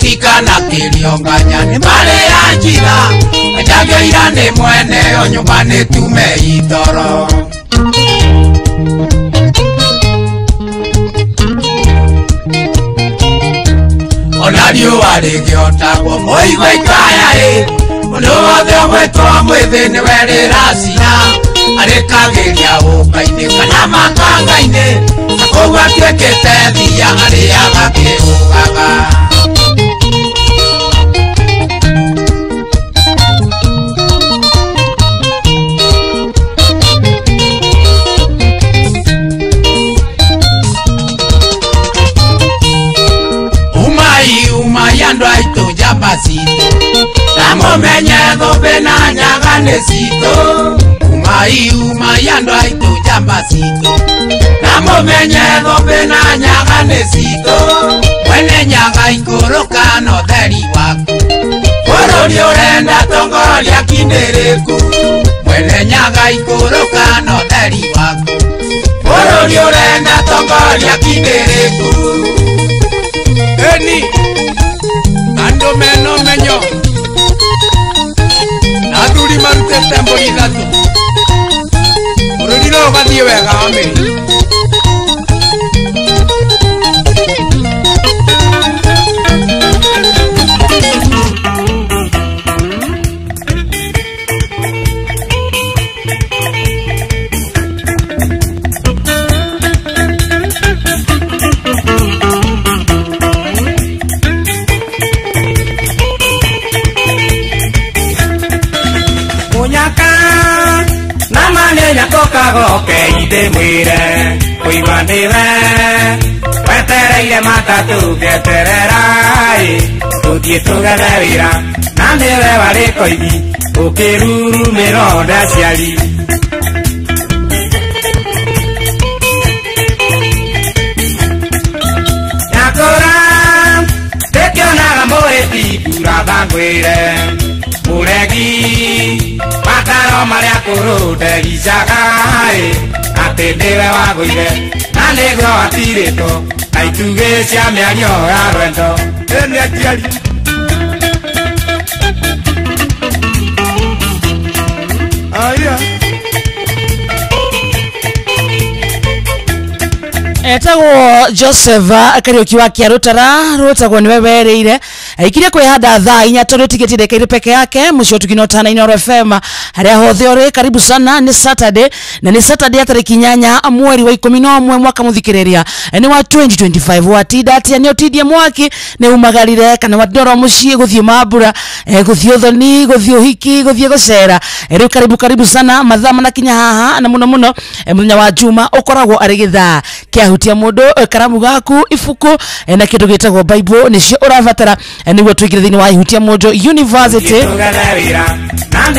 Gĩtikana kĩrionganya nĩ marĩ ya njira Njagĩira nĩ mwene o nyũmba nĩ tume itoro. Ona riũa rĩgĩotagwo mũigua ikaya ĩ mũndũ wothe ũgwĩtwo mwĩthĩ nĩwe rĩracina arĩkagĩria ũka-inĩ kana makanga-inĩ na kũu atuĩkĩte thia arĩaga kĩũgaga. Umai andũ aitũ njamba citũ na mũmenye thũmbĩ na nyaga nĩ citũ. Umai umai andũ aitũ njamba citũ na mũmenye thũmbĩ na nyaga nĩ citũ. Mwene nyaga ikũrũka na ũtheri waku bũrũri ũrenda tongoria kindĩrĩku. Mwene nyaga ikũrũka na ũtheri waku bũrũri ũrenda tongoria kindĩrĩku. Eni andũ mena ũmenyo na athuri marutĩte mbũri ithatũ bũrũri no ũgathiĩ wega wa mĩri. Kagoke inde mwire kuigua niwe wetereire matatu getererai tuthie tugethe wira na niwe warĩ koigi ũkĩrurumĩrwo nĩ aciari. Nyakũra ndĩkĩonaga mũhĩti mbura ngwĩre mũregi mataro marĩa kũrũ ndericaga ĩ atĩ nĩwe wagũire na nĩguo watirĩtwo na itugĩ cia mĩario ya rwendo. Ĩnĩ aciari aya etagwo Joseph Kariuki wa Kĩarũtara rwĩtagwo nĩwe werĩire aikirie kwĩhanda thaa inya tondũ tiketi ndekeire peke yake mũciĩ ũtugino tana Inooro FM harĩa hothe ũrĩ karibu sana. Nĩ Saturday na nĩ Saturday ya tarĩki 8 mweri wa 11 mwaka mũthikĩrĩria nĩ wa 2025. Watinda atĩa? Nĩ ũtindie mwaki nĩ umagarire kana watinda oro mũciĩ gũthiĩ mambura gũthiĩ ũthoni gũthiĩ ũhiki gũthiĩ gũcera. Rĩu karibu karibu sana mathaa manakinya haha na mũno mũno mũthenya wa Juma ũkoragwo arĩ gĩthaa kĩahutia mũndũ karamu gaku ibuku na kĩndũ gĩtagwo Bible nĩcio ũrabatara nĩguo tũingĩre thĩinĩ wa Ihutia Mũndũ University.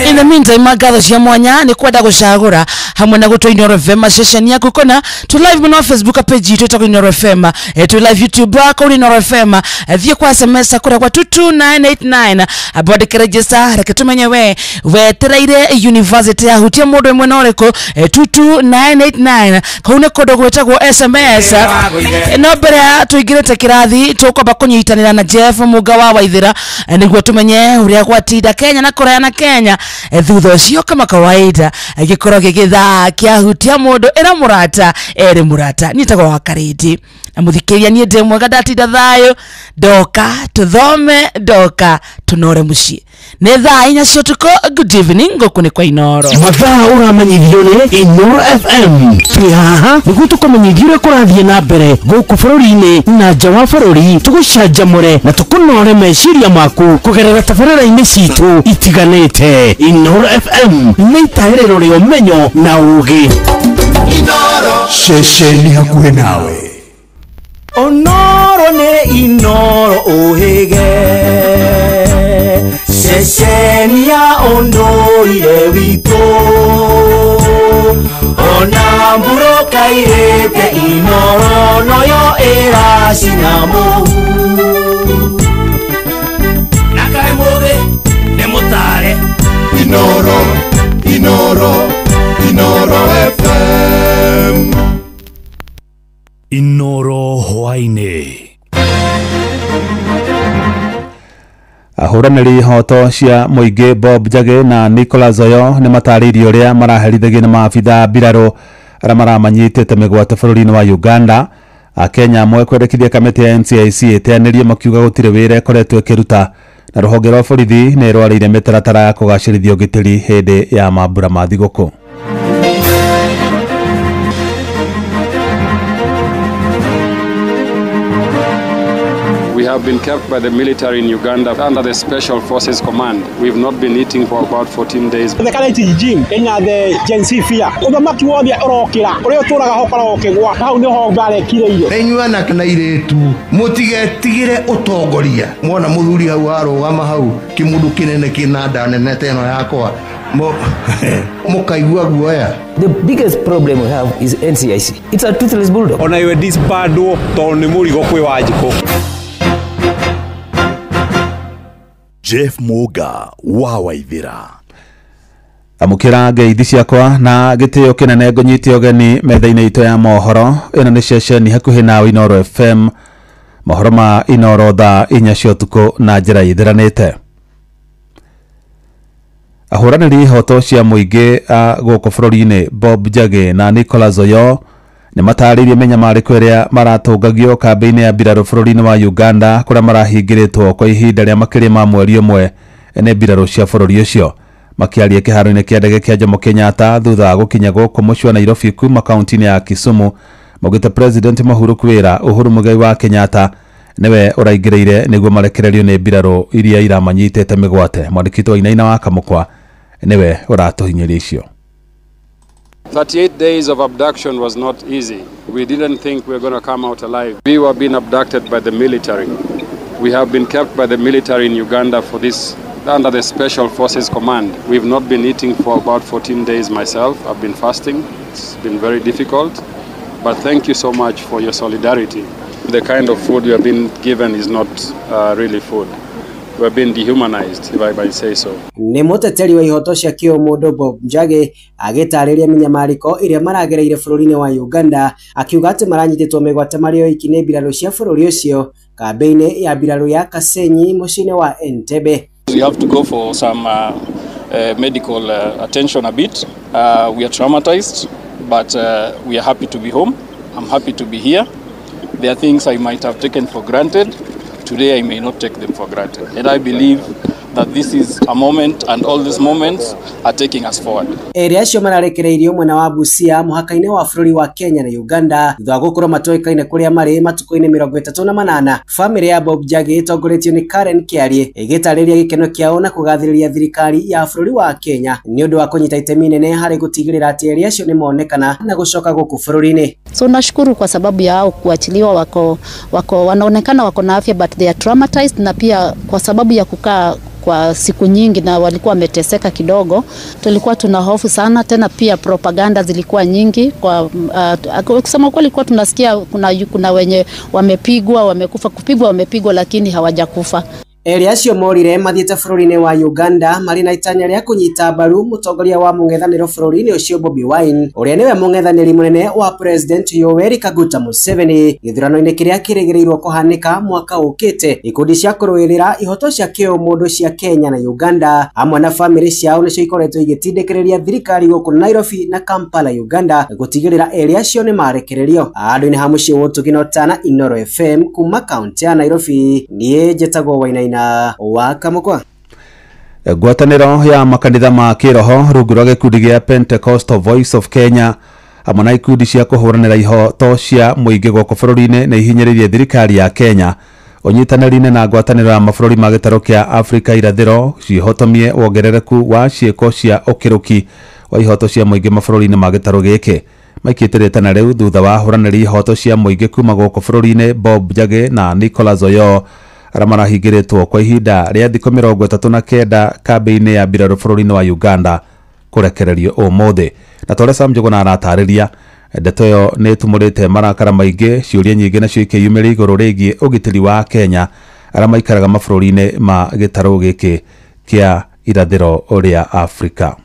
In the meantime ngatho cia mwanya nĩ kwenda gũcagũra hamwe na gũtũ Inooro FM session yaku kona tu live mũno Facebook page itũ ĩtagwo Inooro FM tu live YouTube kũrĩ Inooro FM thiĩ kwa SMS kũrĩa kwa 22989 abandĩke register reke tũmenye we wetereire university ya Hutia Mũndũ mwena ũrĩkũ 22989 kau nĩ kũndũ gwĩtagwo SMS. No mbere ya tũingĩrĩte kĩrathi tũkwamba kũnyitanĩra na Jeff Muga wa Waithĩra nĩguo tũmenye ũrĩa gwatinda Kenya na kũraya na Kenya. Thutha ũcio kama kawaida gĩkorwo gĩgĩthaa kĩahutia mũndũ ĩra mũrata erĩ mũrata niĩ wa Karĩndĩ na mũthikĩria niĩ ndĩ mwega ndatinda thayũ ndoka tũthome ndoka tũnore mũciĩ. Nĩ thaa inya cia ũtukũ. Good evening gũkũ nĩ kwa Inooro. Mathaa ũramenyithio nĩ Inooro FM. Twĩ haha nĩguo tũkũmenyithie ũrĩa kũrathiĩ na mbere gũkũ bũrũri-inĩ na nja wa bũrũri tũgũcanjamũre na tũkũnore meciria maku kũgerera tabarĩra-inĩ citũ itiganĩte. Inooro FM nĩ itaĩrĩro rĩa ũmenyo na ũũgĩ. Ceceni hakuhĩ nawe. Onoro nĩ Inooro ũhĩge ceceni ya ũndũire witũ ona mburũka irĩte Inooro noyo ĩracina mũhu na kaĩ mũthĩ nĩ mũtare. Inooro Inooro Inooro FM. Inooro hwaĩ-inĩ. Ahũranĩri ihoto cia mũingĩ Bob Njagi na Nicholas Oyo nĩ matarĩirie ũrĩa maraherithagio nĩ maabitha mbirarũ arĩa maramanyitĩte mĩgwate bũrũri-inĩ wa Uganda. Akenya amwe kwendekithia kamĩtĩ ya NCIC ĩteanĩrie makiuga gũtirĩ wĩra ĩkoretwo ĩkĩruta, na rũhonge rwa borithi nĩ rwarĩire mĩtaratara ya kũgacĩrithia ũgitĩri hĩndĩ ya mambura ma thigũkũ. We have been kept by the military in Uganda under the Special Forces Command. We've not been eating for about 14 days. The current regime Kenya, the Gen Z fear. Uthamaki wothe urokira uria uturaga ho koragwo ukigwa hau niho mbarekire irio. Inyuĩ anake na airĩtu mũtigetigĩre ũtongoria. Mwona mũthuri hau arũgama hau kĩmũndũ kĩnene kĩna nda nene ta ĩno yakwa mũkaigua guoya. The biggest problem we have is NCIC. It's a toothless bulldog. Ona iwe disbandwo tondũ nĩ mũrigo kwĩ Wanjikũ. Jeff Muga wa Waithira. Amũkĩra ngeithi ciakwa na gĩtĩo kĩnene ngũnyite ũgeni metha-inĩ itũ ya mohoro. Ĩno nĩ ceceni hakuhĩ nawe Inooro FM. Mohoro ma Inooro thaa 4 cia ũtukũ na njĩra ĩtheranĩte. Ahũranĩri ihoto cia mũingĩ a gũkũ bũrũri-inĩ Bob Njagi na Nicholas Oyo nĩ matarĩirie mĩnyamarĩko ĩrĩa maratũngagio kambĩ-inĩ ya mbirarũ bũrũri-inĩ wa Uganda kũrĩa marahingĩrĩtwo kwa ihinda rĩa makĩria ma mweri ũmwe nĩ mbirarũ cia bũrũri ũcio. Makĩaria kĩharo-inĩ kĩa ndege kĩa Jomo Kenyatta thutha wa gũkinya gũkũ mũciĩ wa Nairobi kuma kaunti-inĩ ya Kisumu, maugĩte President mũhurũku wĩra Uhuru Muigai wa Kenyatta nĩwe ũraingĩrĩire nĩguo marekererio nĩ mbirarũ iria iramanyitĩte mĩgwate. Mwandĩki wa Inaina wa Kamũkwa nĩwe ũratũhinyĩria icio. 38 days of abduction was not easy. We didn't think we were going to come out alive. We were being abducted by the military. We have been kept by the military in Uganda for this under the Special Forces Command. We've not been eating for about 14 days myself. I've been fasting. It's been very difficult. But thank you so much for your solidarity. The kind of food we have been given is not really food. We have been dehumanized, if I might say so. Nĩ mũteteri wa ihoto cia kĩũmũndũ Bob Njagi agĩtarĩria mĩnyamarĩko ĩrĩa maragereire bũrũri-inĩ wa Uganda, akiuga atĩ maranyitĩtwo mĩgwate marĩ oiki nĩ mbirarũ cia bũrũri ũcio kambĩ-inĩ ya mbirarũ ya Kasenyi mũciĩ-inĩ wa Entebbe. We have to go for some medical attention a bit. We are traumatized, but we are happy to be home. I'm happy to be here. There are things I might have taken for granted. Today I may not take them for granted. And I believe that this is a moment, and all these moments are taking us forward. Erĩ acio mararekereirio mwena wa Busia mũhaka-inĩ wa bũrũri wa Kenya na Uganda thutha wa gũkorwo matoĩkaine kũrĩa marĩ matukũ-inĩ 38. Famĩlĩ ya Bob Njagi ĩtongoretio nĩ Karen Kĩarie ĩgĩtarĩria gĩkeno kĩao na kũgathĩrĩria thirikari ya bũrũri wa Kenya nĩ ũndũ wa kũnyita itemi inene harĩ gũtigĩrĩra atĩ erĩ acio nĩ monekana na gũcoka gũkũ bũrũri-inĩ. So nashukuru kwa sababu yao kuachiliwa, wako wanaonekana wako na afya, but they are traumatized, na pia kwa sababu ya kukaa kwa siku nyingi na walikuwa wameteseka kidogo. Tulikuwa tuna hofu sana, tena pia propaganda zilikuwa nyingi kwa kusema kweli, kwa tunasikia kuna wenye wamepigwa, wamekufa, kupigwa wamepigwa, lakini hawajakufa. Erĩ acio morire mathiĩte bũrũri-inĩ wa Uganda marĩ na itanya rĩa kũnyita mbaru mũtongoria wa mũng'ethanĩro bũrũri-inĩ ũcio Bobi Wine, ũrĩa nĩwe mũng'ethanĩri mũnene wa President Yoweri Kaguta Museveni gĩthurano-inĩ kĩrĩa kĩrĩgĩrĩirwo kũhanĩka mwaka ũkĩte. Ikundi cia kũrũĩrĩra ihoto cia kĩũmũndũ cia Kenya na Uganda hamwe na famĩlĩ ciao nĩcio ikoretwo igĩtindĩkĩrĩria thirikari gũkũ Nairobi na Kampala Uganda gũtigĩrĩra erĩ acio nĩ marekererio. Handũ-inĩ ha mũciĩ wa Ũtugi na Ũtana, Inooro FM kuma kaunti ya Nairobi, niĩ njĩtagwo Wainaina wa Kamũkwa. Ngwatanĩro ya makanitha ma kĩroho rungu rwa gĩkundi gĩa Pentecostal Voice of Kenya hamwe na ikundi cia kũhũranĩra ihoto cia mũingĩ gũkũ bũrũri-inĩ nĩ ihinyĩrĩirie thirikari ya Kenya ũnyitanĩri-inĩ na ngwatanĩro ya mabũrũri ma gĩtarũ kĩa Afrika irathĩro cihotomie wongerereku wa ciĩko cia ũkĩrũki wa ihoto cia mũingĩ mabũrũri-inĩ ma gĩtarũ gĩkĩ. Maikĩte rĩtana rĩu thutha wa ahũranĩri ihoto cia mũingĩ kuma gũkũ bũrũri-inĩ Bob Njagi na Nicholas Oyo arĩa marahingĩrĩtwo kwa ihinda rĩa thikũ 39 kambĩ-inĩ ya mbirarũ bũrũri-inĩ wa Uganda kũrekererio ũmũthĩ. Na tore Sam Njuguna aratarĩria ndeto ĩyo nĩ ĩtumũrĩte marakara maingĩ, ciũria nyingĩ nacio ikĩyumĩria igũrũ rĩgiĩ ũgitĩri wa Kenya arĩa maikaraga mabũrũri-inĩ ma gĩtarũ gĩkĩ kĩa irathĩro rĩa Afrika.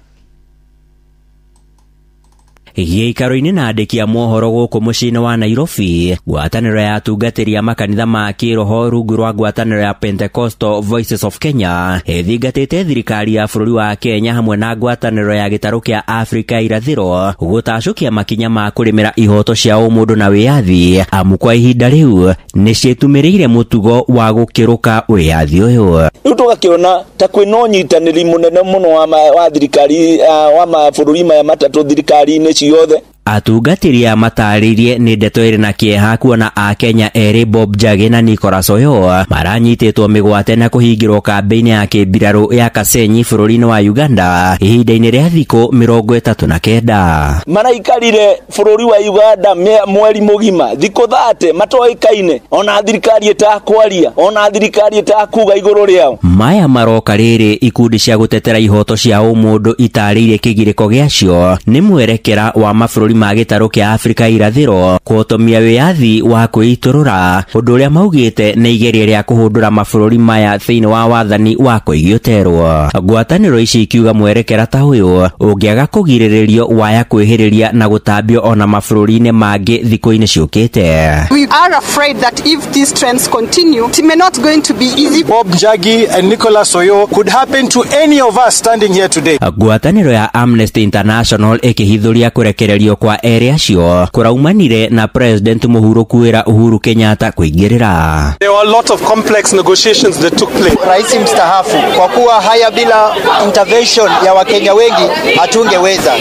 Gĩikaro-inĩ na andĩki a mohoro gũkũ mũciĩ-inĩ wa Nairobi, ngwatanĩro ya atungatĩri a makanitha ma kĩroho rungu rwa ngwatanĩro ya Pentecostal Voices of Kenya ĩthingatĩte thirikari ya bũrũri wa Kenya hamwe na ngwatanĩro ya gĩtarũ kĩa Afrika irathĩro gũtacũkia makinya ma kũrĩmĩra ihoto cia ũmũndũ na wĩyathi, amu kwa ihinda rĩu nĩciĩtumĩrĩire mũtugo wa gũkĩrũka wĩyathi ũyũ. Rĩu tũgakĩona ta kwĩna ũnyitanĩri mũnene mũno wa thirikari wa mabũrũri maya matatũ thirikari-inĩ ciothe. Atungatĩri aya matarĩirie nĩ ndeto ĩrĩ na kĩeha kuona Akenya erĩ Bob Njagi na Nicholas Oyoo maranyitĩtwo mĩgwate na kũhingĩrwo kambĩ-inĩ ya kĩmbirarũ ya Kasenyi bũrũri-inĩ wa Uganda ihinda-inĩ rĩa thikũ 39. Maraikarire bũrũri wa Uganda mweri mũgima thikũ 30 matoĩkaine, ona thirikari ĩtakwaria, ona thirikari ĩtakuga igũrũ rĩao. Maya maroka rĩrĩ ikundi cia gũtetera ihoto cia ũmũndũ itarĩirie kĩgirĩko gĩacio nĩ mwerekera wa mabũrũri ma gĩtarũ kĩa Afrika irathĩro kũhotomia wĩyathi wa kwĩitũrũra, ũndũ ũrĩa maugĩte nĩ igeria rĩa kũhũndũra mabũrũri maya thĩinĩ wa wathani wa kũigĩũterwo. Ngwatanĩro ici ikiuga mwerekera ta ũyũ ũngĩaga kũgirĩrĩrio waya kwĩhĩrĩria na gũtambio ona mabũrũri-inĩ mangĩ thikũ-inĩ ciũkĩte. We are afraid that if these trends continue, it may not going to be easy. Bob Njagi and Nicholas Oyoo could happen to any of us standing here today. Ngwatanĩro ya Amnesty International ĩkĩhithũria kũrekererio kwa erĩ acio kũraumanire na President mũhurũku wĩra Uhuru Kenyatta kũingĩrĩra. There were a lot of complex negotiations that took place. Rais mstaafu, kwa kuwa haya bila intervention ya Wakenya wengi hatungeweza.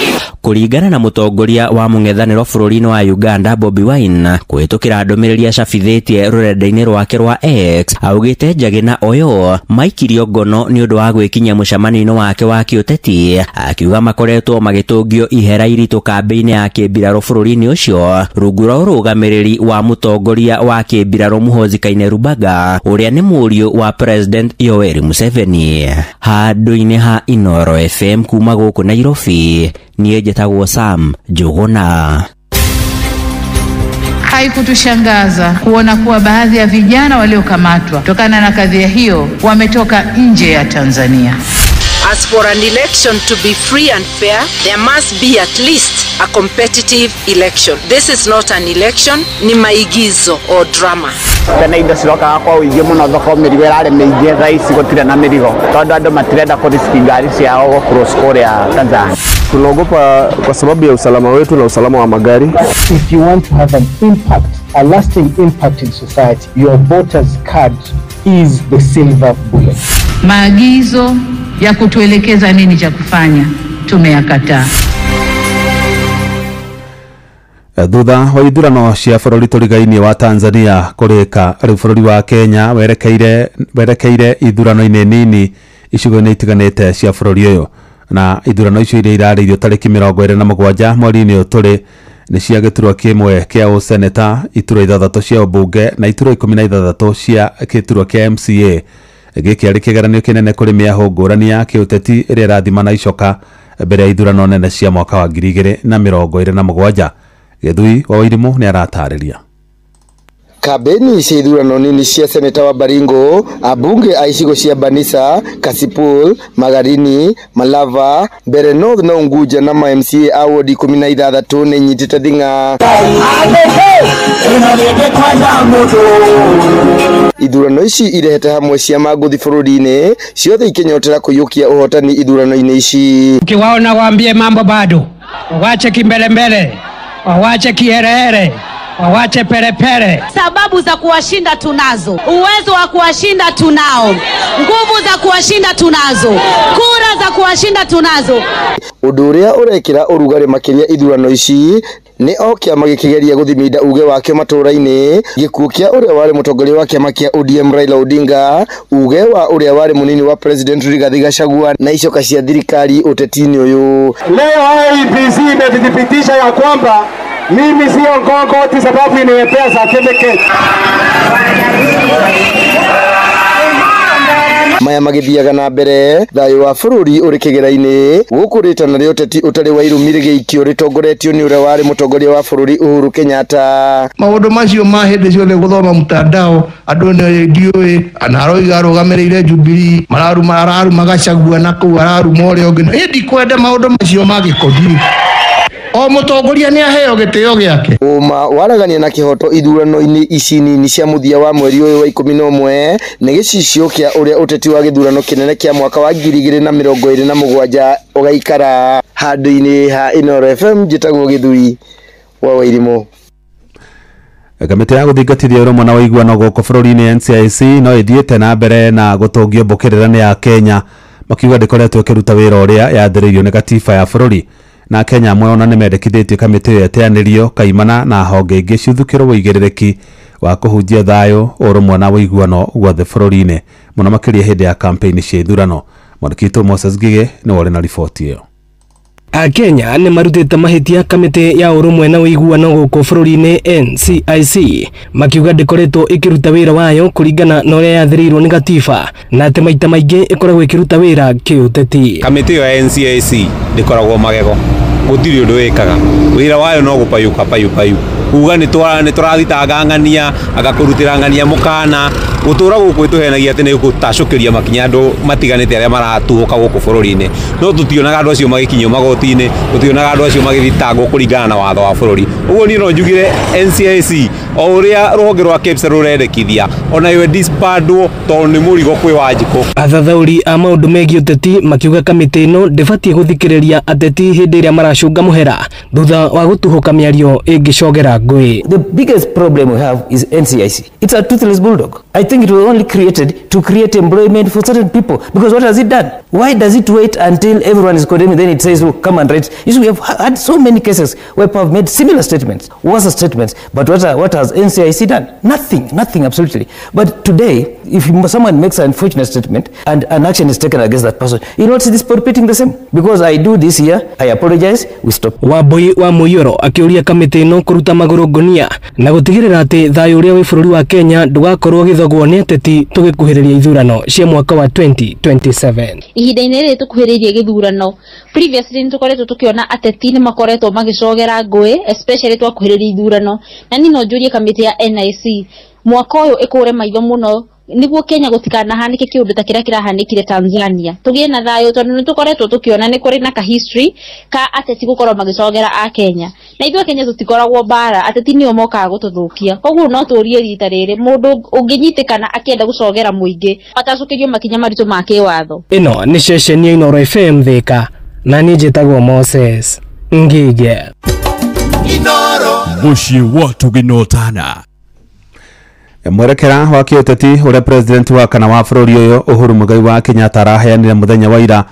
Kũringana na mũtongoria wa mũng'ethanĩro bũrũri-inĩ wa Uganda Bobi Wine kũhĩtũkĩra ndũmĩrĩri acabithĩtie rũrenda-inĩ rwake rwa X, augĩte Njagi na Oyoo maikirio ngono nĩ ũndũ wa gwĩkinyia mũcemanio-inĩ wake wa kĩũteti, akiuga makoretwo magĩtũngio ihera iritũ kambĩ-inĩ ya kĩmbirarũ bũrũri-inĩ ũcio rungu rwa ũrũgamĩrĩri wa mũtongoria wa kĩmbirarũ Muhoozi Kainerugaba ũrĩa nĩ mũriũ wa President Yoweri Museveni. Handũ-inĩ ha Inooro FM kuma gũkũ Nairobi, niĩ njĩtagwo Sam Njuguna. Haikutushangaza kuona kuwa baadhi ya vijana waliokamatwa kutokana na kadhia hiyo wametoka nje ya Tanzania. As for an election to be free and fair, there must be at least a competitive election. This is not an election, ni maigizo or drama. Tene indo cirokaga kwa ũingĩ mũno thoko, mĩrigo ĩrarĩ mĩingĩ, thaa ici gũtirĩ na mĩrigo tondũ andũ matirenda kũriski ngari ciao gũcross kũrĩa Tanzania. Tunaogopa kwa sababu ya usalama wetu na usalama wa magari. If you want to have an impact, a lasting impact in society, your voter's card is the silver bullet. Maagizo ya kutuelekeza nini cha kufanya tumeyakataa. Thutha wa ithurano cia bũrũri tũrigainĩ wa Tanzania kũrĩka, rĩu bũrũri wa Kenya werekeire ithurano-inĩ nini icigo-inĩ itiganĩte cia bũrũri ũyũ, na ithurano icio iria irarĩirio tarĩki 27 mweri-inĩ ũyũ tũrĩ nĩ cia gĩturwa kĩmwe kĩa ũseneta, iturwa 6 cia ũmbunge na iturwa 16 cia gĩturwa kĩa MCA. Gĩkĩ arĩ kĩgeranio kĩnene kũrĩ mĩahũ ngũrani ya kĩũteti ĩrĩa ĩrathima na icoka mbere ya ithurano nene cia mwaka wa 2027. Gĩthui wa Wairimu nĩ aratarĩria. Kambeni cia ithurano nini cia seneta wa Baringo, abunge a icigo cia Banisa, Kasipul, Magarini, Malava, Mbeere North na Unguja na ma MCA a wodi 16 nĩ inyitĩte thing'a. Ithurano ici irehete hamwe ciama ngũthi bũrũri-inĩ ciothe ikĩnyotera kũiyũkia ũhotani ithurano-inĩ ici. Ukiwaona waambie mambo bado, wache kimbelembele, wache kiherehere, wawache perepere. Sababu za kuwashinda tunazo, uwezo wa kuwashinda tunao, nguvu za kuwashinda tunazo, kura za kuwashinda tunazo. Ũndũ ũrĩa ũrekĩra ũrugarĩ makĩria ithurano ici nĩ o kĩama gĩkĩgeria gũthiminda uge wakĩo matũũra-inĩ, gĩkuũ kĩa ũrĩa warĩ mũtongoria wa kĩama kĩa ODM Raila Odinga, uge wa ũrĩa warĩ mũnini wa President Rigathi Gachagua na icoka cia thirikari ũteti-inĩ ũyũ. Leo IEBC imethibitisha ya kwamba mimi sio ngongoti sababu nimepea certificate. Maya magĩthiaga na mbere, thayũ wa bũrũri ũrĩ kĩgera-inĩ, gũkũ rĩtana rĩa ũteti ũtarĩ wa irumi rĩgĩikio rĩtongoretio nĩ ũrĩa warĩ mũtongoria wa bũrũri Uhuru Kenyatta. Maũndũ macio ma hĩndĩ ciothe gũthoma mtandao, andũ nĩ ndiũĩ, na aroiga arũgamĩrĩire Jubilee, mararuma araruma Gachagua na kũu araruma ũrĩa ũngĩ. Niĩ ndikwenda maũndũ macio ma gĩkothi. O mutongoria ni aheo gitio giake. Uma waragania na kihoto ithurano-ini ici nini cia muthia wa mweri uyu wa 11 ni gicicio kia uria uteti wa githurano kinene kia mwaka wa 2027 ugaikara handu-ini ha Inooro FM. Njitagwo Githui wa Wairimu. Kamĩtĩ ya gũthingatithia ũrũmwe na ũiguano gũkũ bũrũri-inĩ NCIC no ĩthiĩte na mbere na gũtũngio mbũkĩrĩra nĩ ya Kenya makiuga ndĩkoretwo ĩkĩruta wĩra ũrĩa yathĩrĩirio nĩ gatiba ya bũrũri. Na Kenya amwe ona nĩmendekithĩtie kamĩtĩ ĩyo ĩteanĩrio kaimana na honge ingĩ ciuthũkĩrwo ũigĩrĩrĩki wa kũhunjia thayũ, ũrũmwe na ũiguano guothe bũrũri-inĩ, mũno makĩria hĩndĩ ya kampeni cia ithurano. Mwandĩki witũ Moses Ngige nĩwe ũrĩ na riboti ĩyo. Akenya nĩ marutĩte mahĩtia kamĩtĩ ya ũrũmwe na ũiguano gũkũ bũrũri-inĩ NCIC makiuga ndĩkoretwo ĩkĩruta wĩra wayo kũringana na ũrĩa yathĩrĩirwo nĩ gatiba na atĩ maita maingĩ ĩkoragwo ĩkĩruta wĩra kĩũteti. Kamĩtĩ ĩyo ya NCIC ndĩkoragwo magego, gũtirĩ ũndũ ĩkaga, wĩra wayo no gũpayũka payũ kuga nĩ tũrathitanga ng'ania agakũrutĩra ng'ania mũkana gũtũra gũkũ ĩtũhenagia atĩ nĩ gũtacũkĩria makinya andũ matiganĩte arĩa maratuhũka gũkũ bũrũri-inĩ, no tũtionaga andũ acio magĩkinyio magoti-inĩ, tũtionaga andũ acio magĩthitangwo kũringana na watho wa bũrũri. Ũguo niĩ no njugire NCIC o ũrĩa rũhonge rwa KEBS rũrendekithia onayo ĩdisbandwo tondũ nĩ mũrigo kwĩ Wanjikũ. Athathaũri a maũndũ megiĩ ũteti makiuga kamĩtĩ ĩno ndĩbatiĩ gũthikĩrĩria ateti hĩndĩ ĩrĩa maracũnga mũhera thutha wa gũtuhũka mĩario ĩngĩcogera ngũĩ. The biggest problem we have is NCIC. It's a toothless bulldog. I think it was only created to create employment for certain people, because what has it done? Why does it wait until everyone is condemned, then it says, oh, come and write? You see, we have had so many cases where people have made similar statements, worse statements, but what has NCIC done? Nothing, nothing, absolutely. But today, if someone makes an unfortunate statement and an action is taken against that person, you not see this repeating the same. Because I do this here, I apologize, we stop. Wambui wa Mũiyũro akĩũria kamĩtĩ ĩno kũruta magũrũ ngũnia na gũtigĩrĩra atĩ thayũ ũrĩa wĩ bũrũri wa Kenya ndũgakorwo ũgĩthogwo nĩ ateti tũgĩkuhĩrĩria ithurano cia mwaka wa 2027. Ihinda-inĩ rĩrĩ tũkuhĩrĩirie gĩthurano, previously nĩ tũkoretwo tũkĩona ateti nĩ makoretwo magĩcogera ngũĩ, especially twakuhĩrĩria ithurano, na niĩ no njũrie kamĩtĩ ya NIC mwaka ũyũ ĩkũre maitho mũno niguo Kenya gutikanahanike kiundu ta kiria kirahanikire Tanzania, tugie na thayo tondu ni tukoretwo tukiona ni kuri na ka history ka ateti gukorwo magicogera a Kenya, na ithuĩ Kenya tutikoragwo bara, ateti nio mokaga gututhukia. Koguo no turie rita riri mundu unginyitikana akienda gucogera muingi atacukirio makinya maritu ma kiwatho. Ino ni ceceni ya Inooro FM Thika, na niĩ njĩtagwo Moses Ngige. Inooro muciĩ wa tũgĩnotana. Mwerekera wa kĩũteti ũrĩa president wa kana wa bũrũri ũyũ Uhuru Muigai wa Kenyatta araheanire mũthenya wa ira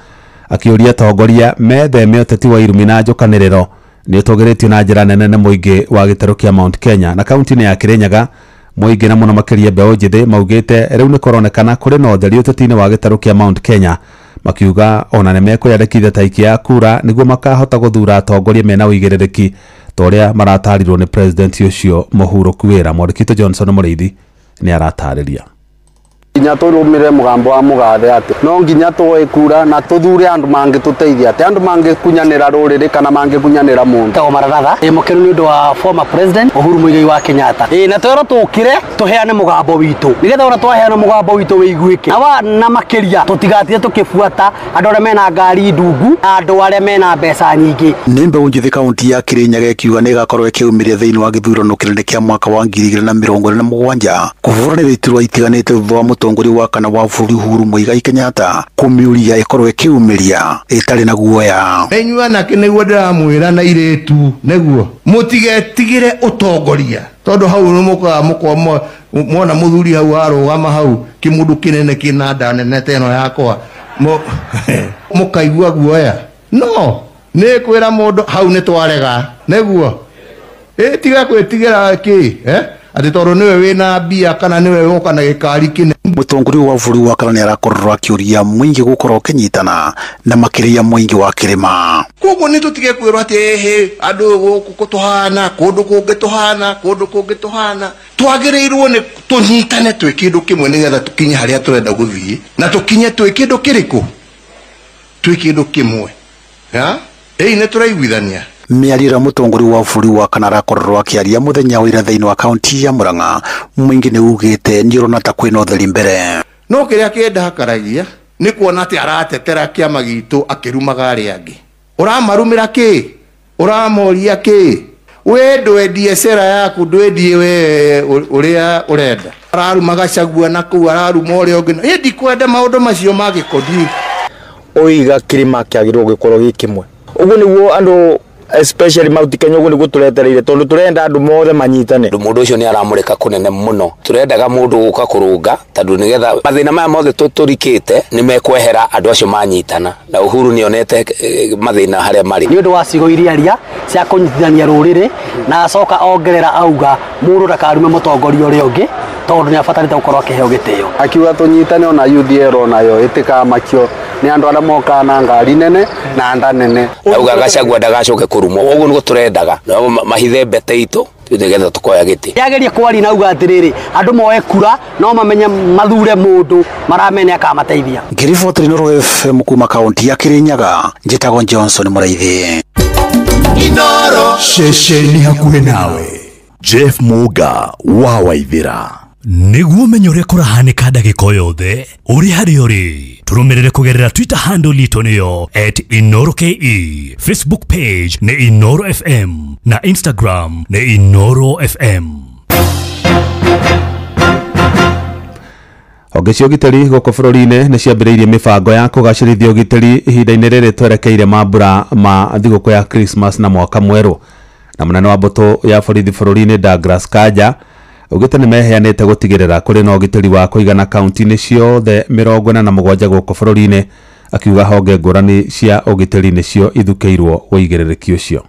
akĩũria atongoria metheme ũteti wa irumi na njũkanĩrĩro nĩ ũtũgĩrĩtio na njĩra nene nĩ mũingĩ wa gĩtarũ kĩa Mount Kenya na kaunti-inĩ ya Kirinyaga. Mũingĩ na mũno makĩria mbeũ njĩthĩ maugĩte rĩu nĩ kũronekana kũrĩ na ũtheri ũteti-inĩ wa gĩtarũ kĩa Mount Kenya, makiuga ona nĩ mekwĩyandĩkithia ta aikia a kura nĩguo makahota gũthura atongoria mena ũigĩrĩrĩki ta ũrĩa maratarirwo nĩ president ũcio mũhurũku wĩra. Mwandĩki witũ Johnson Mũrĩithi nĩ aratarĩria. Nginya tũrũmĩrĩre mũgambo wa mũgathe atĩ no nginya tuoe kura na tũthure andũ mangĩtũteithia, atĩ andũ mangĩkunyanĩra rũrĩrĩ kana mangĩkunyanĩra mũndũ. Tagwo Marathatha ĩ mũkenu nĩ ũndũ wa former president Uhuru Muigai wa Kenyatta, ĩ na twĩrwo tũkĩre tũheane mũgambo witũ nĩgetha ona twaheana mũgambo witũ wĩiguĩke na makĩria tũtigatire tũkĩbuata andũ arĩa mena ngari ndungu na andũ arĩa mena mbeca nyingĩ. Nĩ mbeũ njĩthĩ kaunti ya Kirinyaga ĩkiuga nĩ ĩgakorwo ĩkĩyumĩria thĩinĩ wa gĩthurano kĩnene kĩa mwaka wa 2027 kũhũranĩra iturwa itiganĩte thutha wa mũtongoria wa kana wa bũrũri Uhuru Muigai Kenyatta kũmĩũria ĩkorwo ĩkĩyumĩria ĩtarĩ na guoya. Inyuĩ anake nĩguo ndĩramwĩra na irĩtu nĩguo mũtigetigĩre ũtongoria, tondũ hau nĩ mũkaga mũkwa mwona mũthuri hau arũgama hau kĩmũndũ kĩnene kĩna nda nene ta ĩno yakwa mũkaigua guoya. No nĩ kwĩra mũndũ hau nĩ twarega nĩguo tiga gwĩtigĩra kĩ atĩ tondũ nĩwe wĩna mbia kana nĩwe woka na gĩkari kĩnene. Mũtongoria wa bũrũri wa kana nĩ arakorwo akĩũria mũingĩ gũkorwo ũkĩnyitana na makĩria mũingĩ wa kĩrĩma. Koguo nĩ tũtige kwĩrwo atĩ ĩhĩ andũ gũkũ tũhana kũndũ kũngĩ tũhana kũndũ kũngĩ tũhana. Twagĩrĩirwo nĩ tũnyitane twĩ kĩndũ kĩmwe nĩgetha tũkinye harĩa tũrenda gũthiĩ, na tũkinye twĩ kĩndũ kĩrĩkũ, twĩ kĩndũ kĩmwe. Ĩĩ nĩ tũraiguithania. Mĩario ĩrĩa mũtongoria wa bũrũri wa kana arakorwo akĩaria mũthenya wa ira thĩinĩ wa kaunti ya Murang'a mũingĩ nĩ ugĩte nĩ ũrona ta kwĩna ũtheri mbere. No kĩrĩa kĩndakaragia nĩ kuona atĩ aratetera kĩama gitũ akĩrumaga arĩa angĩ. Ũramarumĩra kĩ? Ũramoria kĩ? We ndwendie sera yaku, ndwendie we ũrĩa ũrenda. Araruma Gachagua na kũu, araruma ũrĩa ũngĩ. Ĩ ndikwenda maũndũ macio ma gĩkoni. Oiga kĩrĩma kĩagĩrĩirwo gũkorwo gĩ kĩmwe. Ũguo nĩguo andũ especially Mount Kenya ũguo nĩguo tũretereire, tondũ tũrenda andũ mothe manyitane. Mũndũ ũcio nĩ aramũrĩka kũnene mũno. Tũrendaga mũndũ gũka kũrũnga, tondũ nĩgetha mathĩna maya mothe tũrikĩte nĩ mekwehera andũ acio manyitana. Na Uhuru nĩ onete mathĩna harĩa marĩ. Nĩ ũndũ wa cigo iria aria cia kũnyitithania rũrĩrĩ, na acoka ongerera auga mũndũ ndakarume mũtongoria ũrĩa ũngĩ, tondũ nĩ abatarĩte gũkorwo akĩheo gĩtĩo. Akiuga tũnyitane ona UDA onayo ĩtĩkamakio nĩ andũ arĩa mokaga na ngari nene na nda nene. Auga Gachagua ndagacoke kũrumwo, ũguo nĩguo tũrendaga. Na mahithe mbete itũ nĩgetha tũkoya gĩtĩ. Yageria kwaria na auga atĩrĩrĩ, andũ moe kura no mamenye mathure mũndũ maramenya akamateithia. Ngĩriboti Inooro FM kuma kaunti ya Kirinyaga, njĩtagwo Johnson Mũraithi. Inooro ceceni hakuhĩ nawe. Jeff Muga wa Waithira. Nĩguo ũmenye ũrĩa kũrahanĩka ndagĩka o yothe ũrĩ harĩa ũrĩ, tũrũmĩrĩre kũgerera Twitter handle itũ nĩyo @InooroKE, Facebook page nĩ Inooro FM na Instagram nĩ Inooro FM. Honge cia ũgitĩri gũkũ bũrũri-inĩ nĩ ciambĩrĩirie mĩbango ya kũgacĩrithia ũgitĩri ihinda-inĩ rĩrĩ twerekeire mambura ma thigũkũ ya Christmas na mwaka mwerũ. Na mũnene wa mbũtũ ya borithi bũrũri-inĩ Douglas Kanja augĩte nĩ meheanĩte gũtigĩrĩra kũrĩ na ũgitĩri wa kũigana kaunti-inĩ ciothe 47 gũkũ bũrũri-inĩ, akiuga honge ngũrani cia ũgitĩri nĩcio ithukĩirwo ũigĩrĩrĩki ũcio.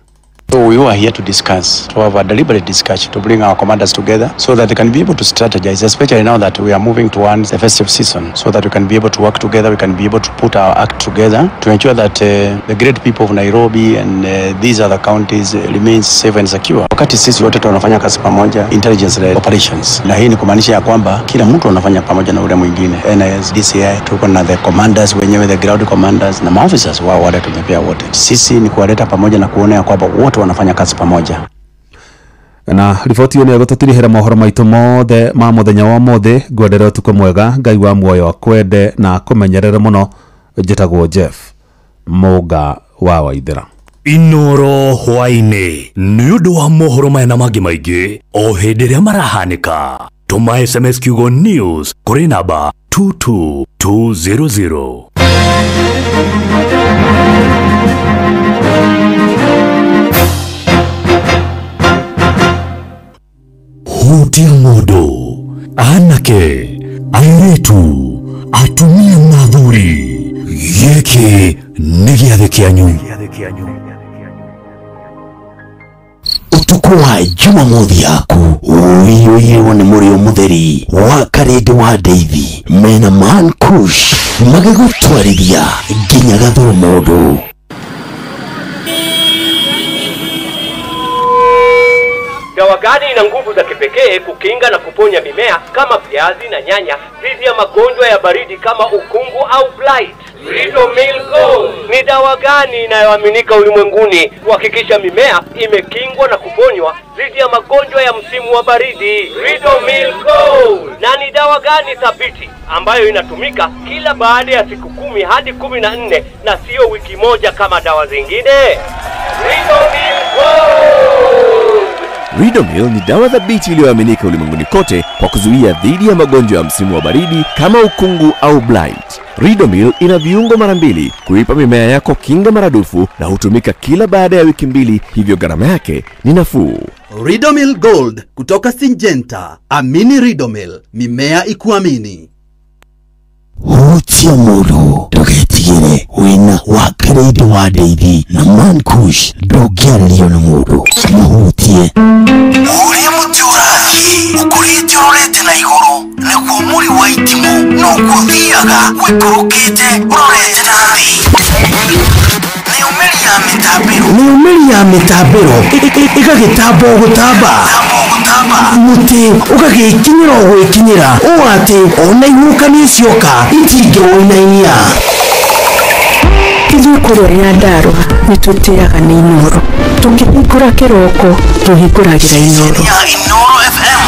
So we were here to discuss, to have a deliberate discussion, to bring our commanders together so that they can be able to strategize, especially now that we are moving towards the festive season, so that we can be able to work together, we can be able to put our act together to ensure that the great people of Nairobi and these other counties remain safe and secure. Wakati sisi wote tunafanya kazi pamoja, intelligence led operations, na hii ni kumaanisha ya kwamba kila mtu anafanya pamoja na ule mwingine. NIS, DCI, tuko na the commanders wenyewe, the ground commanders na maofficers wao wale tumepea wote. Sisi ni kuwaleta pamoja na kuona ya kwamba wote wanafanya kazi pamoja. Na riboti ĩyo nĩ ĩgũtũtirihĩra mohoro maitũ mothe ma mũthenya wa ũmũthĩ. Ngwendere ũtukũ mwega, Ngai wa muoyo akwende na akũmenyerere mũno. Njĩtagwo Jeff Muga wa Waithera. Inooro hwaĩ-inĩ nĩ ũndũ wa mohoro maya na mangĩ maingĩ o hĩndĩ ĩrĩa marahanĩka. Tũma SMS kiugo news kũrĩ namba 22200. Hutia mũndũ, anake, airĩtu, atumia na athuri, gĩkĩ nĩ gĩathĩ kĩanyu. Ũtukũ wa Jumamothi yaku ũiyũirwo nĩ mũrĩo mũtheri wa Karĩndĩ wa Ndeithi mena Man Kush magĩgũtwarithia nginya gathũrũ mũndũ. Dawa gani ina nguvu za kipekee kukinga na kuponya mimea kama viazi na nyanya dhidi ya magonjwa ya baridi kama ukungu au blight? Ridomil Gold. Ni dawa gani inayoaminika ulimwenguni kuhakikisha mimea imekingwa na kuponywa dhidi ya magonjwa ya msimu wa baridi? Ridomil Gold. Na ni dawa gani thabiti ambayo inatumika kila baada ya siku 10 hadi 14 na sio wiki moja kama dawa zingine? Ridomil Gold. Ridomil ni dawa thabiti iliyoaminika ulimwenguni kote kwa kuzuia dhidi ya magonjwa ya msimu wa baridi kama ukungu au blight. Ridomil ina viungo mara 2 kuipa mimea yako kinga maradufu na hutumika kila baada ya wiki 2, hivyo gharama yake ni nafuu. Ridomil Gold kutoka Syngenta. Amini Ridomil, mimea ikuamini. Hutia mũndũ ndũgetigĩre wĩna wa Karĩndĩ wa Ndeithi na Man Kush ndũngĩarĩrio nĩ mũndũ mũhutie. Ũrĩa mũtĩ ũrathiĩ ũkũrĩte ũrorete na igũrũ naguo mũri wa itimũ noguo ũthiaga ũikũrũkĩte ũrorete na thĩ. Nayo mĩri ya mĩtambĩro, nayo mĩri ya mĩtambĩro ĩgagĩtamba o gũtamba, mũtĩ ũgagĩkinyĩra o gwĩkinyĩra ũũ atĩ ona ihuhũkanio cioka itingĩwũinainia. Ithuĩ kũrĩa Nyandarũa nĩ tũtĩaga nĩ Inooro. Tũkĩhingũra kĩroko tũhingũragĩra Inooro. Inooro FM.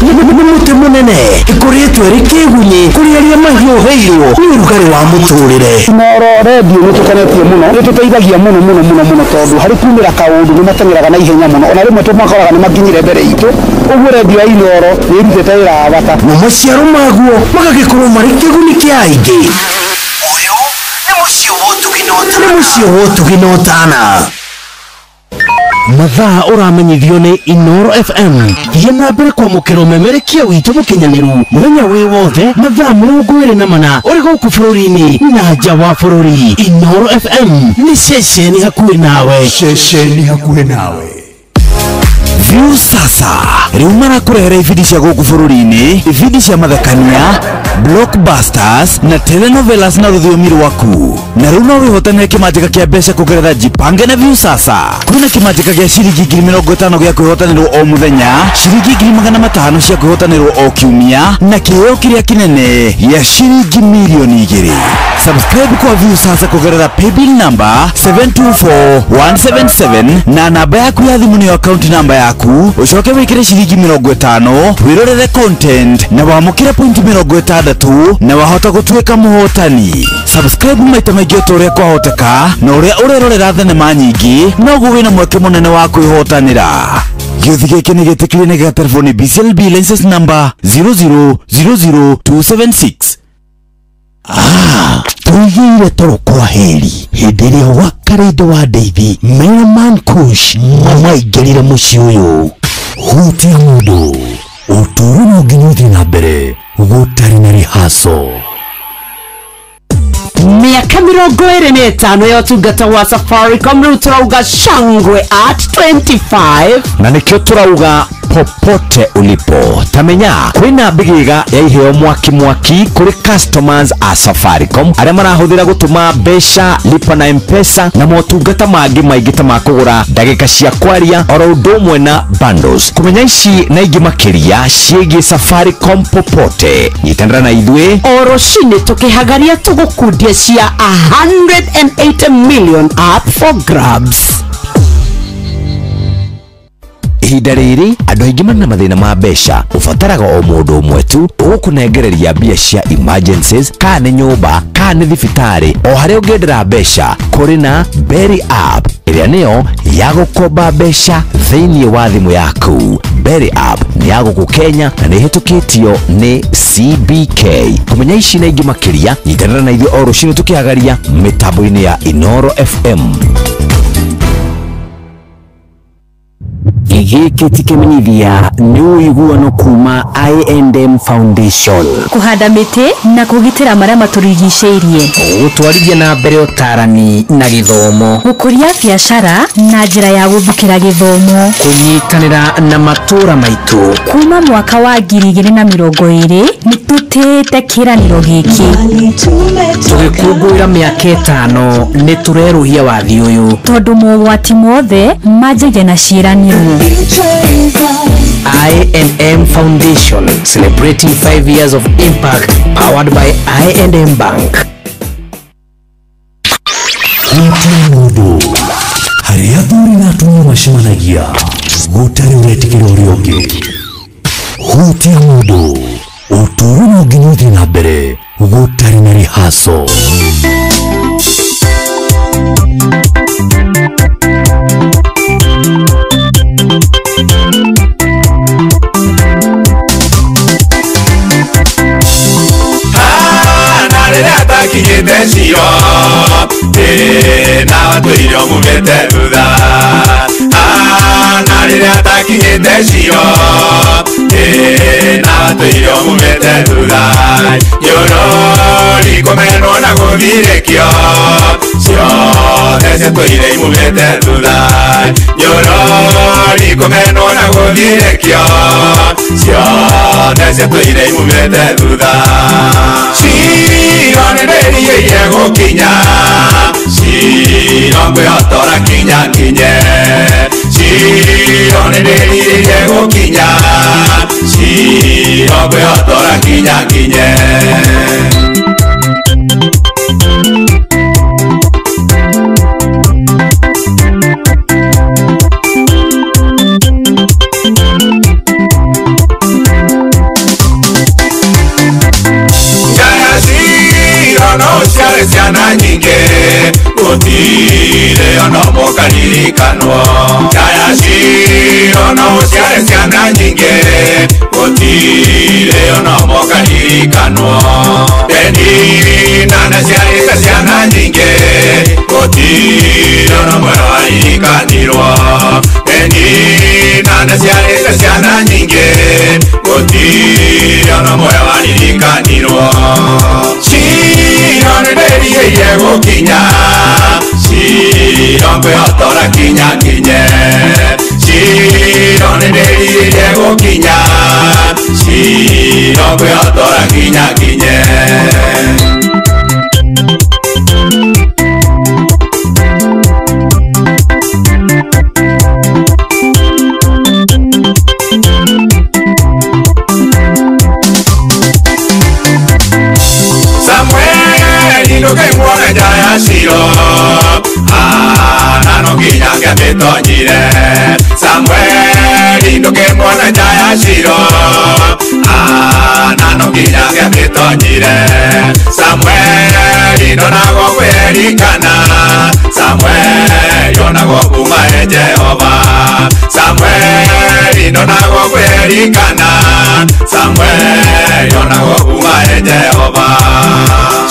Nĩ mũtĩ mũnene ĩkoretwo ĩrĩ kĩgunyĩ kũrĩ arĩa mahiũhĩirwo nĩ ũrugarĩ wa mũtũrĩre. Inooro redio nĩ tũkenetie mũno, nĩ tũteithagia mũno mũno mũno mũno tondũ harĩ kumĩra kaũndũ nĩ mateng'eraga na ihenya mũno, ona rĩmwe tũmakoraga nĩ makinyire mbere itũ. Ũguo redio ya Inooro nĩ ĩrutĩte wĩra wa bata. Na maciaro maguo magagĩkorwo marĩ kĩguni kĩa aingĩ. Ũyũ nĩ mũciĩ wa ũtugi na ũtana. Nĩ mũciĩ wa ũtugi na ũtana. Mathaa ũramenyithio nĩ Inooro FM. Thiĩ na mbere kwamũkĩra ũmemerekia witũ mũkinyanĩru mũthenya wĩ wothe mathaa 24 ũrĩ gũkũ bũrũri-inĩ na nja wa bũrũri. Inooro FM nĩ ceceni hakuhĩ nawe. Ceceni hakuhĩ nawe. View sasa rĩu marakũrehera ibindi cia gũkũ bũrũri-inĩ, ibindi cia mathekania, blockbusters na telenovelas na rũthiomi rwaku. Na rĩu no wĩhotanĩre kĩmanjĩka kĩa mbeca kũgerera Jipange na View sasa. Kwĩna kĩmanjĩka gĩa ciringi 50,000 gĩa kwĩhotanĩrwo o mũthenya, ciringi 500,000 cia kwĩhotanĩrwo o kiumia, na kĩheo kĩrĩa kĩnene gĩa ciringi 2,000,000. Subscribe kwa View sasa kũgerera paybill number 724177 na namba yaku ya thimũ nĩyo account number yaku, ucoke wikire ciringi 50 wirorere content na wamũkĩre point 60 na wahota gũtuĩka mũhotani. Subscribe maita maingĩ o ta ũrĩa kwahoteka, na ũrĩa ũrerorera thenema nyingĩ noguo wĩna mweke mũnene wa kwĩhotanĩra. Gĩũthi gĩkĩ nĩ gĩtĩkĩrie nĩ gĩa telefoni BCLB license number 0000276. Tũigĩire toro kwa heri hĩndĩ ĩrĩa wakarĩndo wa ndeithi mena Man Kush maingĩrire mũciĩ ũyũ. Hutia mũndũ ũtũũro no nginya ũthiĩ na mbere gũtarĩ na rihaco. Miaka 25 ya ũtungata wa Safaricom rĩu tũrauga shangwe at 25, na nĩkĩo tũrauga popote ulipo tamenya kwĩna mbĩgĩga ya iheo mwaki mwaki kũrĩ customers a Safaricom arĩa marahũthĩra gũtũma mbeca, lipa na M-Pesa na motungata mangĩ maingĩ ta ma kũgũra ndagĩka cia kwaria oro ũndũ ũmwe na bundles. Kũmenya ici na ingĩ makĩria ciĩgiĩ Safaricom popote, nyitanĩra na ithuĩ o rũcinĩ tũkĩhagaria tũgũkundia cia 180 million up for grabs. Ihinda rĩrĩ andũ aingĩ marĩ na mathĩna ma mbeca, ũbataraga o mũndũ ũmwe tu ũgũkũnengereria mbia cia emergencies, kana nĩ nyũmba kana nĩ thibitarĩ, o harĩa ũngĩendera mbeca. Kũrĩ na Berry app ĩrĩa nĩyo ya gũkomba mbeca thĩinĩ wa thimũ yaku. Berry app nĩ ya gũkũ Kenya na nĩ ĩhĩtũkĩtio nĩ CBK. Kũmenya ici na ingĩ makĩria, nyitanĩra na ithuĩ o rũcinĩ tũkĩhagaria mĩtambo-inĩ ya Inooro FM. Gĩkĩ ti kĩmenyithia nĩ ũiguano kuma I&M Foundation. Kũhanda mĩtĩ na kũgitĩra marĩa matũrigicĩirie, gũtwarithia na mbere ũtarani na gĩthomo, gũkũria biacara na njĩra ya gũthukĩra gĩthomo, kũnyitanĩra na matũra maitũ. Kuma mwaka wa 2020 nĩ tũtĩĩte kĩĩranĩro gĩkĩ. Tũgĩkũngũĩra mĩaka 5 nĩ tũrerũhia wathi ũyũ, tondũ mogwati mothe manjagia na ciĩranĩro. I&M Foundation, celebrating 5 years of impact, powered by I&M Bank. Hutia mũndũ harĩa athuri na atumia macemanagia gũtarĩ ũretĩkĩra ũrĩa ũngĩ. Hutia mũndũ ũtũũro no nginya ũthiĩ na mbere gũtarĩ na rihaco. Kinyite ciro na watũire mumĩte thutha, na rĩrĩa atakinyĩte ciro na watũire mumĩte thutha, nyorori kũmenwo na gũthirĩkio ciothe ciatũire imumĩte thutha, nyorori kũmenwo na gũthirĩkio ciothe ciatũire imumĩte thutha. Ciro nĩ ndĩrirĩirie gũkinya, ciro ngwĩhotora kinya nginye, ciro nĩ ndĩrirĩirie gũkinya, ciro ngwĩhotora kinya nginye. nyingĩ gũtirĩ ona ũmwe ũkaririkanwo. Njaya Shiro no ũciare ciana nyingĩ gũtirĩ ona ũmwe ũkaririkanwo. Penina nĩaciarĩte ciana nyingĩ gũtirĩ ona ũmwe waririkanirwo. Penina nĩaciarĩte ciana nyingĩ gũtirĩ ona ũmwe waririkanirwo. Shiro nĩndĩrirĩirie gũkinya, Shiro ngwĩhotora kinya nginye. Shiro nĩndĩrirĩirie gũkinya, Shiro ngwĩhotora kinya nginye. Samueli ndũkaiguone nja ya Shiro, Hana no nginya angĩamĩtonyire. Samueli ndũkĩmuone nja ya Shiro, Hana no nginya angĩamĩtonyire. Samueli ndonagwo kwĩririkana, Samueli onagwo kuma he Jehova. Samueli ndonagwo kwĩririkana, Samueli onagwo kuma he Jehova.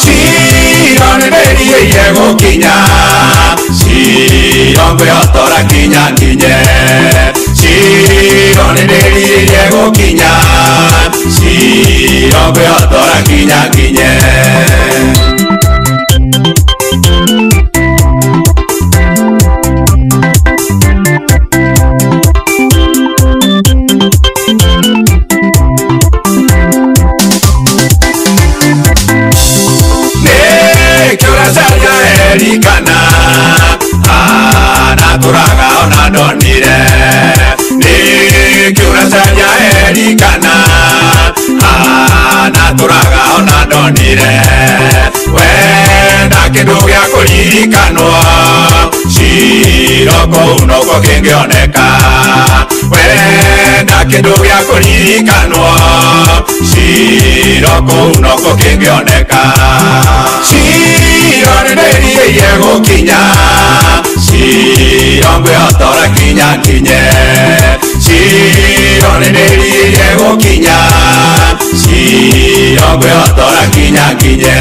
Shiro nĩndĩrirĩirie gũkinya, Shiro ngwĩhotora kinya nginye. Shiro nĩndĩrirĩirie gũkinya, Shiro ngwĩhotora kinya nginye. Nĩkĩo Elikana anatũraga ona ndonire. Nĩkĩo ũracaria Elikana anatũraga ona ndonire. Wenda kĩndũ gĩa kũririkanwo, Shiro kũu nokuo kĩngĩoneka. Wenda kĩndũ gĩa kũririkanwo, Shiro kũu nokuo kĩngĩoneka. Shiro nĩndĩrirĩirie gũkinya, Shiro ngwĩhotora kinya nginye. Shiro nĩndĩrirĩirie gũkinya, Shiro ngwĩhotora kinya nginye.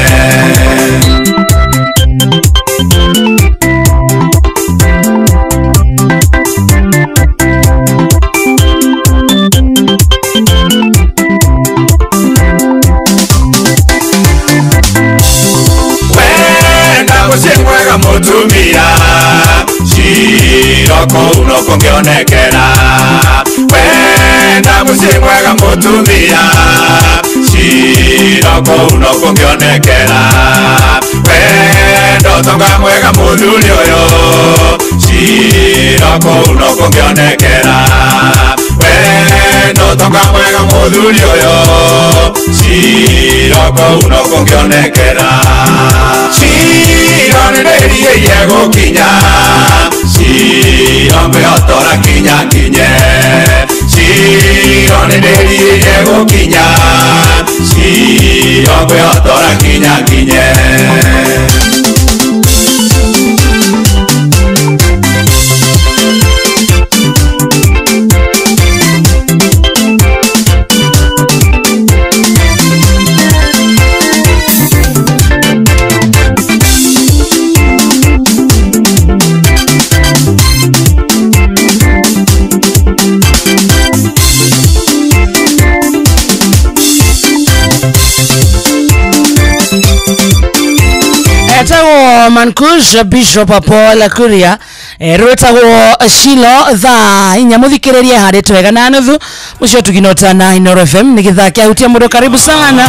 Wenda mũciĩ mwega mũtumia, Shiro kũu nokuo ngĩonekera. Wenda mũciĩ mwega mũtumia, Shiro kũu nokuo ngĩonekera. Wenda ũtonga mwega mũthuri ũyũ, Shiro kũu nokuo ngĩonekera. Wenda ũtonga mwega mũthuri ũyũ, Shiro kũu nokuo ngĩonekera. Shiro nĩndĩrirĩirie gũkinya, Shiro ngwĩhotora kinya nginye. Shiro nĩndĩrirĩirie gũkinya, Shiro ngwĩhotora kinya nginye. Etagwo Mankush Bishop Paul Kuria, rwetagwo Shilo thaa inya muthikiririe hari twega na nuthu mucio tuginota na Inoro FM ni githaa kia hutia mundu. Karibu sana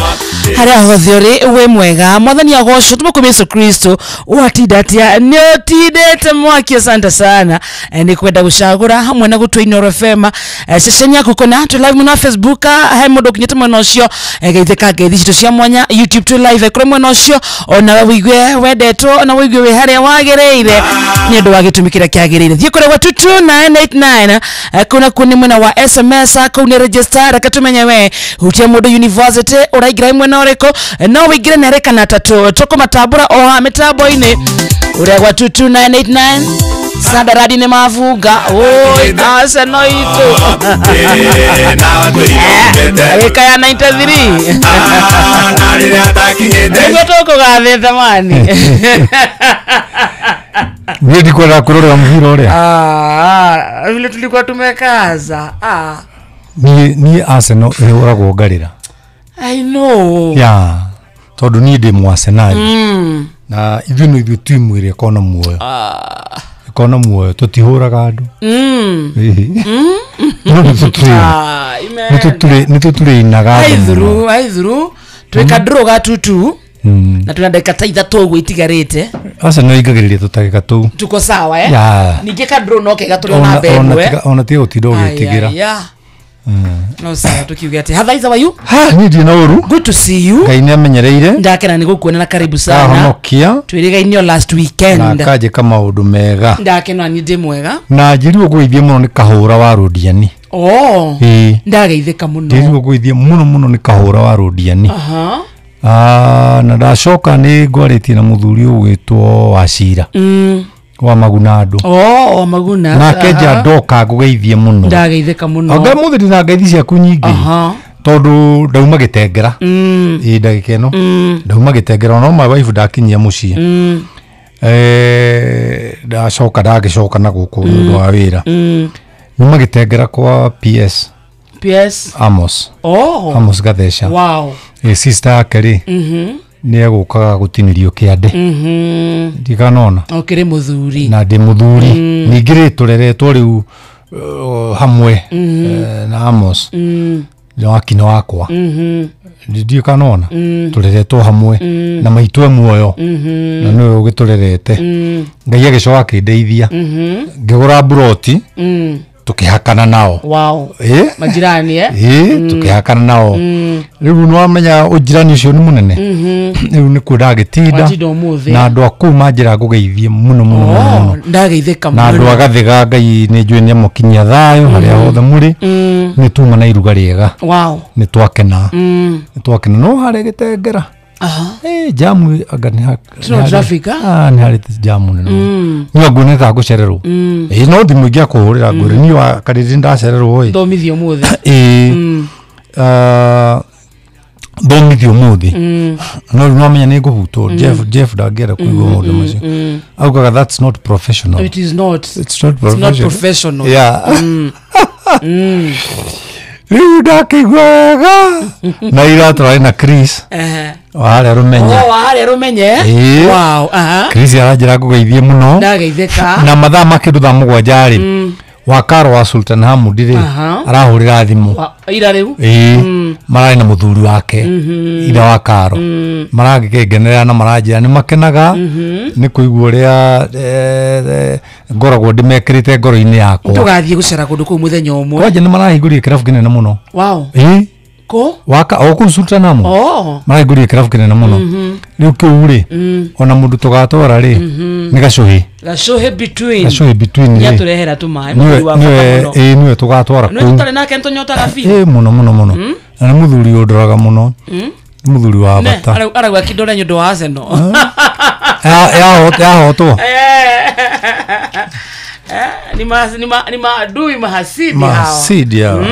haria hothe uri wi mwega. Mwathani agocwo tumukumia Yesu Kristo watinda atia ni utindite mwaki. Asante sana ni kwenda gucagura hamwe na gutua Inoro FM ceceni yaku kona tu live muno Facebook he mundu ukinyite mwena ucio geithika ngeithi citu cia mwanya YouTube tu live kuri mwena ucio ona we wigue wendetwo ona wigue wi haria wagiriire ni undu wa gitumi kiria kĩrĩa kĩagĩrĩire. Thiĩ kũrĩa gwa 22989 kuna kuni mwena wa SMS kau nĩ register, reke tumenye we hutia mũndũ university ũraingĩra mwena ũrĩkũ, no wĩingĩre na erĩ kana atatũ tũkũmatambũra o haha mĩtambo-inĩ ũrĩa gwa 22989 Sandaradi nĩ mabunga oi Arsenal itũ wĩka ya 93 nĩguo tũkũgathĩte mani. Niĩ ndikwenda kũrorera mũbira ũrĩa vile tulikuwa tumekaza. Niĩ Arsenal ĩhũragwo ngarĩra. I know. Yeah, tondũ niĩ ndĩ mũ-Arsenal. Na ithuĩ no ithuĩ timu ĩrĩa ĩkoragwo na muoyo. Ĩkoragwo na muoyo, tũtihũraga andũ. No nĩtũtũrĩinaga andũ. Aithuru twĩka draw ga 2-2 na twĩna ndagĩka ta ithatũ ũguo itigarĩte. Arsenal ĩingagĩrĩria tũtagĩka tũu. Tuko sawa eh? Ningĩ ka draw no kega tũrĩ ona mbere. Ona tiga gũtinda ũgĩtigĩra. No sawa tukiuge ati hathaiza wa you? Ha, ni ndina ũru. Good to see you. Ngai nĩ amenyereire. Ndakena nĩ gũkuona na karibu sana. Kahonokia. Twĩrĩgainio last weekend. Na kanjĩka maũndũ mega. Ndakena nĩ ndĩ mwega. Na njĩrirwo ngũgeithie mũno nĩ Kahũra wa Rũndiani. Oh. Ndageithĩka mũno. Njĩrirwo ngũgeithie mũno mũno nĩ Kahũra wa Rũndiani. Aha. Na ndacoka nĩ ngwarĩtie na mũthuri ũgwĩtwo Wacira. Wa Maguna andũ. Oh, Maguna. Nake nja ndoka ngũgeithie mũno. Ndageithĩka mũno. Anga mũthĩ ndina ngeithi ciaku nyingĩ. Tondũ ndauma gĩtengera. Ĩ ndagĩka ĩno. Ndauma gĩtengera no my wife ndakinyia mũciĩ. Ndacoka ndagĩcoka na gũkũ nĩ ũndũ wa wĩra. Nyuma gĩtengera kwa PS. PS Amos. Oh. Amos Gatheca. Wow. Sister yake rĩ. Nĩ egũkaga gũtinĩrio kĩande. Ndikanona. Ũkĩrĩ mũthuri. Na ndĩ mũthuri. Ningĩ rĩ tũreretwo rĩu hamwe na Amos. Nĩ wakino wakwa. Ndikanona. Tũreretwo hamwe na maitũ e muoyo. Na nĩwe ũgĩtũrerete. Ngai agĩcoka akĩndeithia. Ngĩgũra mburoti. Tukihakana nao. Wow. Majirani eh? Tukihakana nao. Rĩu nĩ wamenya ũjirani ũcio nĩ mũnene. Rĩu nĩkuo ndagĩtinda. Na andũ a kũu manjĩra ngũgeithie mũno mũno mũno. Ndageithĩka mũno. Na andũ a Gathĩga Ngai nĩ njũĩ nĩ amũkinyia thayũ harĩa hothe mũrĩ. Nĩ tuma na iruga rĩega. Wow. Nĩ twakena. Nĩ twakena no harĩa gĩtengera. Jamu anga nĩ traffic. Nĩ harĩ jamu nene. Niĩ nguona ta ngũcererwo. No thimũ ingĩakũhũrĩra ngwĩre niĩ wa karĩrĩ ndacererwo ĩ. Thomithio ũmũthĩ. Thomithio ũmũthĩ. No rĩu nĩwamenya nĩ ngũhutwo. Jeff ndangĩenda kũigua maũndũ macio. Augaga that's not professional. It is not. It's not professional. It's not professional. Yeah. Rĩu ndakĩigua wega. Na ira tũrarĩ na Chris. Wa harĩa Rũmenye. Oh, wa harĩa Rũmenye. Wow. Chris aranjĩra ngũgeithie mũno. Ndageithĩka. Na mathaa ma kĩndũ thaa 7 rĩ. Wakaro wa Sultan Hamud rĩ arahũrĩra thimũ. Ira rĩu. Mararĩ na mũthuri wake. Ira Wakaro. Maragĩkengenera na maranjĩra nĩ makenaga nĩ kũigua ũrĩa ngoragwo ndĩmekĩrĩte ngoro-inĩ yakwa. Tũgathiĩ gũcera kũndũ kũu mũthenya ũmwe. Kwanja nĩ marahingũrire kĩrabu kĩnene mũno. Wow. Ko? Waka o kũu Sultan Hamud. Oh. Marahingũrire kĩrabu kĩnene mũno. Rĩu kĩu rĩ ona mũndũ tũgatwara rĩ nĩ gacũhĩ. Gacũhĩ between. Gacũhĩ between rĩ. Nĩatũrehera tũmaĩ mũthuri wa bata mũno. Nĩwe tũgatwara kũu. Nĩwe tũtarĩ nake nĩtũnyotaga biũ. Mũno mũno mũno. Na nĩ mũthuri ũndoraga mũno. Nĩ mũthuri wa bata. Arauga akĩndora nĩ ũndũ wa Arsenal. Yahotwo. Ni maadui mahasidi hawa. Mahasidi hawa.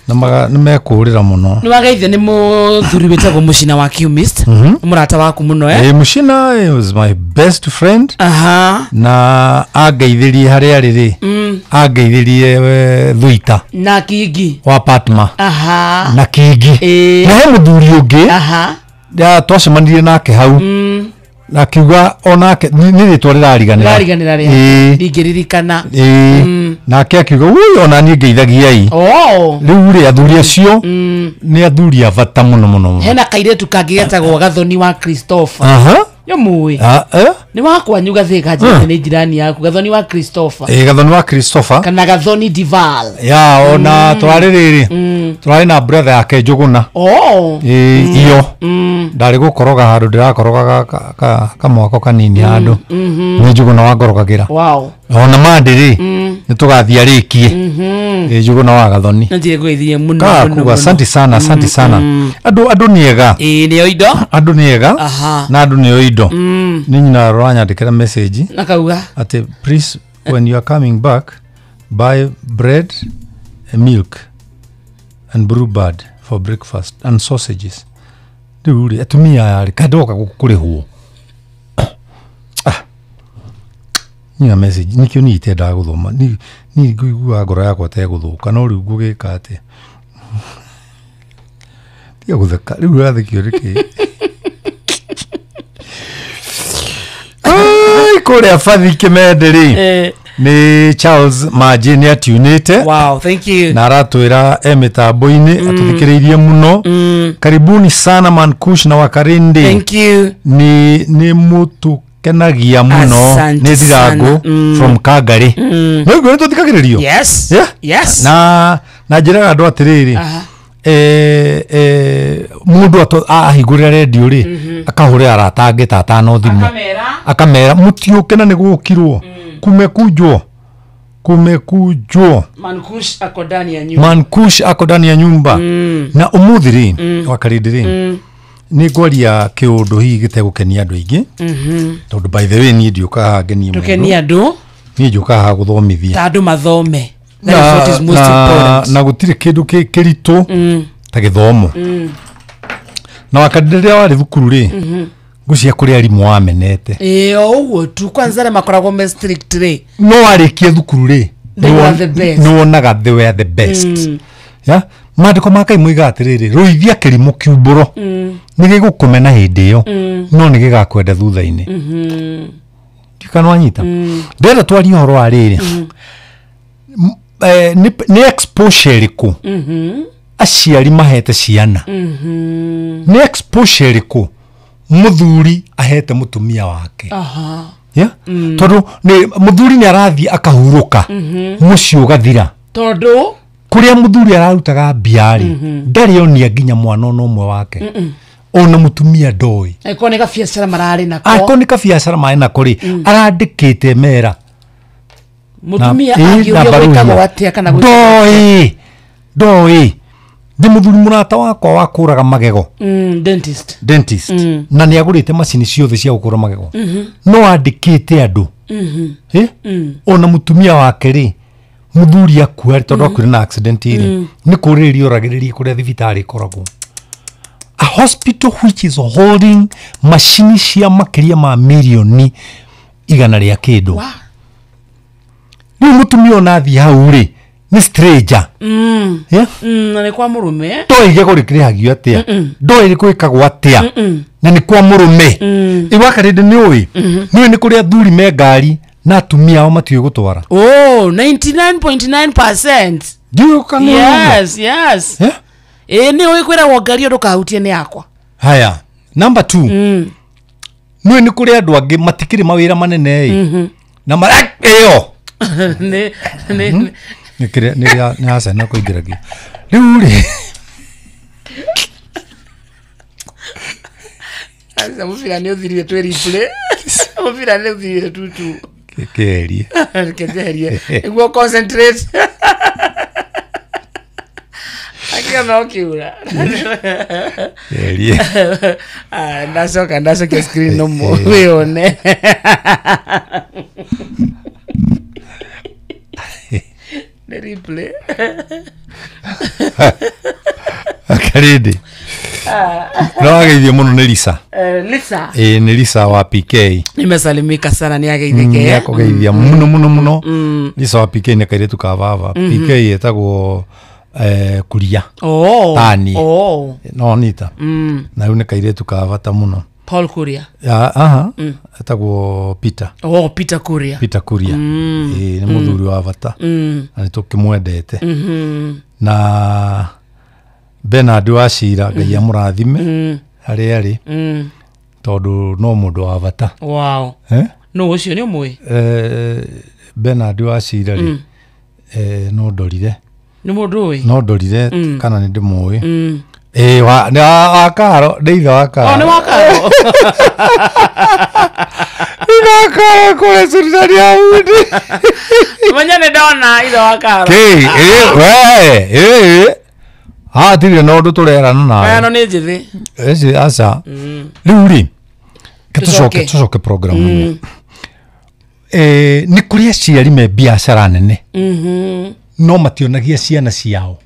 Na nĩ mekũũrĩra mũno. Nĩ wageithio nĩ mũthuri wĩtagwo Mũcina wa Qmist. Mũrata waku mũno eh? Mũcina was my best friend. Aha. Na angeithirie harĩa arĩ rĩ. Angeithirie Thuita. Na Kingi. Wa Patma. Aha. Na Kingi. Na he mũthuri ũngĩ. Aha. Twacemanirie nake hau. Na akiuga onake nĩ rĩtwa rĩrariganĩra. Rĩrariganĩra rĩa. Ndingĩririkana. Nake akiuga ui ona niĩ ngeithagiai. Oh. Rĩu rĩ athuri acio nĩ athuri a bata mũno mũno. Hena kairĩtu kangĩ getagwo Gathoni wa Christopher. Aha. Yo muĩ. Ah, eh? Nĩ wakwanyu gathĩka njĩte nĩ jirani yaku Gathoni wa Christopher. Ĩ Gathoni wa Christopher. Kana Gathoni Dival. Ya ona tũrarĩ rĩrĩ. Tũrarĩ na brother yake Njũgũna. Oh. Ĩ iyo. Ndarĩ gũkoroga handũ ndĩrakorogaga kamwako kanini handũ. Nĩ Njũgũna wangorogagĩra. Wow. Ona mandĩ rĩ nĩ tũgathiĩ arĩkie. Ĩ Njũgũna wa Gathoni. Nĩ ngũithie mũno. Ka kuga asante sana, asante sana. Andũ nĩ ega. Ĩ nĩo indo. Andũ nĩ ega. Aha. Na andũ nĩo indo. Nĩ nyina aranyandĩkĩra message. Akauga atĩ please when you are coming back buy bread, milk and brew bird for breakfast and sausages. Rĩu rĩ atumia aya rĩ kaĩ ndoka kũrĩhwo. Nyina message nikĩo niĩ itendaga gũthoma niĩ ngũiguaga ngoro yakwa tegũthũka no rĩu ngũgĩka atĩa. Tiga gũtheka rĩu ũrathekio nĩkĩ? Kũrĩa Bathi Kĩmende rĩ nĩ Charles Manji nĩ atiunĩte. Wow, thank you. Na aratwĩra e mĩtambo-inĩ atũthikĩrĩirie mũno. Karibuni sana Mankush na Wakarindi. Thank you. Nĩ mũtũkenagia mũno. Nĩ Thirango from Kangari. Nĩ ũguo nĩ tũthikagĩrĩrio? Yes. Yeah? Yes. Na njĩraga andũ atĩrĩrĩ mũndũ ahingũrĩra redio rĩ akahũrĩra arata angĩ ta atano thimũ akamera mũtiũke na nĩ gũkirwo kumekujwo kumekujwo. Mankush ako ndani ya nyumba. Mankush ako ndani ya nyumba. Na ũmũthĩ rĩ Wakarindi rĩ nĩ ngwaria kĩũndũ hihi gĩtegũkenia andũ aingĩ tondũ by the way niĩ ndiũkaga haha ngenie mũndũ. Tũkenie andũ. Niĩ njũkaga haha gũthomithia. Ta andũ mathome. That is what is most important. Na gũtirĩ kĩndũ kĩritũ ta gĩthomo. Na Wakarindi rĩrĩa warĩ thukuru rĩ ngũcia kũrĩ arimũ wamenete. Ĩ o ũguo tu kwanza arĩa makoragwo me strict rĩ. No warĩkia thukuru rĩ They were the best. nĩ wonaga they were the best. Ya maandĩko ma Ngai moigaga atĩrĩrĩ rũithia kĩrimũ kiumbũro nĩ gĩgũkũmena hĩndĩ ĩyo no nĩ gĩgakwenda thutha-inĩ. Ndikana wanyita. Ndĩrenda twarie ũhoro wa rĩrĩ nĩ exposure ĩrĩkũ aciari mahete ciana. Nĩ exposure ĩrĩkũ mũthuri ahete mũtumia wake. Aha. Yeah? Tondũ mũthuri nĩ arathiĩ akahurũka mũciĩ ũgathira. Tondũ kũrĩa mũthuri ararutaga mbia rĩ ndarĩ onia nginya mwana ona ũmwe wake. Ona mũtumia ndoĩ. Angĩkorwo nĩ gabiacara mararĩ nako. Angĩkorwo nĩ kabiacara marĩ nako rĩ arandĩkĩte mera. Mũtumia angĩũrio gwĩkagwo atĩa kana ndoĩ. Ndoĩ. Ndĩ mũthuri mũrata wakwa wakũraga magego. Dentist. Dentist. Na nĩ agũrĩte macini ciothe cia gũkũra magego. No andĩkĩte andũ. Ona mũtumia wake rĩ mũthuri akua tondũ akuire na accident rĩ nĩ kũrĩrĩria oragĩrĩria kũrĩa thibitarĩ ĩkoragwo. A hospital which is holding macini cia makĩria ma mirioni 100 kĩndũ. Rĩu mũtumia ona athiĩ hau rĩ nĩ stranger. Yeah? Na nĩ kwa mũrũme. Ndoĩ igego rĩkĩrĩhagio atĩa. Ndoĩ gwĩkagwo atĩa. Na nĩ kwa mũrũme. Ĩ Wakarindi nĩ ũĩ. Nĩ ũĩ nĩ kũrĩ athuri me ngari na atumia ao matiũĩ gũtwara. Oh, 99.9%. Ndiũĩ kana nĩ ũguo. Yes, yes. Yeah? Ĩ nĩ ũĩ kwĩragwo ngari ndũkahutie nĩ yakwa. Haya, number 2. Nĩ ũĩ nĩ kũrĩ andũ angĩ matikĩrĩ mawĩra manene ĩ. Na ĩyo. Nĩ nĩ acana kũingĩragia. Rĩu rĩ Aca mũbira nĩ ũthirire twĩ replay. Mũbira nĩ ũthirire tutu. Kĩerie. Kĩerie. Nĩguo concentrate. Akĩona no kĩura. Kĩerie. Ndacoka ndacokia screen no wĩone. Nĩ replay. Wakarindi. No ageithio mũno nĩ Lisa. Lisa. Ĩ nĩ Lisa wa PK. Nimesalimika sana nĩ ageithĩke. Nĩ akũgeithia mũno mũno mũno. Lisa wa PK nĩ kairĩtu ka baba. PK ĩtagwo Kuria. Oh. Tani. Oh. No nita. Na rĩu nĩ kairĩtu ka bata mũno. Paul Kuria. Aha. Etagwo Peter. Oh, Peter Kuria. Peter Kuria. Nĩ mũthuri wa bata. Na nĩ tũkĩmwendete. Na Bernard wa Cira Ngai amũrathime harĩa arĩ. Tondũ no mũndũ wa bata. Wow. No ũcio nĩ ũmũĩ? Bernard wa Cira rĩ, no ndorire. Nĩ mũndũ ũĩ? No ndorire kana nĩ ndĩmũĩ. Wa Karo, nĩ ithe wa Karo. Oh, nĩ wa Karo. Ithe wa Karo kũrĩa Sultani ya Bundi. Menya nĩ ndona ithe wa Karo. Kĩ, we, haha tirĩ na ũndũ tũrerana nawe. Aya no nĩ njĩthĩ. Eci, aca. Rĩu rĩ, tũcoke programu-inĩ. Nĩ kũrĩ aciari me biacara nene. No mationagia ciana ciao.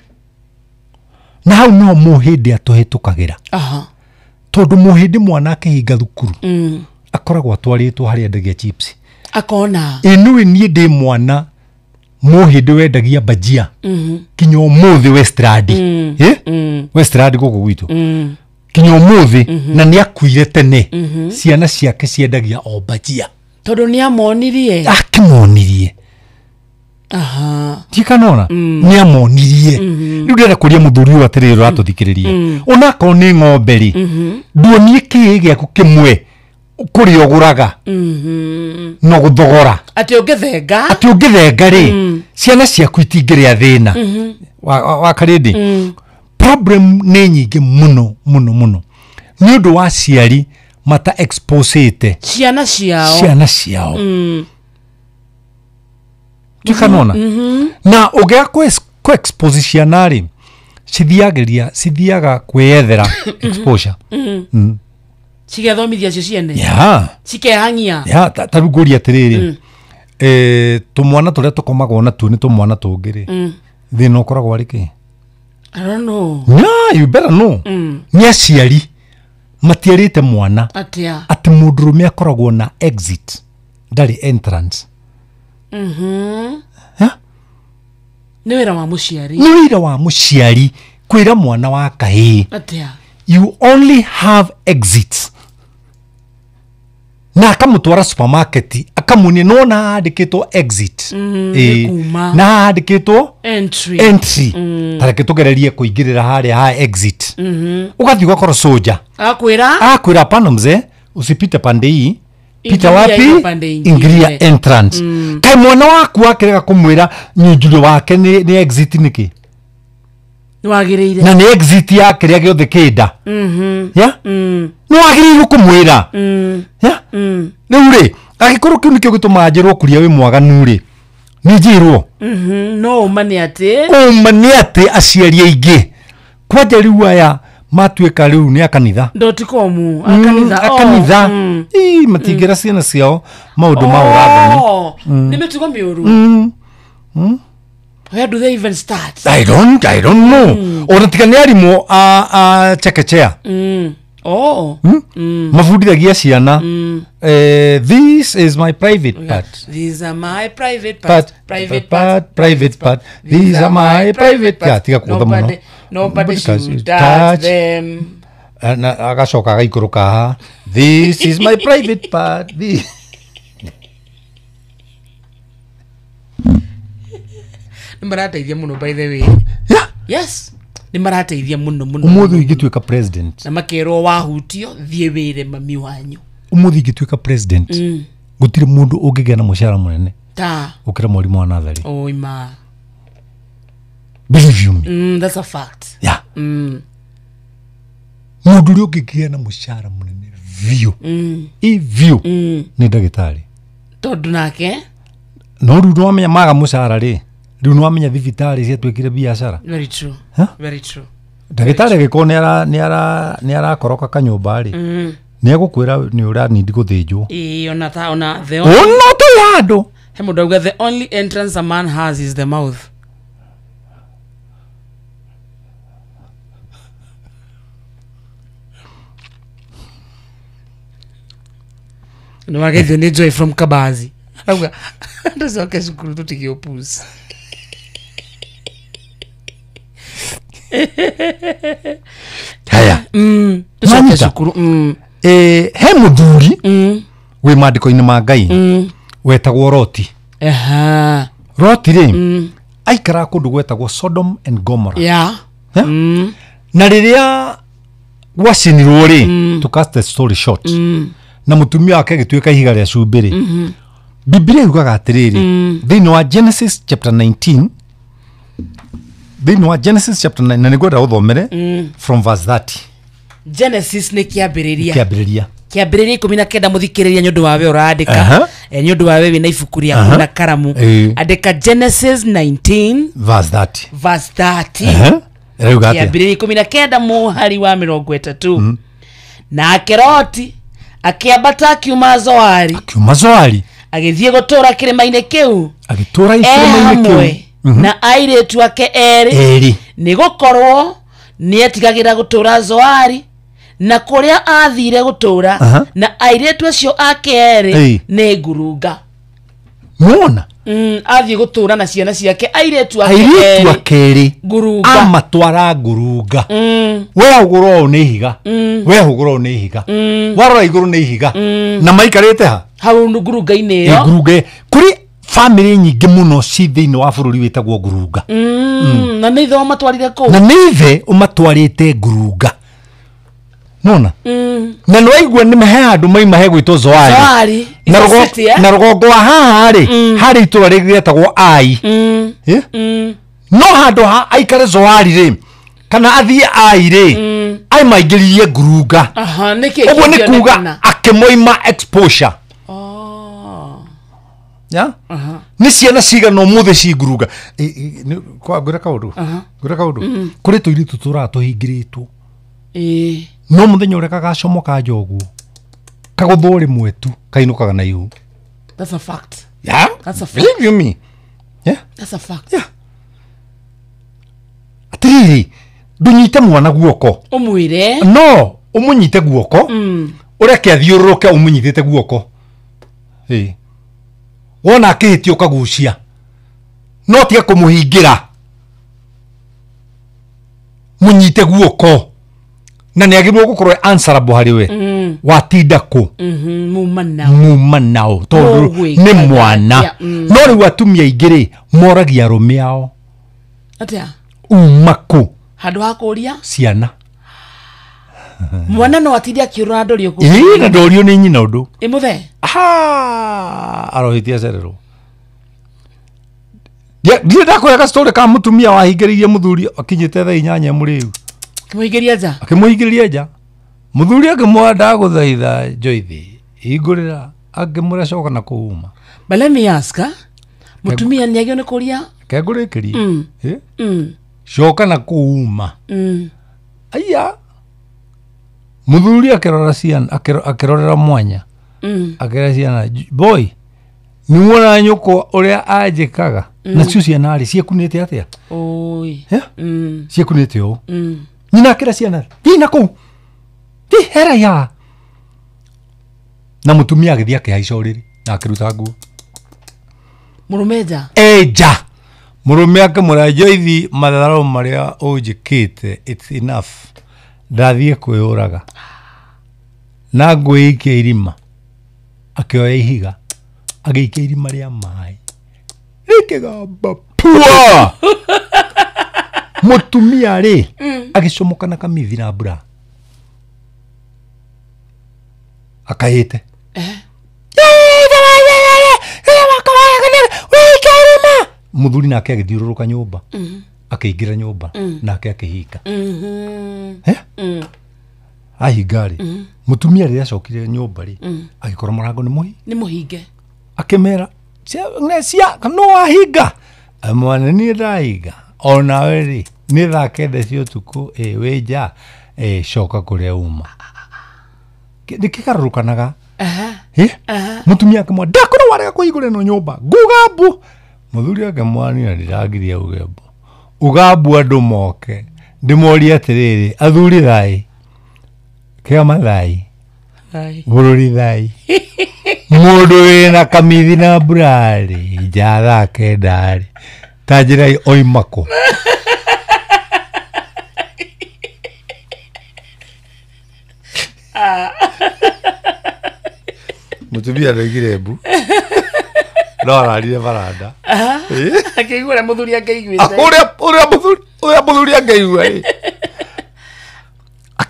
Na hau no mũhĩndĩ atũhĩtũkagĩra. Tondũ mũhĩndĩ mwana akĩhinga thukuru akoragwo atwarĩtwo harĩa endagia chips. Akona. Ĩnũĩ niĩ ndĩ mwana mũhĩndĩ wendagia bajia kinya ũmũthĩ Westrand. Westrand gũkũ gwitũ. Kinya ũmũthĩ na nĩ akuire tene. Ciana ciake ciendagia o bajia. Tondũ nĩ amonirie. Akĩmonirie. Tikanona nĩ amonirie. Rĩu ndĩrenda kũria mũthuri ũyũ atĩrĩrĩ ũratũthikĩrĩria. Onakorwo nĩ ng'ombe rĩ, nduonie kĩĩ gĩaku kĩmwe kũrĩa ũgũraga no gũthogora. Atĩ ũngĩthenga. Atĩ ũngĩthenga rĩ, ciana ciaku itingĩrĩa thĩna. Wa Karĩndĩ. Problem nĩ nyingĩ mũno mũno mũno. Nĩ ũndũ wa aciari mata exposete ciana ciao. Ciana ciao. Tikanona. Na ũngĩaga kũ expose ciana rĩ, cithiaga kwĩyethera exposure. Cigethomithia cio ciene. Yeah. Cikehang'ia. Yeah, ta rĩu ngũria atĩrĩrĩ, tũmwana tũrĩa tũkomagwo natuo nĩ tũmwana tũngĩ rĩ, thĩna ũkoragwo arĩ kĩ? I don't know. Yeah, you better know. Nĩ aciari matiarĩte mwana atĩa atĩ mũndũrũme akoragwo na exit ndarĩ entrance. Nĩ wĩra wa mũciari. Nĩ wĩra wa mũciari kwĩra mwana wa kahĩĩ atĩa you only have exits. Na akamũtwara supermarket akamuonia nona handĩkĩtwo exit. Na handĩkĩtwo entry. Entry. Tareke tũgererie kũingĩrĩra harĩa ha exit. Ũgathiĩ ũgakorwo soja. Akwĩra. Akwĩra pana mzee usipite pande hii. Pita wapi? Ingiria entrance. Kai mwana waku akĩrega kũmwĩra nyunjurĩ wake nĩ exit nĩkĩ? Nĩ wagĩrĩire. Na nĩ exit ya kĩrĩa gĩothe kĩnda. Yeah? Nĩ wagĩrĩirwo kũmwĩra. Yeah? Rĩu rĩ, angĩkorwo kĩu nĩkĩo gĩtũmaga njĩrwo kũria wĩ mwaganu rĩ, nĩ njĩrwo. No ũma nĩ atĩ. Ũma nĩ atĩ aciari aingĩ. Kwanja rĩu aya matuĩka rĩu nĩ a kanitha. Dotcom, a kanitha. A kanitha. Ii, matingĩra ciana ciao maũndũ ma ũrathani. Nĩ mĩtugo mĩũru. Where do they even start? I don't know. Ona tiga nĩ arimũ a chekechea. Oh. Mabundithagia ciana. This is my private part. These are my private part. Private part. Private part. These are my private part. Tiga kũgũtha mũno. Nobody should touch them. Na agacoka agaikũrũka haha. This is my private part. Nĩ marateithia mũno by the way. Yeah. Yes. Nĩ marateithia mũno mũno. Ũmũthĩ ingĩtuĩka president. Na makerwo wahutio thiĩ wĩre mami wanyu. Ũmũthĩ ingĩtuĩka president. Gũtirĩ mũndũ ũngĩgĩa na mũcara mũnene. Ta. Gũkĩra mwarimũ wa natharĩ. Oh ima. Believe you me. That's a fact. Yeah. Mũndũ ũrĩa ũngĩgĩa na mũcara mũnene biũ. I biũ. Nĩ ndagĩtarĩ. Tondũ nake? No rĩu nĩwamenya maga mũcara rĩ. Rĩu nĩwamenya thibitarĩ ciatuĩkire biacara. Very true. Very true. Ndagĩtarĩ agĩkorwo nĩ arakoroka kanyũmba rĩ, nĩ egũkwĩra nĩ ũranindi gũthĩnjwo. Ĩĩ, ona ta ona the only ona tũrĩ handũ. He mũndũ auga the only entrance a man has is the mouth. Nĩ wageithio nĩ Joy from Kabazi. Auga ndũcoke cukuru tũtige ũpuzi. Haya. Tũcoke cukuru. He mũthuri wĩ maandĩko-inĩ ma Ngai wetagwo Roti. Roti rĩ aikaraga kũndũ gwetagwo Sodom and Gomorrah. Yeah. Na rĩrĩa Gwacinirwo rĩ, to cut the story short, na mũtumia wake agĩtuĩka ihiga rĩa cumbĩ rĩ, Biblia yugaga atĩrĩrĩ thĩinĩ wa Genesis chapter 19, thĩinĩ wa Genesis chapter 9, na nĩngwenda ũthomere from verse 30. Genesis nĩ kĩambĩrĩria. Kĩambĩrĩria. Kĩambĩrĩria 19 mũthikĩrĩria nĩ ũndũ wa we ũrandĩka, nĩ ũndũ wa we wĩna ibuku rĩaku na karamu. Andĩka Genesis 19 verse 30. Verse 30. Ĩrauga atĩa? Kĩambĩrĩria 19 mũhari wa 30. Nake Loti akĩambata akiuma Zoari, Kiuma Zoari, agĩthiĩ gũtũũra kĩrĩma-inĩ kĩu agĩtũũra e kĩrĩma-inĩ hamwe kĩu na airĩtu ake erĩ, erĩ, nĩ gũkorwo nĩetigagĩra gũtũũra Zoari na kũrĩa athire gũtũũra na airĩtu acio ake erĩ nĩ ngurunga. Nĩwona? Athiĩ gũtũũra na ciana ciake airĩtu ake airĩtu erĩ ake erĩ ngurunga. Amatwara ngurunga. We hũgũra ũũ nĩ ihiga, we hũgũra ũũ nĩ ihiga, warora igũrũ nĩ ihiga, na maikarĩte ha? Hau ngurunga-inĩ ĩyo. Ngurunga. Kũrĩ famĩlĩ nyingĩ mũno ci thĩinĩ wa bũrũri wĩtagwo ngurunga. Na nĩ ithe ũmatwarire kũu. Na nĩ ithe ũmatwarĩte ngurunga, nona na nĩ waigua nĩ he handũ maima hegwĩtwo Zoari. Zoari, na it's a city, eh? Na rũgongo wa haha rĩ, harĩ itũra rĩngĩ rĩetagwo Ai. Eh? No handũ ha aikare Zoari rĩ, kana athiĩ Ai rĩ, aimaingĩririe ngurunga. Aha, nĩkĩ Ũguo nĩ kuga kĩngĩonekana? akĩmoima exposure ya nĩ ciana cigana ũmũthĩ ci ngurunga. Ngwĩre kaũndũ, ngwĩre kaũndũ, kũrĩ tũirĩtu tũraga tũhingĩrĩtwo, no mũthenya ũrĩa gagacomoka nja ũguo kagũthwo rĩmwe tu kainũkaga na ihu. That's a fact. Yeah? That's a fact. Believe you me. Yeah? That's a fact. Yeah. Atĩrĩrĩ, ndũnyite mwana guoko. Ũmwĩre. No ũmũnyite guoko, ũreke athiũrũrũke ũmũnyitĩte guoko. Ĩ. Wona akĩhĩtia ũkagucia, no tiga kũmũhingĩra. Mũnyite guoko na nĩ agĩrĩirwo gũkorwo answerable harĩ we. Watinda kũ? Muma nao. Muma nao tondũ Ũgwĩkaga nĩ mwana. atĩa? No rĩu atumia aingĩ rĩ, moragia arũme ao. Atĩa? Uma kũ? Handũ ha kũria ciana. Mwana no atinde akĩũrũra ndorio kũu. Ĩĩ, na ndorio nĩ nyina ũndũ. Ĩ mũthee. Arohĩtia acererwo. Ndirĩ ndakũhe gastory ka mũtumia wahingĩrĩirie mũthuri akinyĩte thaa 8 mũrĩu. Kĩmũingĩria nja. Akĩmũhingĩrĩria nja, mũthuri akĩmwĩra, "Ndagũthaitha Joyce, hingũrĩra." Akĩmwĩra, "Coka na kũu uma." But let me ask, ah, mũtumia nĩ agĩrĩirwo nĩ kũria? Kengũrĩkĩrie. Coka na kũu uma. Aya, mũthuri akĩrora ciana, akĩrorera mwanya, akĩra ciana, "Boy, nĩwona nyũkwa ũrĩa anjĩkaga?" Nacio ciana rĩ, ciĩkunĩte atĩa? Oi. Eh? Ciĩkunĩte ũũ. Nyina akĩra ciana, "Thiĩ na kũu, thiĩ hera ya." Na mũtumia agĩthiĩ akĩhaica ũrĩrĩ na akĩruta nguo. Mũrũme nja. Enja mũrũme akĩmwĩra, "Joithi, matharau marĩa ũnjĩkĩte, it's enough. Ndathiĩ kwĩyũraga na ngwĩikia irima." Akĩoya ihiga agĩikia irima rĩa maĩ rĩkĩgamba pua. Mũtumia rĩ, agĩcomoka na kamithi na mbura akahĩte. Mũthuri nake agĩthiũrũrũka nyũmba, akĩingĩra nyũmba nake akĩhinga. Eh? Ahinga rĩ, mũtumia rĩrĩa acokire nyũmba rĩ, agĩkora mũrango nĩ mũhi Nĩ mũhinge. Akĩmera, "Cia no wahinga mwana, niĩ ndahinga onawe rĩ, nĩ thaa 9 cia ũtukũ, ĩ wĩ nja, ĩ coka kũrĩa uma." Nĩ kĩgarũrũkanaga. Ĩ mũtumia akĩmwa, "Ndakorwo warega kũhingũra ĩno nyũmba nguga mbu." Mũthuri akĩmwania, "Ndĩrangiria uge mbu, uga mbu andũ moke ndĩmorie atĩrĩrĩ, athuri thai, kĩama thai, Thai. Bũrũri thai, mũndũ wĩna kamithi na mbura-rĩ nja thaa 9-rĩ, ta njĩrai oima kũ?" Mũtumia ndoigire mbu no ararire baranda. Akĩigua ũrĩa mũthuri angĩiguĩte. Ũrĩa mũthuri angĩigua ĩ.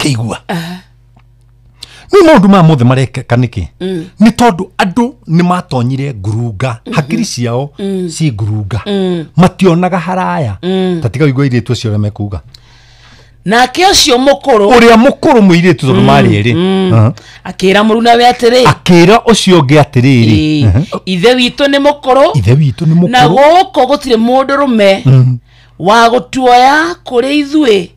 Ndũngĩigua. Nĩ maũndũ maya mothe marekeka nĩkĩ? Nĩ tondũ andũ nĩ matonyire ngurunga, hakiri ciao ci ngurunga, mationaga haraya. Ta tiga ũigue airĩtu acio ũrĩa mekuga. Nake ũcio mũkũrũ, ũrĩa mũkũrũ mũirĩtu tondũ marĩ erĩ, akĩra mũrunawe atĩrĩ, akĩra ũcio ũngĩ atĩrĩrĩ, ithe witũ nĩ mũkũrũ, ithe witũ nĩ mũkũrũ, na gũkũ gũtirĩ mũndũrũme wa gũtuoya kũrĩ ithuĩ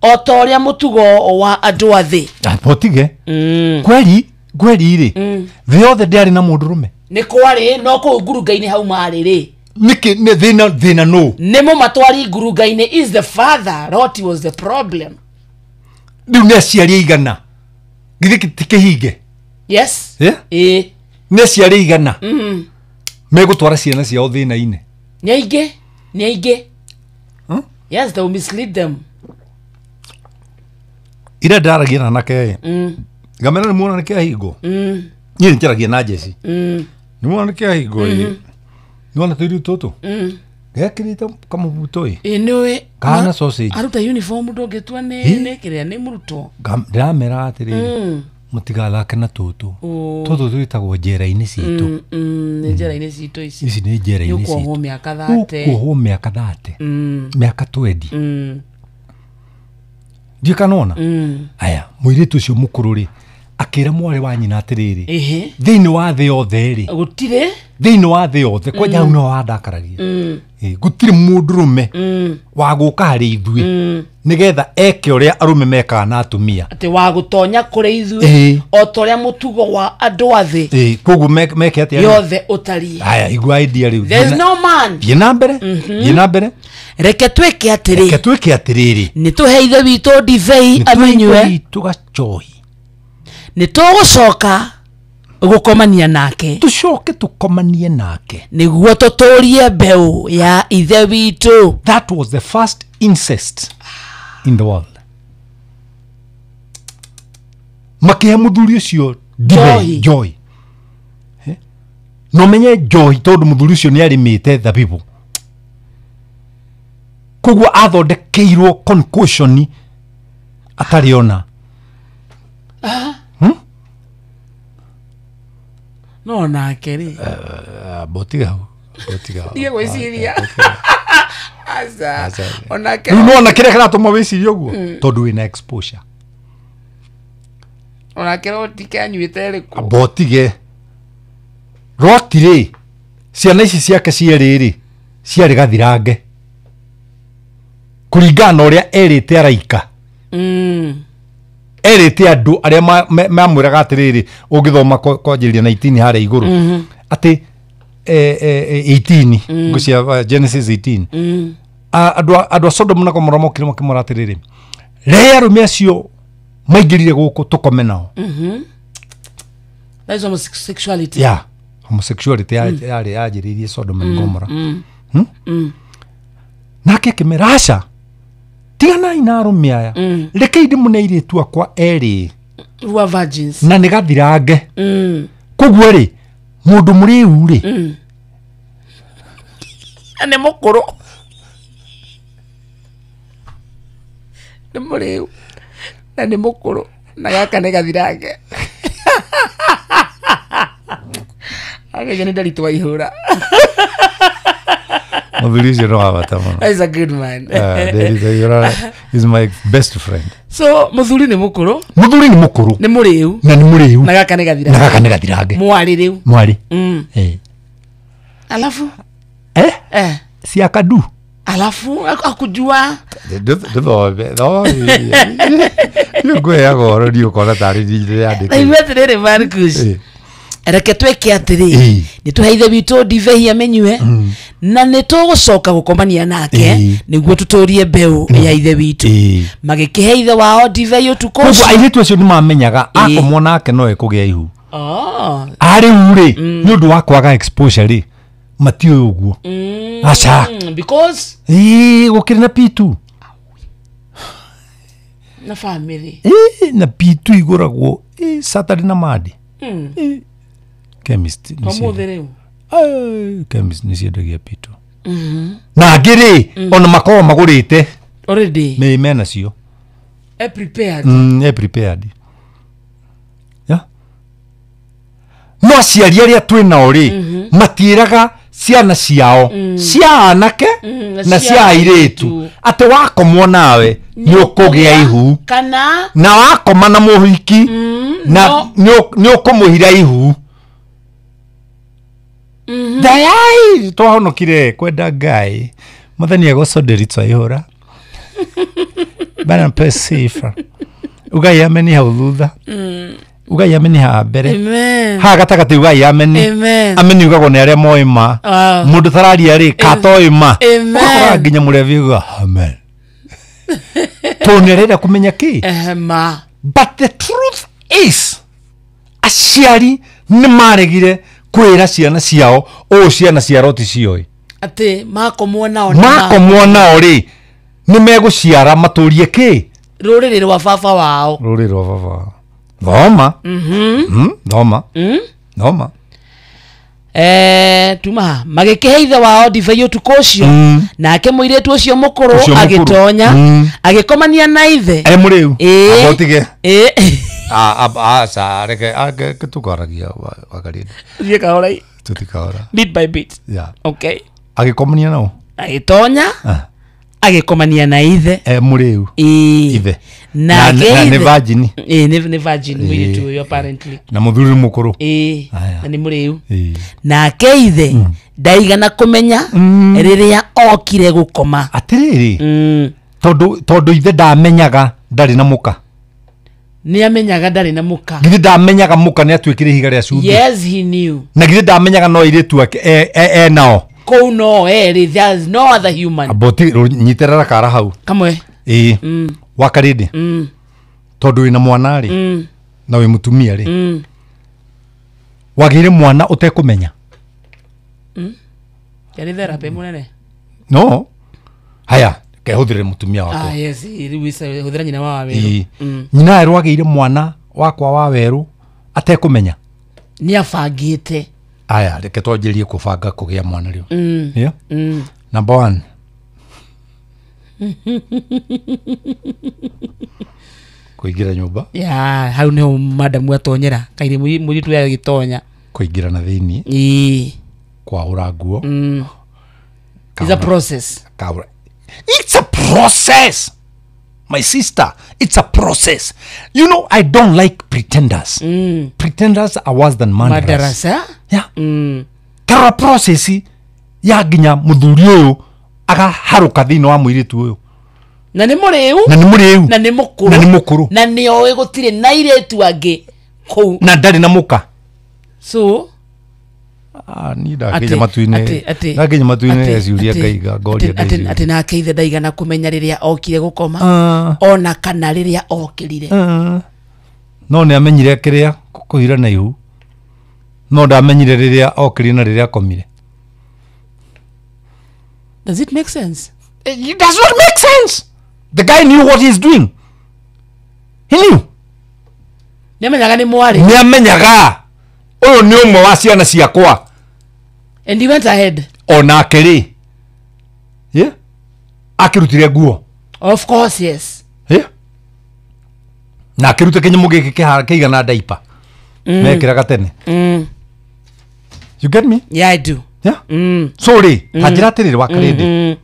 o ta ũrĩa mũtugo wa andũ a thĩ. Botige kweri kweri rĩ, thĩ yothe ndĩarĩ na mũndũrũme. Nĩ kwarĩ no kũu ngurunga-inĩ hau marĩ rĩ, nĩkĩ nĩ thĩna thĩna nũ nĩ mũmatwari ngurunga-inĩ is the father. Lot was the problem. Rĩu nĩ aciari aigana githĩ ti kĩhinge? Yes. Ĩĩ, nĩ aciari aigana megũtwara ciana ciao thĩna-inĩ? Nĩ aingĩ, nĩ aingĩ. Yes, they will mislead them. Ira ndaragia na anake ngamera nĩ muona nĩ kĩahingo. Niĩ nĩ njaragia na Jesse. Nĩ muona nĩ kĩahingo ĩ, nĩ wona tũirĩtu tũtũ gekĩrĩte kamũbuto ĩ, ĩ nĩũĩ kana sausage, aruta uniform ndũngĩtua nĩ kĩrĩa nĩ mũrutwo. Ndĩramera atĩrĩrĩ, mũtigathake na tũtũ tũtũ twĩtagwo njera-inĩ citũ. Nĩ njera-inĩ citũ ici. Ici nĩ njera-inĩ citũ. Ũkuohwo mĩaka 30. Ũkuohwo mĩaka 30. Mĩaka 20. Ndiũĩ kana wona. Aya, mũirĩtu ũcio mũkũrũ rĩ akĩra mwarĩ wa nyina atĩrĩrĩ, thĩinĩ wa thĩ yothe rĩ, gũtirĩ, thĩinĩ wa thĩ yothe kwanja hau nĩho wandakaragia, gũtirĩ mũndũrũme wa gũka harĩ ithuĩ nĩgetha eke ũrĩa arũme mekaga na atumia, atĩ wa gũtonya kũrĩ ithuĩ o ta ũrĩa mũtugo wa andũ a thĩ. Koguo meke atĩa yothe ũtariĩ. Aya, igua idea rĩu. There is no man. Thiĩ na mbere, thiĩ na mbere. Reke twĩke atĩrĩ, reke twĩke atĩrĩrĩ, nĩ tũhe ithe witũ ndibei amĩnyue, witũ gacohi, nĩ tũgũcoka gũkomania nake, tũcoke tũkomanie nake nĩguo tũtũrie mbeũ ya ithe witũ. That was the first incest in the world. Makĩhe mũthuri ũcio ndibei joy. No menye joy tondũ mũthuri ũcio nĩ arĩmĩte thabibũ, koguo athondekeirwo concoction atarĩ ona. No nake rĩ, botiga hau, botiga hau. Ndige gwĩciria. Aca. Onake rĩu nĩwona kĩrĩa kĩratũma wĩcirie ũguo, tondũ wĩna exposure. Onake rotike anyuĩte ĩrĩkũ? Botige roti rĩ, ciana ici ciake cierĩ rĩ ciarĩ gathirange kũringana na ũrĩa erĩte araika. Erĩte andũ arĩa mamwĩraga atĩrĩrĩ, ũngĩthoma kwanjĩrĩria 19 harĩa igũrũ, atĩ 18 ngũcia Genesis 18, andũ a Sodom na Gomora mokire makĩmwĩra atĩrĩrĩ, rehe arũme acio maingĩrire gũkũ tũkome nao. That is homosexuality. Yeah, homosexuality yarĩ yanjĩrĩirie Sodom and Gomora. Nake akĩmera, aca, tiganai na arũme aya, rekei ndĩmũne airĩtu akwa erĩ who are virgins, na nĩ gathirange. Koguo rĩ, mũndũ mũrĩu rĩ, na nĩ mũkũrũ, nĩ mũrĩu na nĩ mũkũrũ, na gaka nĩ gathirange. Agĩje nĩ ndaritũ wa ihũra. Mũthuri ũcio nĩ wa bata mũno. He's a good man. David Aiyora is my best friend. So mũthuri nĩ mũkũrũ, mũthuri nĩ mũkũrũ, nĩ mũrĩu, na nĩ mũrĩu, na gaka nĩ gathirange, na gaka nĩ gathirange, mwarĩ rĩu, mwarĩ. Alafu ciakadu, alafu akujua ndũthome thome ngũheaga ũhoro niĩ ũkona tarĩ niĩ ndĩrandĩkĩte. Igua atĩrĩrĩ Marcus, reke twĩke atĩrĩ, nĩ tũhe ithe witũ ndibei amĩnyue, na nĩ tũgũcoka gũkomania nake nĩguo tũtũrie mbeũ ya ithe witũ. Magĩkĩhe ithe wao ndibei ũtukũ Koguo ũcio. airĩtu acio nĩ mamenyaga akomwo nake no ekũgĩa ihu. Arĩu rĩ, nĩ ũndũ wa kwaga exposure rĩ, matiũĩ ũguo. Aca. Because gũkĩrĩ na P2 na family. Na P2 igũragwo Saturday na Monday. Chemist Ũmũthĩ rĩu. Chemist nĩ ciendagia P2. Na angĩ rĩ, ona makoragwo magũrĩte already. Nĩ mena cio. E prepared. E prepared. Yeah. No aciari arĩa twĩ nao rĩ, matiĩraga ciana ciao cia anake na cia airĩtu atĩ wakomwo nawe nĩ ũkũgĩa ihu, kana na wakoma na mũhiki na nĩ ũkũmũhira ihu. Ndayai twahonokire kwenda Ngai Mwathani egũconderia twaihũra bana pesifa ugai ameni hau thutha, ugai ameni haha mbere, haha gatagatĩ ugai ameni. Ameni ugagwo nĩ arĩa moĩ ma. Mũndũ tararia rĩ katoĩ ma, ũgakora nginya mũrevi uga amen tondũ nĩ arenda kũmenya kĩ. Ma. But the truth is aciari nĩ maregire kwĩra ciana ciao ũũ ciana cia Loti cioĩ atĩ makomwo nao, makomwo nao rĩ nĩ megũciara matũrie kĩ rũrĩrĩ rwa baba wao, rũrĩrĩ rwa baba wao. Thoma. Thoma. Thoma. Tuma magĩkĩhe ithe wao ndibei ũtukũ ũcio, nake mũirĩtu ũcio mũkũrũ agĩtonya, agĩkomania na ithe. E mũrĩu abotige aca reke tũkaragia wakarĩndĩ thiĩ kahora, tũtikahora bit by bit. Yeah. Okay. Agĩkomania nao, agĩtonya agĩkomania na ithe. E mũrĩu ithe nake nĩ virgin. Nĩ virgin mũirĩtu ũyũ apparently, na mũthuri mũkũrũ, na nĩ mũrĩu. Nake ithe ndaigana kũmenya rĩrĩa okire gũkoma. Atĩrĩrĩ, tondũ ithe ndamenyaga ndarĩ na mũka. Nĩ amenyaga ndarĩ na mũka. Githĩ ndamenyaga mũka nĩ atuĩkire ihiga rĩa cumbĩ. Yes, he knew. Na githĩ ndamenyaga no airĩtu ake e nao kũu no erĩ, there is no other human. Aboti nyitĩrĩra kara hau kamwe. Ĩĩ wakarĩndĩ, tondũ wĩna mwana rĩ, na wĩ mũtumia rĩ, wagĩire mwana ũtekũmenya. Yarĩ therapy mũnene. No haya kehũthĩre mũtumia wakwa. Yes, rĩu hũthĩra nyina wa werũ. Nyina werũ agĩire mwana wakwa wa werũ atekũmenya. Nĩ abangĩte. Aya reke twanjĩrĩrie kũbanga kũgĩa mwana rĩu. Yeah? Number 1. Kũingĩra nyũmba. Yeah, hau nĩho madamu atonyera kairĩ mũirĩtu agĩtonya. Kũingĩra na thĩinĩ. Ĩĩ. Kwahũra nguo. It's a process. It's a process. My sister, it's a process. You know, I don't like pretenders. Pretenders are worse than murderers. Murderers, eh? Yeah. Kara process ya nginya muthuri uyu agaharuka thĩinĩ wa mũirĩtu ũyũ. Na nĩ mũrĩu. Na nĩ mũrĩu. Na nĩ mũkũrũ. Na nĩ mũkũrũ. Na nĩ oĩ gũtirĩ na airĩtu angĩ kũu. Na ndarĩ na mũka. So ni ndakinya matu-inĩ. Ndakinya matu-inĩ ciũria ngaiga ngoria ngaiga. Atĩ nake ithe ndaigana kũmenya rĩrĩa okire gũkoma ona kana rĩrĩa okĩrire. No nĩ amenyire kĩrĩa kũhira na ihu. No ndamenyire rĩrĩa okĩrire na rĩrĩa akomire. Does it make sense? It does not make sense. The guy knew what he's doing. He knew. Nĩ amenyaga nĩ mwarĩ. Nĩ amenyaga. Ũyũ nĩ ũmwe wa ciana ciakwa. And he went ahead. Onake rĩ. Yeah? Akĩrutire nguo. Of course, yes. Yeah? Na akĩruta kĩnyamũ gĩkĩ kĩigana diaper. Mekĩraga tene. You get me? Yeah, I do. Yeah? So rĩ, ta njĩra atĩrĩrĩ wakarĩndĩ.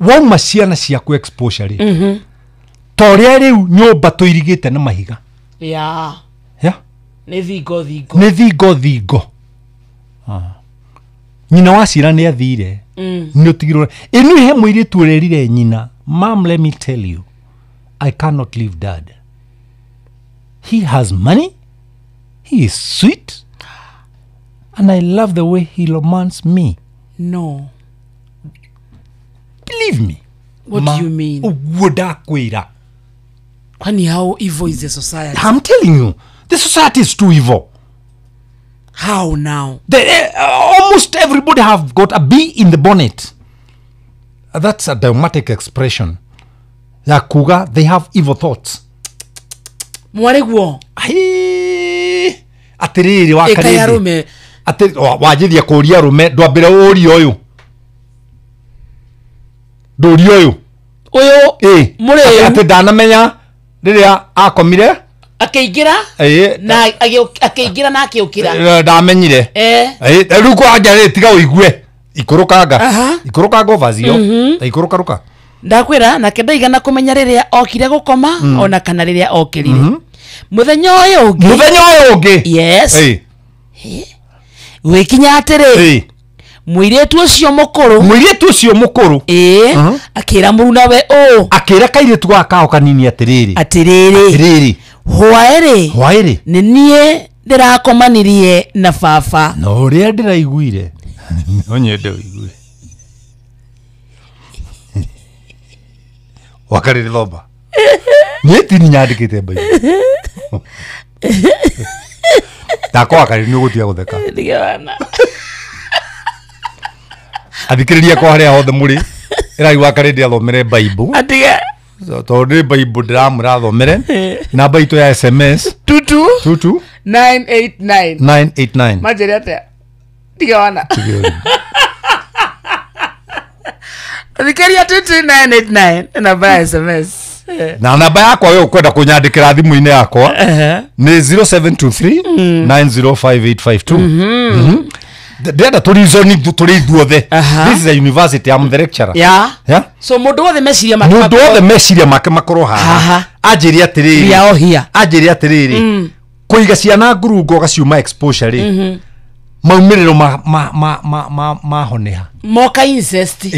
Wauma ciana ciaku exposure rĩ. Ta ũrĩa rĩu nyũmba tũirigĩte na mahiga. Yeah. Yeah? Nĩ thingo thingo. Nĩ thingo thingo. Nyina wa ciana nĩ athire. Nĩ ũtigirwo. Ĩno he mũirĩtu ũrerire nyina, "Mom, let me tell you, I cannot leave dad. He has money, he is sweet, and I love the way he romances me." No. Believe me. What do you mean? Ũguo ndakwĩra. Kwani how evil is the society? I'm telling you, the society is too evil. How now? Almost everybody have got a bee in the bonnet. That's a dogmatic expression. Ya kuga, they have evil thoughts. Mwariguo. Atiriri wa kariri. Ati wajithia kuria rume ndwambire urie uyu. Ndurie uyu. Uyu. Ati ndanamenya Rĩrĩa akomire akĩingĩra na akĩingĩra na akĩũkĩra ndamenyire. Rĩu kwanja rĩ tiga ũigue ikũrũkanga ikũrũkanga ovazio ta ikũrũka rũka ndakwĩra nake ndaigana kũmenya rĩrĩa okire gũkoma ona kana rĩrĩa okĩrire. Mũthenya ũyũ ũngĩ yes gwĩkinya atĩrĩ mũirĩtu ũcio mũkũrũ akĩra mũrunawe ũũ akĩra kairĩtu gaka kao kanini atĩrĩrĩ hwaĩrĩ nĩ niĩ ndĩrakomanirie na baba na ũrĩa ndĩraiguire no nyende ũigue wakarĩrĩ thomba niĩ ti nyandĩkĩte Bible ndakwa wakarĩrĩ nĩ ũgũtiga gũtheka athikĩrĩria kwa harĩa hothe mũrĩ ĩrai wakarĩrĩ athomere Bible tondũ nĩ Bible ndĩramwĩra athomere namba itũ ya SMS 22 989 989 manjĩre atĩa tiga wana thikĩrĩria 22989 namba ya SMS na namba yakwa we ũkwenda kũnyandĩkĩra thimũ-inĩ yakwa nĩ 0723 905852. Ndĩrenda tũrizoni tũrĩ ithuothe. This is a university, I'm the lecturer. Yeah. Yeah? So mũndũ wothe meciria make mũndũ wothe meciria make makorwo haha anjĩre atĩrĩrĩ anjĩre atĩrĩrĩ kũiga ciana ngurungo ũgaciuma exposure rĩ maumĩrĩro mahoneha moka incest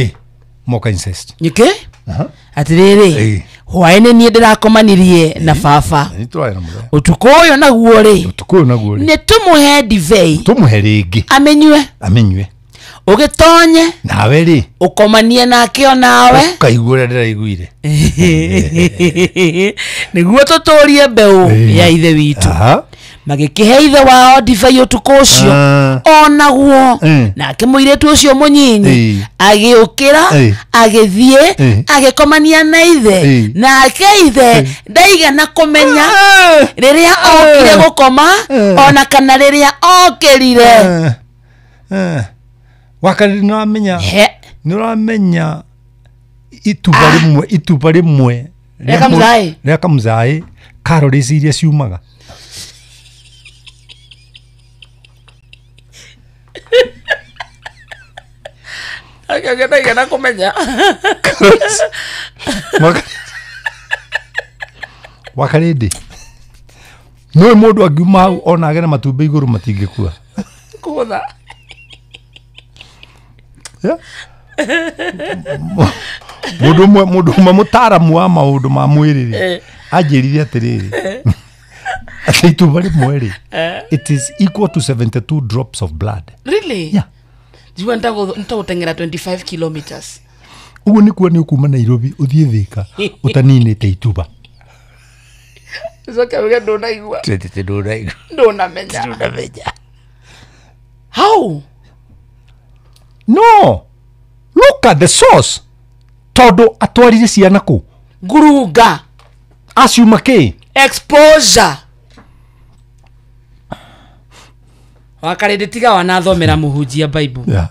moka incest nĩkĩ atĩrĩrĩ hwaĩ-inĩ niĩ ndĩrakomanirie na baba ũtukũ ũyũ naguo rĩ nĩ tũmũhe ndibei tũmũhe rĩngĩ amenyue ũgĩtonye nawe rĩ ũkomanie nake o nawe ũkaigua ũrĩa ndĩraiguire nĩguo tũtũrie mbeũ ya ithe witũ magĩkĩhe ithe wao ndibei ũtukũ ũcio o naguo nake mũirĩtu ũcio mũnyinyi agĩũkĩra agĩthiĩ agĩkomania na ithe nake ithe ndaigana kũmenya rĩrĩa okire gũkoma ona kana rĩrĩa okĩrire. Wakarĩrĩ nĩ ũramenya ituba rĩmwe rĩa kamũcaĩ calories iria ciumaga ndaigana kũmenya wakarĩndĩ nĩũĩ mũndũ angiuma hau ona agere matumbĩ igũrũ matingĩkua kũgũtha mũndũ ũmwe mũtaaramu wa maũndũ ma mwĩrĩ rĩ anjĩrire atĩrĩrĩ atĩ ituba rĩmwe rĩ it is equal to 72 drops of blood. Really? Yeah. Njigua nitagũteng'era 25 kilometers. Ũguo nĩ kuo nĩ ũkuma Nairobi ũthiĩ Thika ũtaninĩte ituba Ũcoke uge ndũnaigua ndũnamenya. How? No, look at the source. Tondũ atwarire ciana kũ ngurunga aciuma kĩ exposure. Wakarende tiga wanathomera muhunjia Bible. Yeah.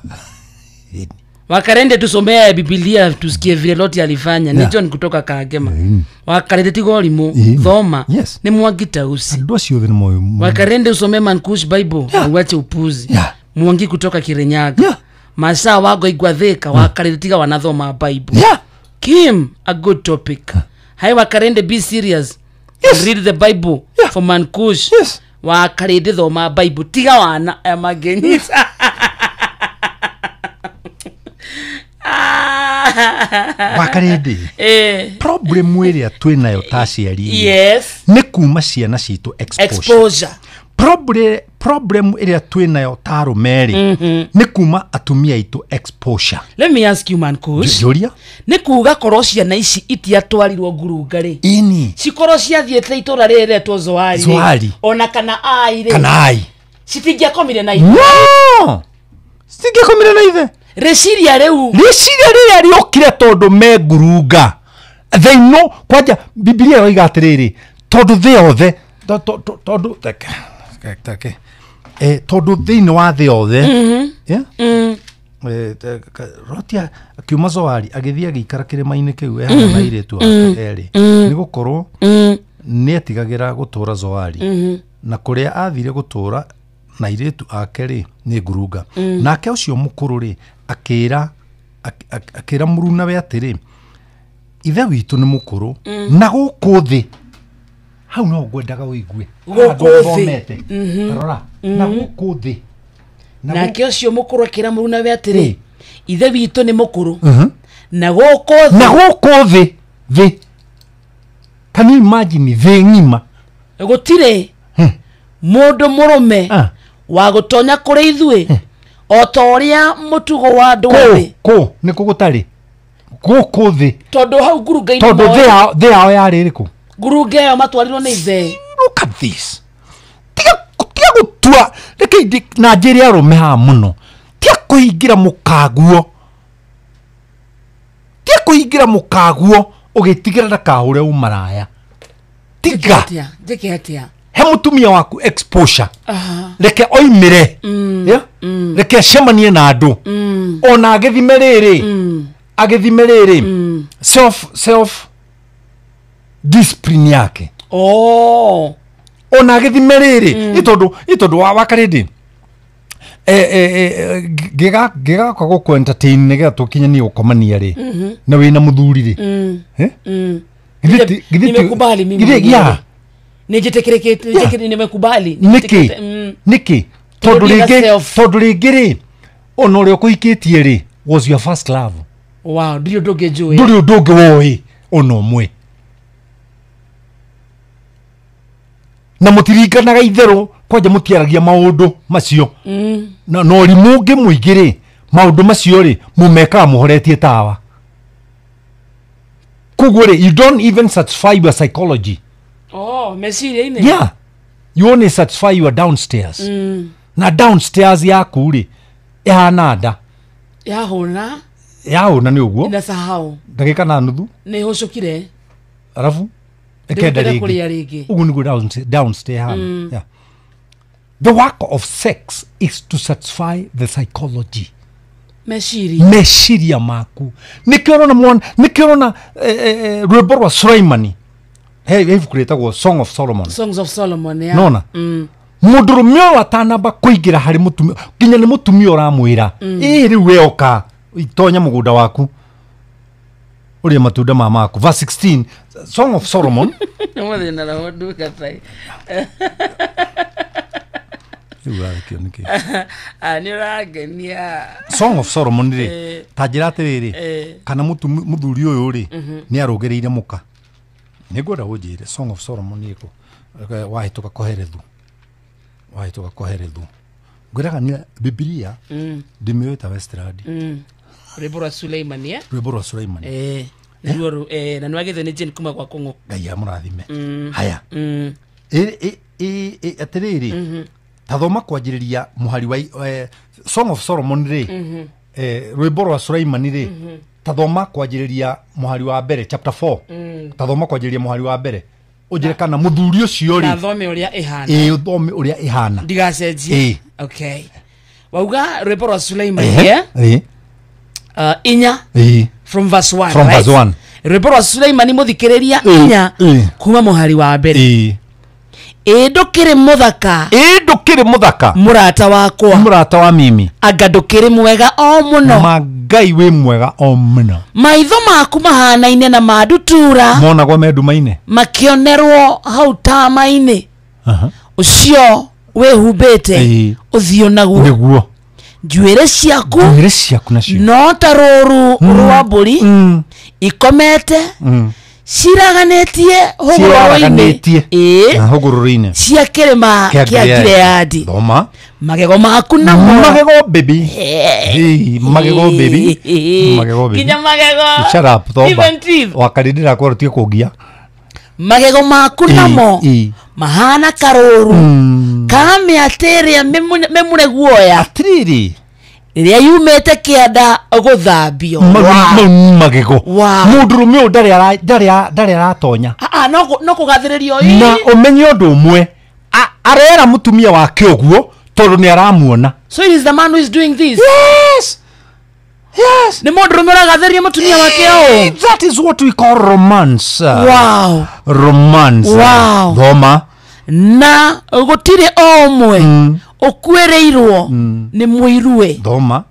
Wakarende tusomea Biblia tusikie vile Loti alifanya. Ni John kutoka Kagema. Wakarende tiga ũrimũ thoma. Yes. Ni Mwangi Tausi. Andũ acio othe nĩ moĩ. Wakarende usome Mankush Bible uache upuzi. Mwangi kutoka Kirinyaga. Masaa wago igwathika wakarende tiga wanathoma Bible. Yeah. Kim, a good topic. Hai wakarende be serious. Yes. Read the Bible for Mankush. Yes. Wakarende thoma Bible tiga wana emagenyisa. Wakarende problem ĩrĩa twĩnayo ta aciari yes nĩ kuma ciana citũ exposure. Problem ĩrĩa twĩnayo ta arũme rĩ nĩ kuma atumia aitũ exposure. Let me ask you Mankush. Njũria nĩ kuga korwo ciana ici itiatwarirwo ngurunga rĩ cikorwo ciathiĩte itũra rĩrĩ rĩretwo Zoari ona kana Ai rĩ citingĩakomire na ithe. No, citingĩakomire na ithe. Rĩciria rĩu rĩciria rĩrĩa rĩokire tondũ me ngurunga they know kwanja Biblia yoiga atĩrĩrĩ tondũ thĩ yothe tondũ tondũ thĩinĩ wa thĩ yothe Loti akiuma Zoari agĩthiĩ agĩikara kĩrĩma-inĩ kĩu e hamwe na airĩtu ake erĩ nĩ gũkorwo Nĩetigagĩra gũtũũra Zoari. Na kũrĩa athire gũtũũra na airĩtu ake rĩ nĩ ngurunga. Nake ũcio mũkũrũ rĩ akĩra akĩra mũrunawe atĩrĩ, ithe witũ nĩ mũkũrũ na gũkũ thĩ hau no ngwendaga ũigue Gũkũ thĩ. Rora na gũkũ thĩ nake ũcio mũkũrũ akĩra mũrunawe atĩrĩ, ithe witũ nĩ mũkũrũ na gũkũ thĩ, na gũkũ thĩ thĩ. Can you imagine thĩ ng'ima gũtirĩ mũndũ mũrũme wa gũtonya kũrĩ ithuĩ o ta ũrĩa mũtugo wa andũ a thĩ. Kũ nĩ kũ gũtarĩ gũkũ thĩ, tondũ hau ngurunga-inĩ tondũ thĩ yao yarĩ ĩrĩkũ? Ngurunga ĩyo matwarirwo nĩ ithe. Look at this. Tiga gũtua reke na njĩre arũme haha mũno, tiga kũhingĩra mũkaguo, tiga kũhingĩra mũkaguo ũgĩtigĩra ndakahũre ũmaraya. Tiga njĩke atĩa? He mũtumia waku exposure, reke oimĩre, reke acemanie na andũ, ona agĩthime rĩrĩ, agĩthime rĩrĩ self discipline yake. Ona agĩthime rĩrĩ ĩ tondũ wa karĩndĩ ngĩgaka gũkũ entertain nĩgetha tũkinyanie gũkomania rĩ na wĩna mũthuri rĩ. Nimekubali mimi mwenyewe. Nĩnjĩtĩkĩrĩkĩte, nimekubali. Nĩkĩ? Nĩkĩ? Tondũ rĩngĩ rĩ ona ũrĩa ũkũhikĩtie rĩ was your first love. Wow, ndũrĩ ũndũ ũngĩ njũĩ. Ndũrĩ ũndũ ũngĩ woĩ ona ũmwe. Na mũtiringanaga itherũ kwanja mũtiaragia maũndũ macio. Na ũrimũ ũngĩ mũingĩ rĩ maũndũ macio rĩ mũmekaga mũhoretie tawa. Koguo rĩ you don't even satisfy your psychology. Oh, meciria-inĩ. Yeah. You only satisfy your downstairs. Na downstairs yaku rĩ ĩhana nda. Yahũna. Yahũna nĩ ũguo. Inasahau. Ndagĩka na nuthu. Nĩ hũcũkire. Arabu ĩkenda rĩngĩ. Ũguo nĩguo downstairs hana. Yeah. The work of sex is to satisfy the psychology. Meciria. Meciria maku. Nĩkĩo ũrona mwana, nĩkĩo ũrona rwĩmbo rwa Sulaimani. He ibuku rĩtagwo Song of Solomon. Songs of Solomon, yeah. Nona. Mũndũrũme ũyũ atanamba kũingĩra harĩ mũtumia, nginya nĩ mũtumia ũramwĩra, ĩ rĩu we oka itonya mũgũnda waku ũrĩe matunda ma maku. Verse 16, Song of Solomon. Song of Solomon rĩ ta njĩra atĩrĩrĩ, kana mũthuri ũyũ rĩ nĩ arũgĩrĩire mũka. Nĩngwenda ũnjĩre Song of Solomon ĩkũ wahĩtũka Koherethu, wahĩtũka Koherethu. Ngwĩraga nĩ Bibilia ndĩmĩũĩ ta Westland. Rwĩmbo rwa Sulaimani, eh? Rwĩmbo rwa Sulaimani. Nĩruo na nĩwagĩthio nĩ Jane kuma gwa Kũng'ũ. Ngai amũrathime. Haya. Atĩrĩrĩ, ta thoma kwanjĩrĩria mũhari wa Song of Solomon rĩ, rwĩmbo rwa Sulaimani rĩ, ta thoma kwanjĩrĩria mũhari wa mbere chapter 4. Ta thoma kwanjĩrĩria mũhari wa mbere ũnjĩre kana mũthuri ũcio rĩ na thome ũrĩa ĩhana. Ĩ ũthome ũrĩa ĩhana ndigacenjie. Okay, wauga rwĩmbo rwa Sulaimani, eh? Inya from verse 1, from right? Verse 1. Rwĩmbo rwa Sulaimani mũthikĩrĩria inya kuma mũhari wa mbere. Ĩ ndũkĩrĩ mũthaka, ĩ ndũkĩrĩ mũthaka mũrata wakwa, mũrata wa mimi, anga ndũkĩrĩ mwega o mũno. Mangai wĩ mwega o mũno. Maitho maku mahanaine na ma ndutura, monagwo me nduma-inĩ, makĩonerwo hau tama-inĩ. Ũcio wĩhumbĩte ũthiũ naguo nĩguo. Njuĩrĩ ciaku, njuĩrĩ ciaku nacio no ta rũũru rwa mbũri ikomete ciraganĩtie hũgũrũrũ-inĩ, hũgũrũrũ-inĩ cia kĩrĩma kĩa Gileadi. Thoma. Magego maku namo, magego baby, magego baby, magego baby, nginya magego. Shut up, thoma. Wakarindira kwa rutie kũngia. Magego maku namo mahana karũũru ka mĩatĩ ĩrĩa mĩmure guoya, atĩrĩrĩ, rĩrĩa yumĩte kĩanda gũthambio. Magego. Mũndũrũme ũyũ ndarĩ aratonya. No kũgathĩrĩrio. Na ũmenye ũndũ ũmwe, arera mũtumia wake ũguo tondũ nĩ aramuona. So it is the man who is doing this. Yes. Yes. Nĩ mũndũ rũme ũragathĩrĩria mũtumia wake ũũ. That is what we call romance. Wow. Romance. Wow. Thoma. Na gũtirĩ o ũmwe ũkuĩrĩirwo nĩ mũiruwe. Thoma.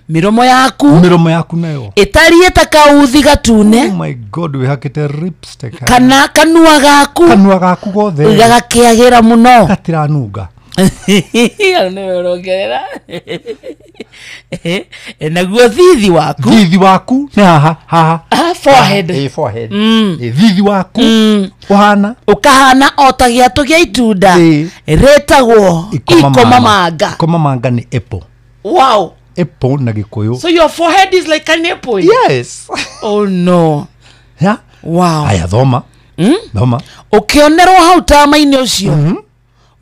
Miromo yaku. Miromo yaku nayo. Ĩtariĩ ta kauthi gatune. Oh my God, wĩhakĩte lipstick. Kana kanua gaku. Kanua gaku gothe. Gagakĩagĩra mũno. Gatiranunga. Nĩwe ũrongerera. Naguo thithi waku. Thithi waku nĩ haha haha. Forehead. Forehead. Thithi waku ũhana ũkahana o ta gĩatũ gĩa itunda rĩtagwo ikomamanga. Ikomamanga nĩ apple. Wow. Apple na Gĩkũyũ. So your forehead is like an apple. Yes. Oh no. Yeah. Wow. Aya thoma. Thoma. Ũkĩonerwo hau tama-inĩ ũcio.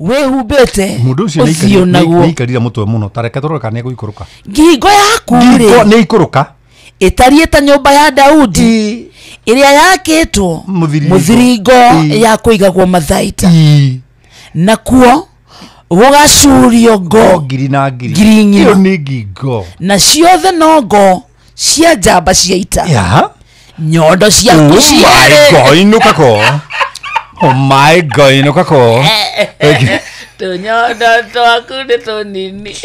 Wĩhumbĩte mũndũ ũcio ũthiũ naguo. Nĩaikarire mũtwe mũno ta reke tũrore kana nĩegũikũrũka. Ngingo yaku rĩ nĩ ikũrũka. Ĩtariĩ ta nyũmba ya Daudi ĩrĩa yakĩtwo mũthiringo ya kũigagwo mathaita. Nakuo gũgacurio ngo ngiri na ngiri. Ngiri ng'ima. Ĩyo nĩ ngingo. Na ciothe no ngo cia njamba cia ita. Yeah. Nyondo ciaku cierĩ. Oh my God, inũka ko. Oh my God, inũka ko. Tũnyondo twaku nĩ tũnini.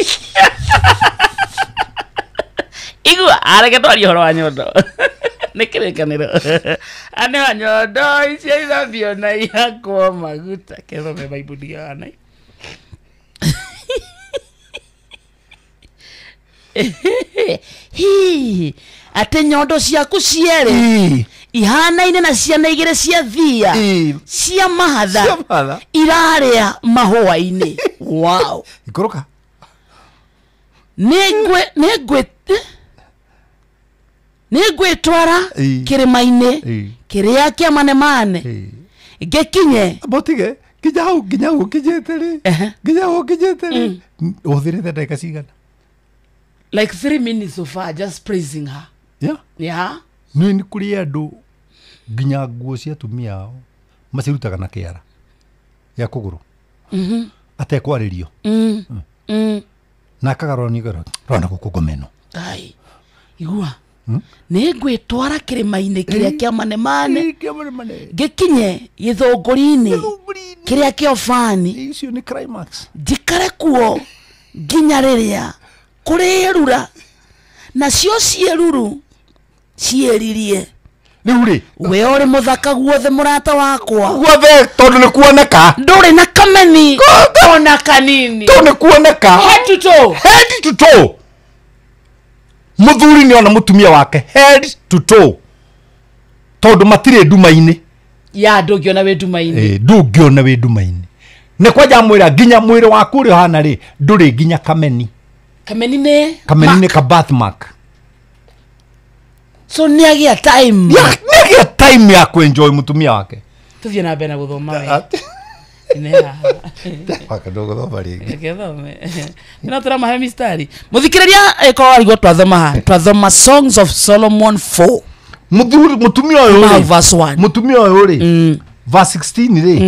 Igua, areke twarie ũhoro wa nyondo. Nĩ kĩrĩkanĩro. Aneo nyondo icio ithambio na ihakwo maguta. Kethome Baibuli yana. Hi, atĩ nyondo ciaku cierĩ ihanaine na ciana igĩrĩ cia thia cia mahatha irarĩa mahũa-inĩ. Wow. Ikũrũka. Nĩngwĩtwara kĩrĩma-inĩ kĩrĩa kĩa manemane ngĩkinye. Botige nginya hau ũkinyĩte rĩ. Nginya hau ũkinyĩte rĩ. Ũhũthĩrĩte ndagĩka cigana? Like 3 minutes so far just praising her. Yeah. Yeah. Nĩ kũrĩ andũ nginya nguo cia atumia ao macirutaga na kĩara gĩa kũgũrũ. Atekwarĩrio. Na akagarũra nĩgero rona gũkũ ngoma ĩno. Ai. Igua. Nĩngwĩtwara kĩrĩma-inĩ kĩrĩa kĩa manemane ngĩkinye gĩthũngũri-inĩ kĩrĩa kĩa ũbani. Icio nĩ climax. Njikare kuo nginya rĩrĩa kũrĩrura nacio ciĩruru ciĩririe. Rĩu rĩ we ũrĩ mũthaka guothe mũrata wakwa guothe tondũ nĩ kuoneka ndũrĩ na kameni ona kanini tondũ nĩ kuoneka head to toe. Head to toe. Mũthuri nĩ ona mũtumia wake head to toe tondũ matirĩ nduma-inĩ. Ya ndũngĩona wĩ nduma-inĩ. Ndũngĩona wĩ nduma-inĩ. Nĩ kwanja mwĩra nginya mwĩrĩ waku ũrĩa ũhana rĩ ndũrĩ nginya kameni. Kameni nĩ kameni nĩ ka birthmark. So nĩagĩa time. Nĩagĩa time ya kwenjoy mũtumia wake. Tũthiĩ na mbere na gũthoma we. Ndũgũthoma rĩngĩ. Gĩthome. No tũramahe mistari. Mũthikĩrĩria ĩkorwo arigwo twathoma ha. Twathoma Songs of Solomon 4. Mũthuri mũtumia ũyũ rĩ. Verse 1. Mũtumia ũyũ rĩ. Verse 16 rĩ.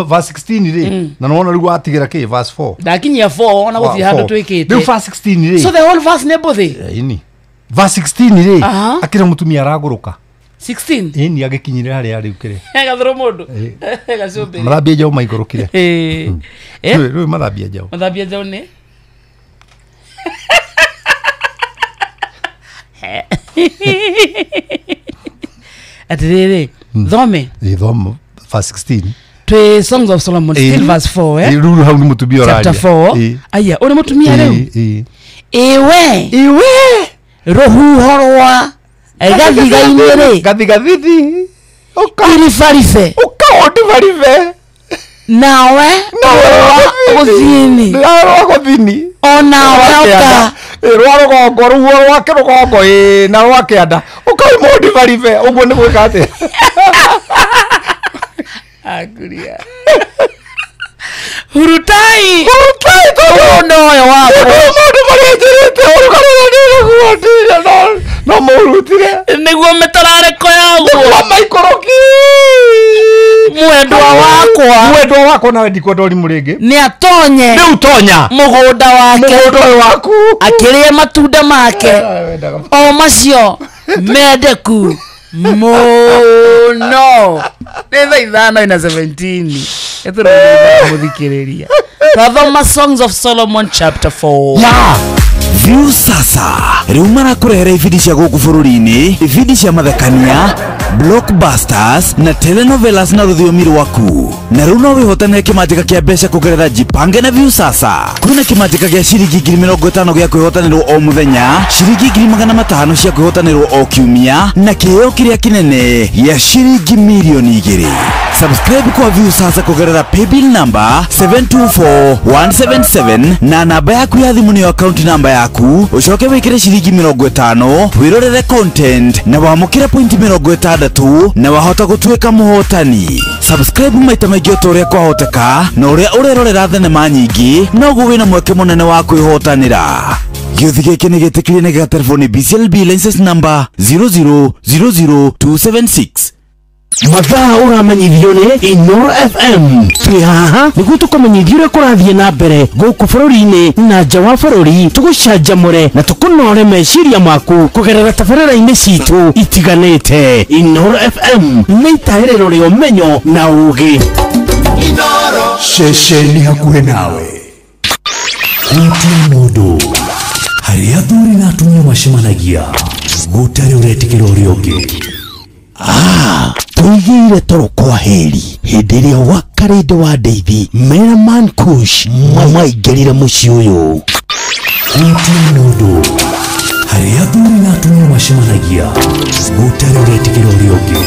Verse 16 rĩ. Na nĩwona rĩu watigĩra kĩ verse 4. Ndakinyia 4 ona gũtirĩ handũ twĩkĩte. Rĩu verse 16 rĩ. So the whole verse nĩ mbũthĩ. Ĩni. Verse 16 rĩ. Akĩra mũtumia aragũrũka. 16. Ĩni agĩkinyire harĩa rĩu kĩrĩ. Gathũrũ mũndũ. Gacũmbĩrĩ. Mathambia njaũ maikũrũkire. Rĩu mathambia njaũ. Mathambia njaũ nĩ? Atĩrĩrĩ, thome. Thoma verse 16. Twĩ Songs of Solomon still verse 4 eh. Rĩu hau nĩ mũtumia ũraria. Chapter 4. Aya, ũrĩ mũtumia rĩu? Ĩwe. Ĩwe. Rũhuho rwa gathiga-inĩ rĩ. Gathigathithi. Iribaribe. Ũka ũndibaribe. Nawe rwa gũthini. Rwa gũthini. Onawe ũka. Rwa rũgongo rũhuho rwa kĩrũgongo ĩ na rwa kĩanda. Ũka ũndibaribe. Ũguo nĩ gwĩka atĩa? Akuria. Hurutai. Hurutai tondũ ũyũ wakwa. Mũndũ marĩnjĩrĩte ũrugarĩ nĩguo ndirĩ no mũrutire. Nĩguo mĩtararĩko yaguo. Nĩguo maikũrũki. Mwendwa wakwa. Mwendwa Wakwa nawe ndikwenda ũrimũ rĩngĩ. Nĩ atonye. Rĩu tonya. Mũgũnda wake. Mũgũnda ũyũ waku. Akĩrĩe matunda make. O macio mendeku mũno. Nĩ thaa 5:17. Ĩtũrũmĩrĩra mũthikĩrĩria. Twathoma Songs of Solomon chapter 4. Yeah. View sasa rĩu marakũrehera ibindi cia gũkũ bũrũri-inĩ, ibindi cia mathekania, blockbusters na telenovelas na rũthiomi rwaku. Na rĩu no wĩhotanĩre kĩmanjĩka kĩa mbeca kũgerera Jipange na View sasa. Kwĩna kĩmanjĩka gĩa ciringi 50,000 gĩa kwĩhotanĩrwo o mũthenya, ciringi 500,000 cia kwĩhotanĩrwo o kiumia, na kĩheo kĩrĩa kĩnene gĩa ciringi 2,000,000. Subscribe kwa View sasa kũgerera paybill number 724177 na namba yaku ya thimũ nĩyo account number yaku, ucoke wikire ciringi 50 wirorere content na wamukire point 60 na wahota gutuika muhotani. Subscribe maita maingi o ta uria kwahoteka na uria urerorera thenema nyingi noguo wina mweke munene wa kwihotanira. Gĩũthi gĩkĩ nĩ gĩtĩkĩrie nĩ gĩa telefoni BCLB license number 0000276. Mathaa ũramenyithio nĩ Inoro FM. Twĩ haha nĩguo tũkũmenyithie ũrĩa kũrathiĩ na mbere gũkũ bũrũri-inĩ na nja wa bũrũri, tũgũcanjamũre na tũkũnore meciria maku kũgerera tabarĩra-inĩ citũ itiganĩte. Inoro FM nĩ itaĩrĩro rĩa ũmenyo na ũũgĩ. Ceceni hakuhĩ nawe. Hutia mũndũ harĩa athuri na atumia macemanagia gũtarĩ ũretĩkĩra ũrĩa ũngĩ. Tuigĩire toro kwa heri hĩndĩ ĩrĩa wakarĩndĩ wa Ndeithi mera Man Kush maingĩrire mũciĩ ũyũ. Hutia mũndũ harĩa athuri na atumia macemanagia gũtarĩ ũretĩkĩra ũrĩa ũngĩ.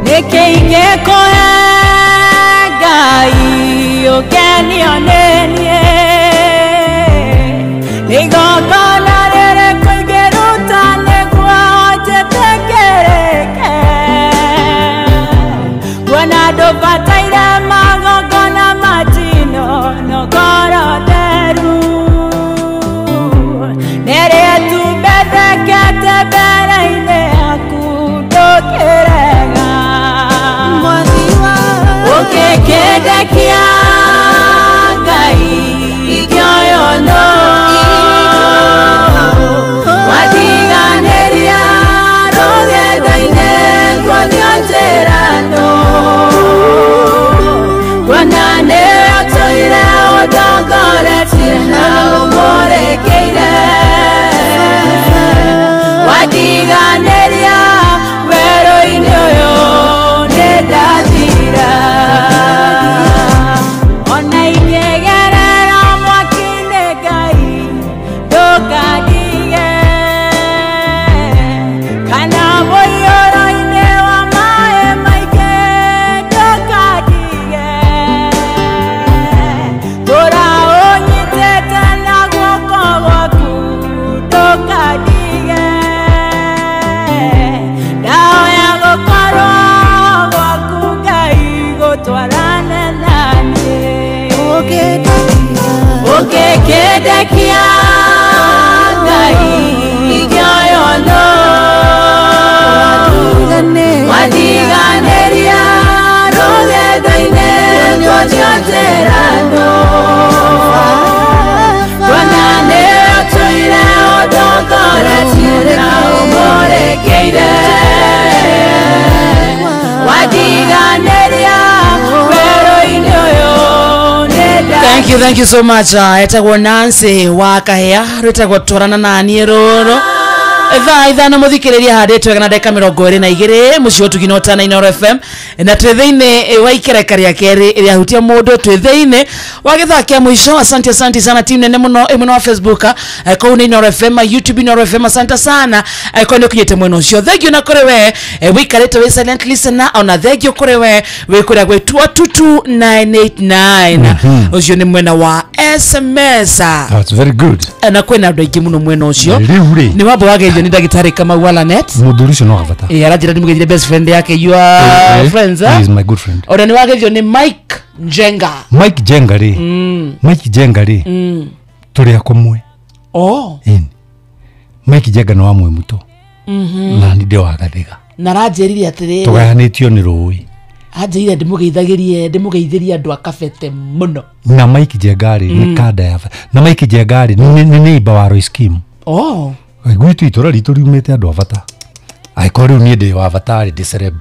Nĩkĩingĩkũhe Ũngĩkenio nĩ niĩ igongona rĩrĩkũ ingĩruta nĩguo njĩtĩkĩrĩke kuona ndũbataire magongona ma njino no ngoro theru nĩrĩ tumbethekete mbere-inĩ yaku ndũkĩrega ũngĩkĩndekia Ngai ingĩoywo nũ watiganĩria rũgendo-inĩ kuonio njĩra nũ kuona nĩwe ũtũire ũndongoretie na ũmũrĩkĩire watiganĩria werũ-inĩ ũyũ nĩndathira ona ingĩgerera mwaki-inĩ Ngai ndũkandige kana mũiyũro-inĩ wa maĩ maingĩ ndũkandige tũra ũnyitĩte na guoko gwaku ndũkandige ndahoya gũkorwo gwaku Ngai gũtwarane na niĩ ũngĩkĩndekia Ngai ingĩoywo nũ watiganĩria rũgendo-inĩ kuonio njĩra nũ kuona nĩwe ũtũire ũndongoretie na ũmũrĩkĩire watiganĩria werũ-inĩ ũyũ Thank you so much. Etagwo Nancy wa Kahea rwĩtagwo twarana na niĩ rũrũ thaa 5 mũthikĩrĩria handĩtwo wega na ndagĩka 22 mũciĩ ũtugi na ũtana Inooro FM na twĩ thĩinĩ wa ikereka rĩa kerĩ rĩahutia mũndũ twĩ thĩinĩ wa gĩthaa kĩa mũico. Asante asante sana team nene mũno ĩ mwena wa Facebook kũu nĩ Inooro FM, YouTube Inooro FM, asante sana kwa nĩ ũkinyĩte mwena ũcio. Thank you na kũrĩ we wĩikarĩte wĩ silent listener, ona thank you kũrĩ we wĩ kũrĩa gwĩ 22989 ũcio nĩ mwena wa SMS. That's very good. Na kwĩna andũ aingĩ mũno mwena ũcio. Rĩu rĩ nĩ wambo wageithio nĩ ndagĩtarĩ Kamau wa Lanet mũthuri ũcio no gabata. Aranjĩra ndĩmũgeithie best friend yake, your friends, He is my good friend. Ona nĩ wageithio nĩ Mike Njenga. Mike Jenga rĩ, Mike Jenga rĩ, tũrĩ akũmwe. Oh. Mike Jenga nĩ wa Mwĩmuto. Na nĩ ndĩ wa Gathiga. Na aranjĩrire atĩrĩrĩ, tũgayanĩtio nĩ rũĩ. Anjĩrire ndĩmũgeithagĩrie ndĩmũgeithĩrie andũ a Kabete mũno. Na Mike Jenga rĩ nĩ kanda ya na Mike Jenga rĩ nĩ neighbor wa Roy Scheme. Oh. Gwitũ itũra ritũ riumĩte andũ a bata. Angĩkorwo rĩu niĩ ndĩ wa bata rĩ, ndĩ celeb.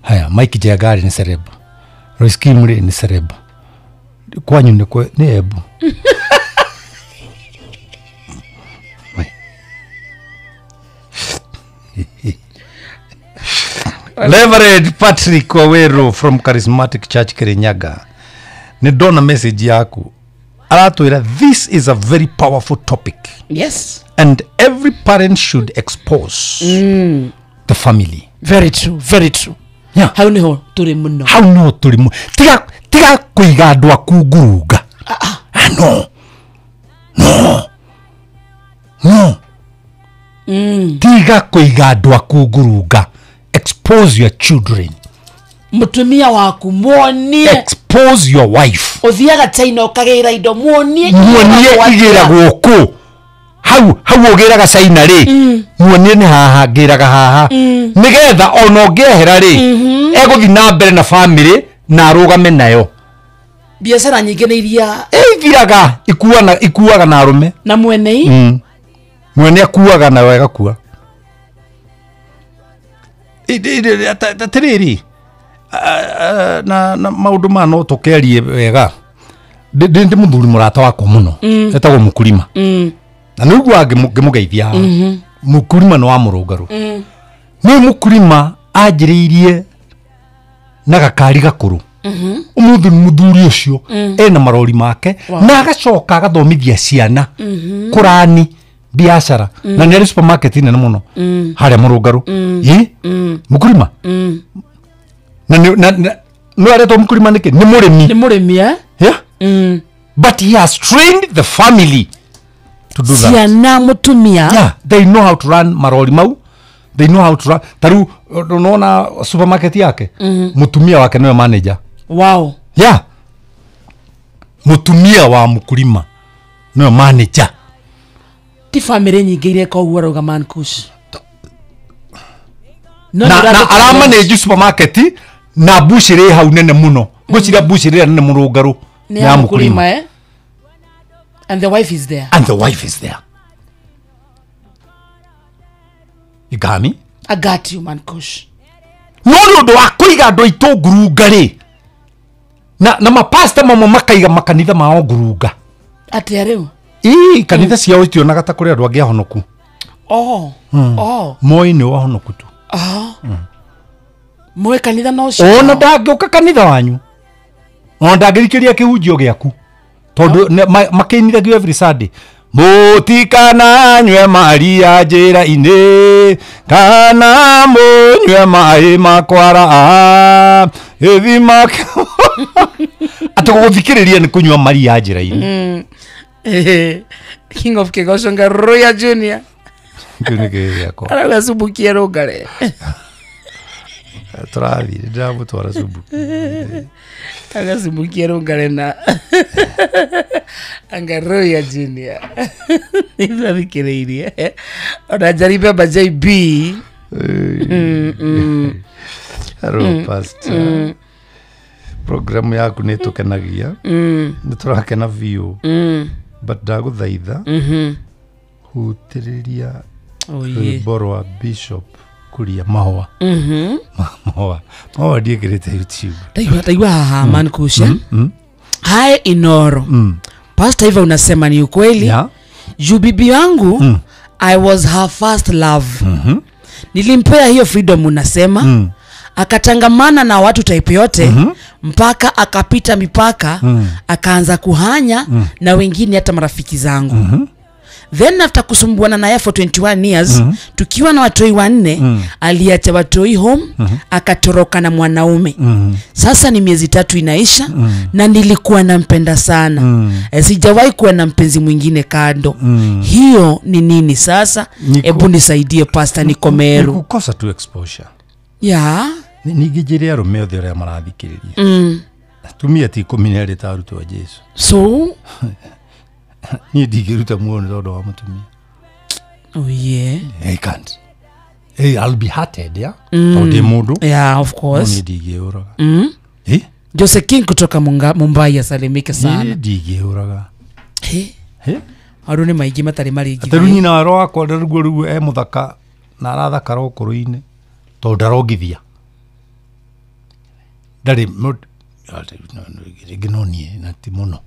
Haya, Mike Jenga rĩ nĩ celeb. Roy Scheme rĩ nĩ celeb. Kwanyu nĩ nĩ Embu. Reverend Patrick Waweru from Charismatic Church Kirinyaga. Nĩ ndona message yaku. Aratwĩra this is a very powerful topic. Yes. And every parent should expose the family. Very true, very true. Yeah. Hau niho tũrĩ mũno. Hau no tũrĩ mũno. Tiga kũiga andũ aku ngurunga. No. No. No. Tiga kũiga andũ aku ngurunga. Expose your children. Mũtumia waku muonie. Expose your wife. Ũthiaga China ũkagĩra indo muonie. Muonie igĩragwo kũ. Hau ũgĩraga China rĩ, muonie nĩ haha ngĩraga haha. Nĩgetha ona ũngĩehera rĩ, egũthiĩ na mbere na family na arũgame nayo. Biacara nyingĩ nĩ iria ithiraga ikuaga na arũme. Na mwene Mwene akuaga nayo ĩgakua. Atĩrĩrĩ, na maũndũ maya no tũkĩarie wega. Ndĩ mũthuri mũrata wakwa mũno etagwo Mũkurima. Na nĩ ũiguaga ngĩmũgeithia haha. Mũkurima nĩ wa Mũrũngarũ. Nĩ Mũkurima anjĩrĩirie na gakari gakũrũ. Ũmũthĩ mũthuri ũcio ena marori make na agacoka agathomithia ciana kũrani biacara na nĩ arĩ supermarket nene mũno harĩa Mũrũngarũ. Ĩ Mũkurima na nĩ aretwo Mũkurima nĩkĩ? Nĩ mũrĩmi. Nĩ mũrĩmi eh? Yeah. But he has trained the family to do that. Ciana mutumia. Yeah, they know how to run marori mau. They know how to run. Taru unaona supermarket yake. Mutumia wake niwe manager. Wow. Yeah. Mutumia wa mukulima niwe manager. Ti family nyingi ireka uguo arauga Man Kush. No, na aramanage supermarket na bushire hau nene muno. Gwiciria bushire nene murungaru ya mukulima. Eh? And the wife is there. And the wife is there. You got me? I got you, Man Kush. No ndu wa kuiga andu aitu ngurunga ri. Na mapasta mamwe makaiga makanitha mao ngurunga. Atia riu? Ii kanitha ciao itionaga ta kuri andu angi ahonoku. Oh. Oh. Moi ni wahonoku tu. Oh. Moi kanitha no cio. Ona ndangĩũka kanitha wanyu. Ona ndangĩthikĩrĩria kĩhunjio gĩaku. Tondu makĩinithagio every Sunday. Mũtikananyue maria njĩra-inĩ kana mũnyue maĩ makwara ithima. Atĩ gũgũthikĩrĩria nĩ kũnyua maria njĩra-inĩ. King of Kigosho Ngaruya Junior. Kĩu nĩ kĩĩ gĩakwa. Arauga cumbukie rũngare. Tũrathiĩ ndĩramũtwara cumbuki. Agacumbukie rũngare na Ngaruya Junior. Nĩtwathikĩrĩirie. Ona Njari JB. Hello pastor. Programu yaku nĩ tũkenagia. Nĩ tũrakena biũ. But ndagũthaitha hutĩrĩria rwĩmbo rwa Bishop Kuria Mahũa. Mahũa. Mahũa ndiĩkĩrĩte YouTube. Taigua haha Man Kush. Hai Inoro. Pastor Eva unasema ni ukweli. Yeah. Juu bibi yangu I was her first love. Nilimpea hiyo freedom unasema. Akatangamana na watu type yote mpaka akapita mipaka, akaanza kuhanya na wengine hata marafiki zangu. Then after kusumbuana naye for 21 years, tukiwa na watoi wanne, aliacha watoi home, akatoroka na mwanaume. Sasa ni miezi 3 inaisha, na nilikuwa nampenda sana. Sijawahi kuwa na mpenzi mwingine kando. Hiyo ni nini sasa? Ebu nisaidie pastor, niko Meru. Nikukosa tu exposure. Yeah. Ningĩnjĩre arũme othe arĩa marathikĩrĩria. Atumia ti 12 ta arutwo a Jesu. So niĩ ndingĩruta muoyo nĩ tondũ wa mũtumia. Oh yeah. I can't. Hey, I'll be hurted, yeah? Tondũ ndĩ mũndũ. Yeah, of course. No niĩ ndingĩũraga. Eh? Jose King kutoka Mumbai asalimike sana. Niĩ ndingĩũraga. Eh? Eh? Maũndũ nĩ maingĩ matarĩ marĩngithie. Atĩ rĩu nyina wa wakwa rĩu rĩu e mũthaka na arathakara ũkũrũ-inĩ tondũ ndarongithia. Ndarĩ rĩngĩ no niĩ na ti mũno.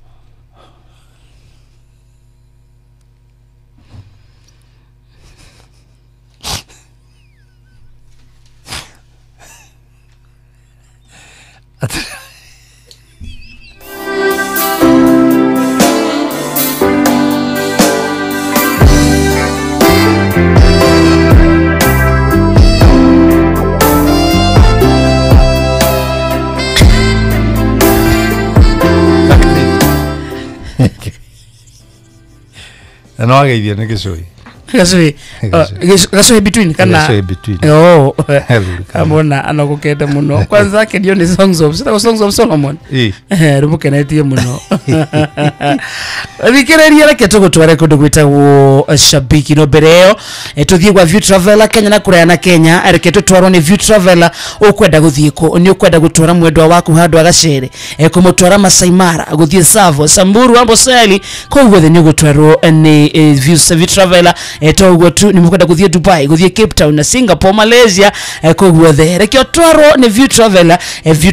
Na no ageithio nĩ gĩcũi. Gacũi. Gacũi between kana Gacũi between. Oh. Amona anagukete muno. Kwanza akenio ni Songs of Songs of Solomon. Eh. Rumukenetie muno. Thikĩrĩria reke tũgũtware kũndũ gwĩtagwo Shabiki no mbere ĩyo tũthiĩ gwa View Traveler Kenya na kũraya na Kenya. Reke tũtwarwo nĩ View Traveler. Ũkwenda gũthiĩ kũ? Nĩ ũkwenda gũtwara mwendwa waku handũ agacere, kũmũtwara Masai Mara, gũthiĩ Tsavo, Samburu, Amboseli, kũu guothe nĩ ũgũtwarwo nĩ View Traveler. Toguo tu nĩ mũkwenda gũthiĩ Dubai, gũthiĩ Cape Town na Singapore, Malaysia, kũu guothe reke ũtwarwo nĩ View Traveler. View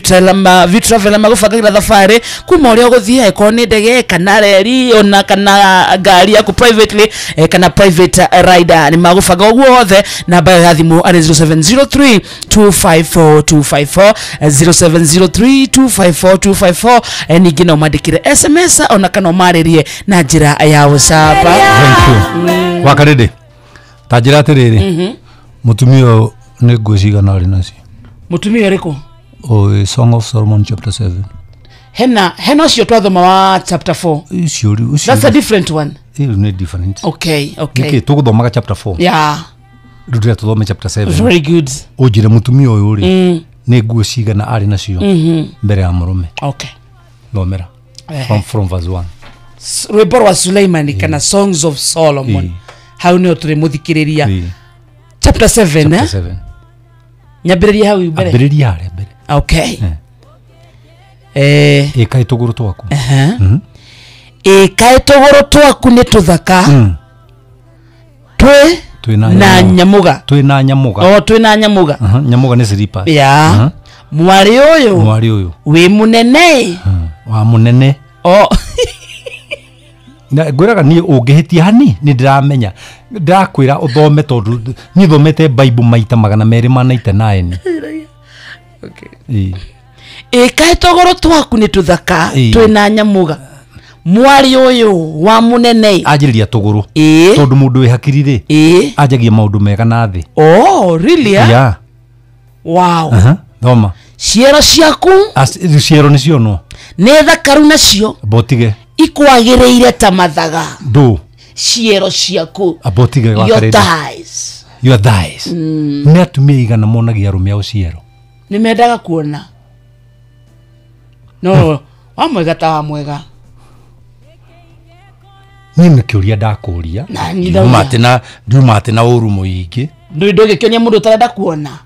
Traveler magũbangagĩra thabarĩ kuma ũrĩa ũgũthiĩ, ĩkorwo nĩ ndege kana reri ona kana ngari yaku privately, kana private rider, nĩ magũbanga ũguo wothe. Namba ya thimũ arĩ 0703 254 254, 0703 254 254. Ningĩ no mandĩkĩre SMS ona kana ũmarĩrie na njĩra ya WhatsApp. Thank you. Wakarĩndĩ ta njĩra atĩrĩrĩ, mũtumia ũyũ nĩ nguo cigana arĩ nacio? Mũtumia ũrĩkũ? Oh, Song of Solomon chapter 7. Hena ũcio twathoma wa chapter 4. Ũcio rĩu ũcio. That's a different one. Ĩyo nĩ different. Okay. Nĩkĩ tũgũthomaga chapter 4? Yeah. Rĩu ndĩrenda tũthome chapter 7. Very good. Ũnjĩre mũtumia ũyũ rĩ nĩ nguo cigana arĩ nacio mbere ya mũrũme. Okay. Thomera. From verse 1. Rwĩmbo rwa Suleimani kana Songs of Solomon. Hau nĩho tũrĩ mũthikĩrĩria. Chapter 7. Chapter 7. Nyambĩrĩria hau mbere. Ambĩrĩria harĩa mbere. Okay. Ĩkaĩ tũgũrũ twaku. Ĩkaĩ tũgũrũ twaku nĩ tũthaka. Twĩ na nyamuga. Twĩ na nyamuga. Oh, twĩ na nyamuga. Nyamuga nĩ slippers. Yeah. Mwarĩ ũyũ. Wĩ mũnene. Wa mũnene. Oh. Na ngwĩraga niĩ ũngĩhĩtia hani nĩ ndĩramenya. Ndĩrakwĩra ũthome tondũ niĩ thomete Bible maita 299. Okay. Ĩkaĩ tũgũrũ twaku nĩ tũthaka twĩ na nyamuga. Mwarĩ ũyũ wa mũnene. Anjĩrĩria tũgũrũ. Tondũ mũndũ wĩ hakiri rĩ anjagia maũndũ mega na thĩ. Oh, really? Yeah. Wow. Thoma. Ciero ciaku. Ciero nĩcio no. Nĩ thakaru nacio. Botige. Ikwagĩrĩire ta mathaga. Ndũ. Ciero ciaku. Abotige wa Your thighs. Your thighs. Nĩ atumia igana monagia arũme ao ciero. Nĩ mendaga kuona. No, wa mwega ta wa mwega. Niĩ nĩ kĩũria ndakũria. Ndiuma atĩ na ũru mũingĩ. Ndũgĩkĩonia mũndũ ũtarenda kuona.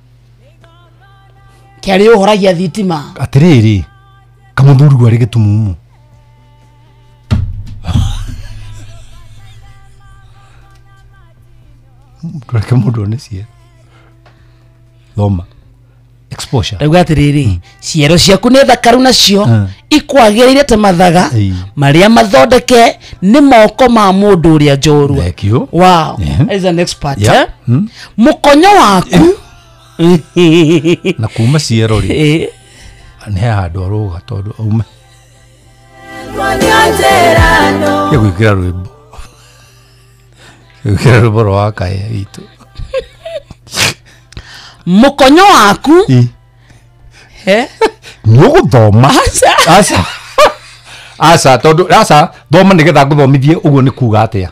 Kĩarĩ ũhoragia thitima. Atĩrĩrĩ, kamũthuri arĩ gĩtumumu. Ndũreke mũndũ one ciero. Thoma. Exposure. Ndauga atĩrĩrĩ, ciero ciaku nĩ thakaru nacio ikwagĩrĩire ta mathaga marĩa mathondeke nĩ moko ma mũndũ ũrĩa njorua. Thank you. Wow. Is an expert. Mũkonyo waku na kuma ciero rĩ nĩ he handũ arũga tondũ aume ya gwĩkĩra rwĩmbo. Gwĩkĩra rwĩmbo rwa kaya witũ. Mũkonyo waku nĩ ũgũthoma. Aca. Aca tondũ aca thoma nĩgetha ngũthomithie ũguo nĩ kuga atĩa.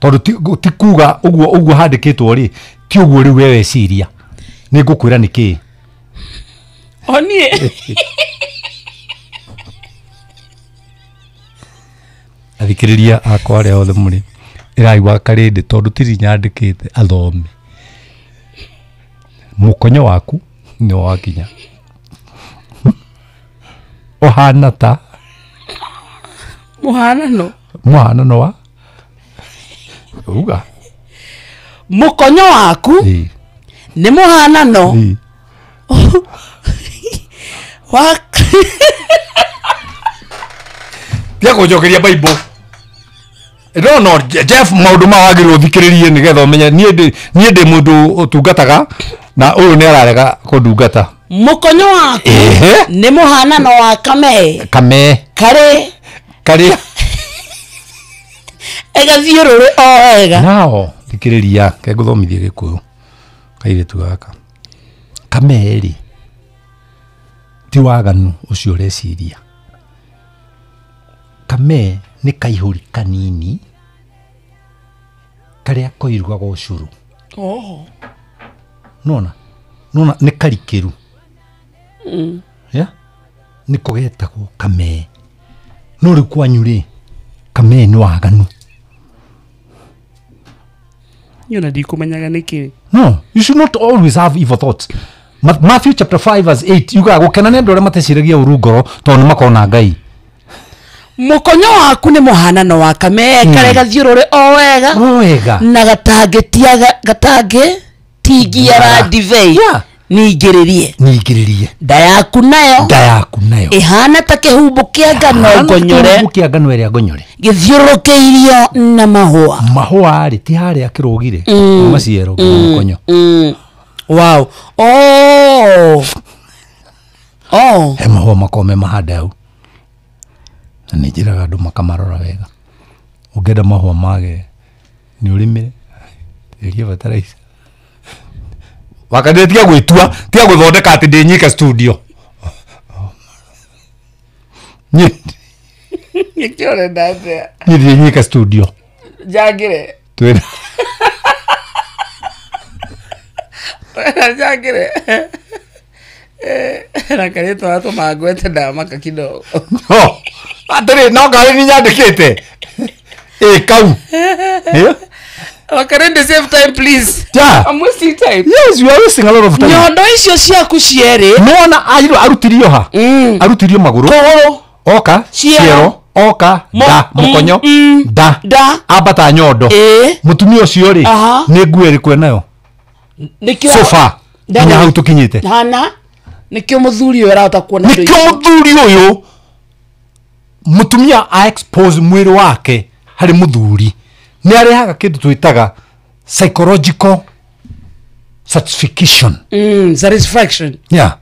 Tondũ ti kuga ũguo ũguo handĩkĩtwo rĩ ti ũguo rĩu we weciria. Nĩ ngũkwĩra nĩ kĩĩ. O niĩ. Athikĩrĩria akwa arĩa othe mũrĩ ĩraigua karĩndĩ tondũ tiri nyandĩkĩte athome. Mũkonyo waku nĩ wakinya. Ũhana ta mũhanano. Mũhanano wa uga. Mũkonyo waku nĩ mũhanano wa Tiga kũnjokeria Bible. No, Jeff maũndũ ma wagĩrĩirwo ũthikĩrĩrie nĩgetha ũmenye niĩ ndĩ mũndũ ũtungataga na ũyũ nĩ ararega kũndungata. Mũkonyo waku nĩ mũhanano wa kamee. Kamee. Karĩ ĩgathiũrũrĩ o wega. Nao thikĩrĩria ke ngũthomithie Gĩkũyũ kairĩtu gaka. Kamee rĩ ti waganu ũcio ũreciria. Kamee nĩ kaihũri kanini karĩa koirugaga ũcũrũ. Oh. Nona nĩ karikĩru. Yeah? Nĩko getagwo kamee. No rĩu kwanyu rĩ kamee nĩ waganu. Niĩ ona ndikũmenyaga nĩkĩ. No, you should not always have evil thoughts. Matthew chapter 5 verse 8 yugaga gũkena nĩ andũ arĩa mateciragia ũru ngoro tondũ nĩ makona Ngai. Mũkonyo waku nĩ mũhanano wa kamee karĩa gathiũrũrĩ o wega. O wega. Na gatangĩtingiara ndibei. Ningĩrĩrie. Nda yaku nayo. Ĩhana ta kĩhumbu kĩa ngano ngonyore. Kĩhumbu kĩa ngano ĩrĩa ngonyore. Gĩthiũrũrũkĩirio na mahũa. Mahũa rĩ ti harĩa kĩrũgire. Maciaro mũkonyo. Wow. Oh. Oh. He mahũa makome mahande hau. Na nĩ njĩraga andũ makamarora wega. Ũngĩenda mahũa mage nĩ ũrĩmĩre. Ĩria fertilizer. Wakati tiga gwĩtua, tiga gũthondeka atĩ ndĩ nyika studio. Nĩkĩo ũrenda atĩa? Niĩ ndirĩ nyika studio. Njangĩre. Twĩna. Njangĩre. Na karĩtwa gatũmaga ngwete ndamaka kidogo. No. Atĩrĩ, no ngarĩ nĩ nyandĩkĩte. Ĩ kau. Wakarende, save time please. Yeah. I'm wasting time. Yes, you are wasting a lot of time. Nyondo icio ciaku cierĩ. Nĩwona arutirio ha? Arutirio magũrũ. Kũgũrũ. Oka. Ciero. Oka. Da. Mũkonyo. Da. Da. Ambata nyondo. Mũtumia ũcio rĩ, nĩ nguo ĩrĩkũ enayo? Nĩkĩo. So far. Nginya hau tũkinyĩte. Hana. Nĩkĩo mũthuri ũyũ arahota kuona indo Nĩkĩo mũthuri ũyũ mũtumia a expose mwĩrĩ wake harĩ mũthuri nĩ arehaga kĩndũ twĩtaga psychological satisfaction. Satisfaction. Yeah.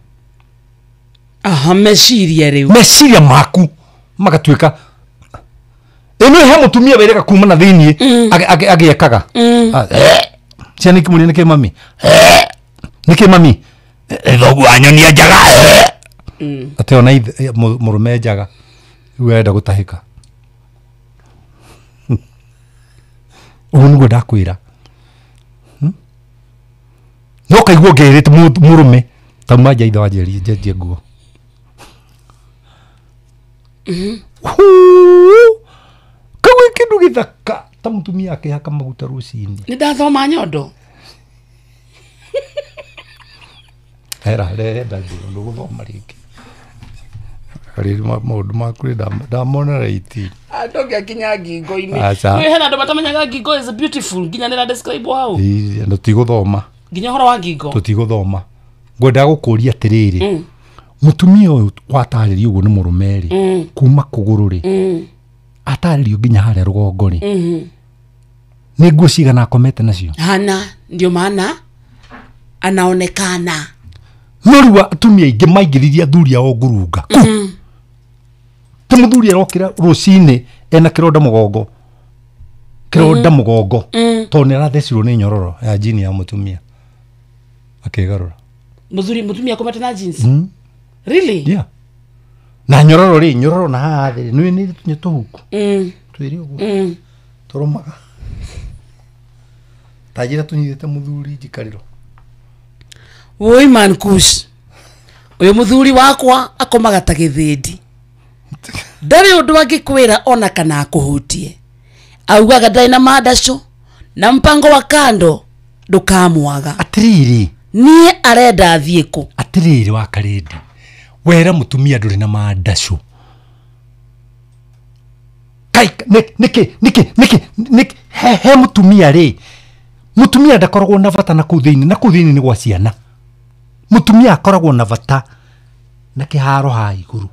Aha, meciria rĩu. Meciria maku magatuĩka ĩno he mũtumia wĩrĩga kuma na thĩiniĩ agĩekaga. Ciana ikĩmũria nĩkĩ mami? Nĩkĩ mami? Thoguo anyonia njaga. Atĩ ona mũrũme njaga rĩu arenda gũtahĩka. Ũguo nĩguo ndakwĩra. No kaigua ngĩrĩte mũrũme tauma nja ithe wa njeri njenjie nguo. Kau kĩndũ gĩthaka ta mũtumia akĩhaka maguta rũcinĩ. Nĩ ndathoma nyondo. Hera rehe ndathire ndũgũthoma rĩngĩ. Rĩrĩ maũndũ maku rĩ ndamona raiti. Ndũngĩakinya ngingo-inĩ. Nĩ hena andũ matamenyaga ngingo is beautiful nginya nĩ describe hau. Ĩĩ tũtigũthoma. Nginya ũhoro wa ngingo. Tũtigũthoma. Ngwendaga gũkũria atĩrĩrĩ. Mũtumia ũyũ watarĩrio ũguo nĩ mũrũme rĩ, kuma kũgũrũ rĩ, atarĩrio nginya harĩa rũgongo rĩ, nĩ nguo cigana akomete nacio? Hana, ndio maana anaonekana. No rĩu atumia aingĩ maingĩririe athuri ao ngurunga. Ti mũthuri arokĩra rũcinĩ ena kĩronda mũgongo. Kĩronda mũgongo. Tondũ nĩ arathecirwo nĩ nyororo ya jini ya mũtumia. Akĩgarũra. Mũthuri mũtumia akomete na jeans? Really? Yeah. Na nyororo rĩ, nyororo na haha thĩ nĩ nĩ tũnyũ tũhuku. Twĩrĩ ũguo. Tũrũmaga. Ta njĩra tũnyitĩte mũthuri njikarĩro. Woi man kush. Ũyũ mũthuri wakwa akomaga ta gĩthĩndi. Ndarĩ ũndũ angĩkwĩra ona kana akũhutie. Augaga ndarĩ na mandacũ na mpango wa kando ndũkamwaga. Atĩrĩrĩ. Niĩ arenda athiĩ kũ? Atĩrĩrĩ wa Karĩndi. Wera mũtumia ndũrĩ na mandacũ. Kai nĩkĩ nĩkĩ nĩkĩ nĩkĩ he mũtumia rĩ. Mũtumia ndakoragwo na bata na kũu thĩinĩ, na kũu thĩinĩ nĩ gwa ciana. Mũtumia akoragwo na bata na kĩharo ha igũrũ.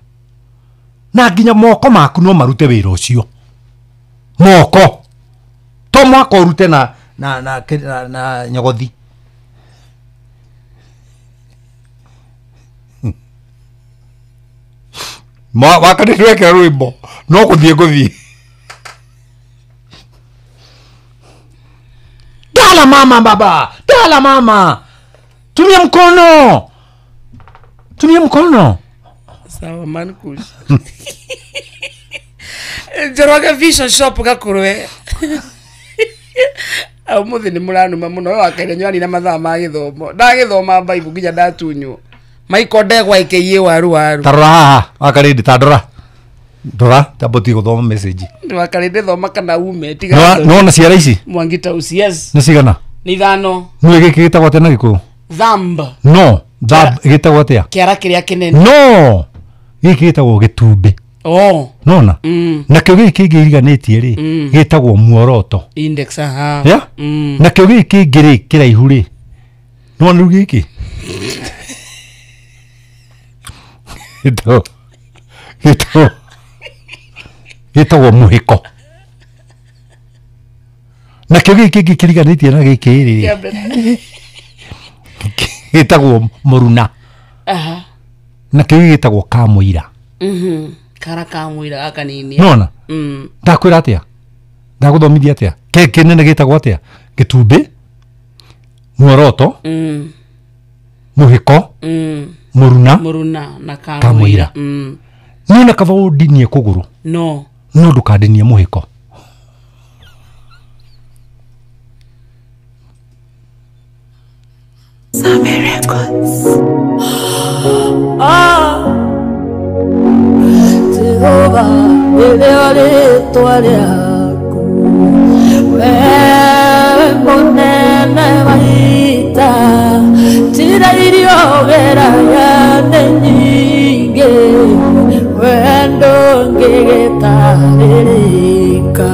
Na nginya moko maku no marute wĩra ũcio. Moko. To mwaka ũrute na na na na nyogothi. Ma wakati twekera rwĩmbo no kũthiĩ ngũthiĩ. Dala mama baba, dala mama. Tumia mkono. Tumia mkono. Sawa man kush. Njoroge Vision Shop gakurwe. Au muthi ni muranuma muno wakaire nywani na mathaa ma githomo. Ndagithoma Bible nginya ndatunywo. Maiko ndegwa ikeiye waru waru. Tarora haha wakarindi ta ndora. Ndora tamboti guthoma message. Wakarindi thoma kana ume tiga. Nona ciara ici? Mwangi Tausi, yes. Nĩ cigana? Nĩ ithano. Nĩ gĩkĩ gĩtagwo atĩa na Gĩkũyũ? Thumb. No, thumb gĩtagwo atĩa? Kĩara kĩrĩa kĩnene. No. Gĩkĩ gĩtagwo gĩtumbĩ. Oh. Nona? Nakĩo gĩkĩ kĩngĩ iriganĩtie rĩ, gĩtagwo muoroto. Index, aha. Yeah? Nakĩo gĩkĩ kĩngĩ rĩ, kĩraihu rĩ. Nona rĩu gĩkĩ? Gĩtagwo mũhĩko. Nakĩo gĩkĩ kĩngĩ kĩriganĩtie na gĩkĩ rĩ, gĩtagwo mũruna. Aha. Nakĩo gĩkĩ gĩtagwo kamũira. Kara kamũira gaka nini. Nona? Ndakwĩra atĩa? Ndagũthomithia atĩa? Kĩnene gĩtagwo atĩa? Gĩtumbĩ, muoroto, mũhĩko, mũruna, na kamũira. Niĩ na kaba ũndinie kũgũrũ. No. No ndũkandinie mũhĩko. Same Records. Ah, Jehova, nĩrĩo rĩĩtwa rĩaku. Wewe mũnene wa ita, njĩra iria ũgeraga nĩ nyingĩ, we ndũngĩgĩtarĩrĩka.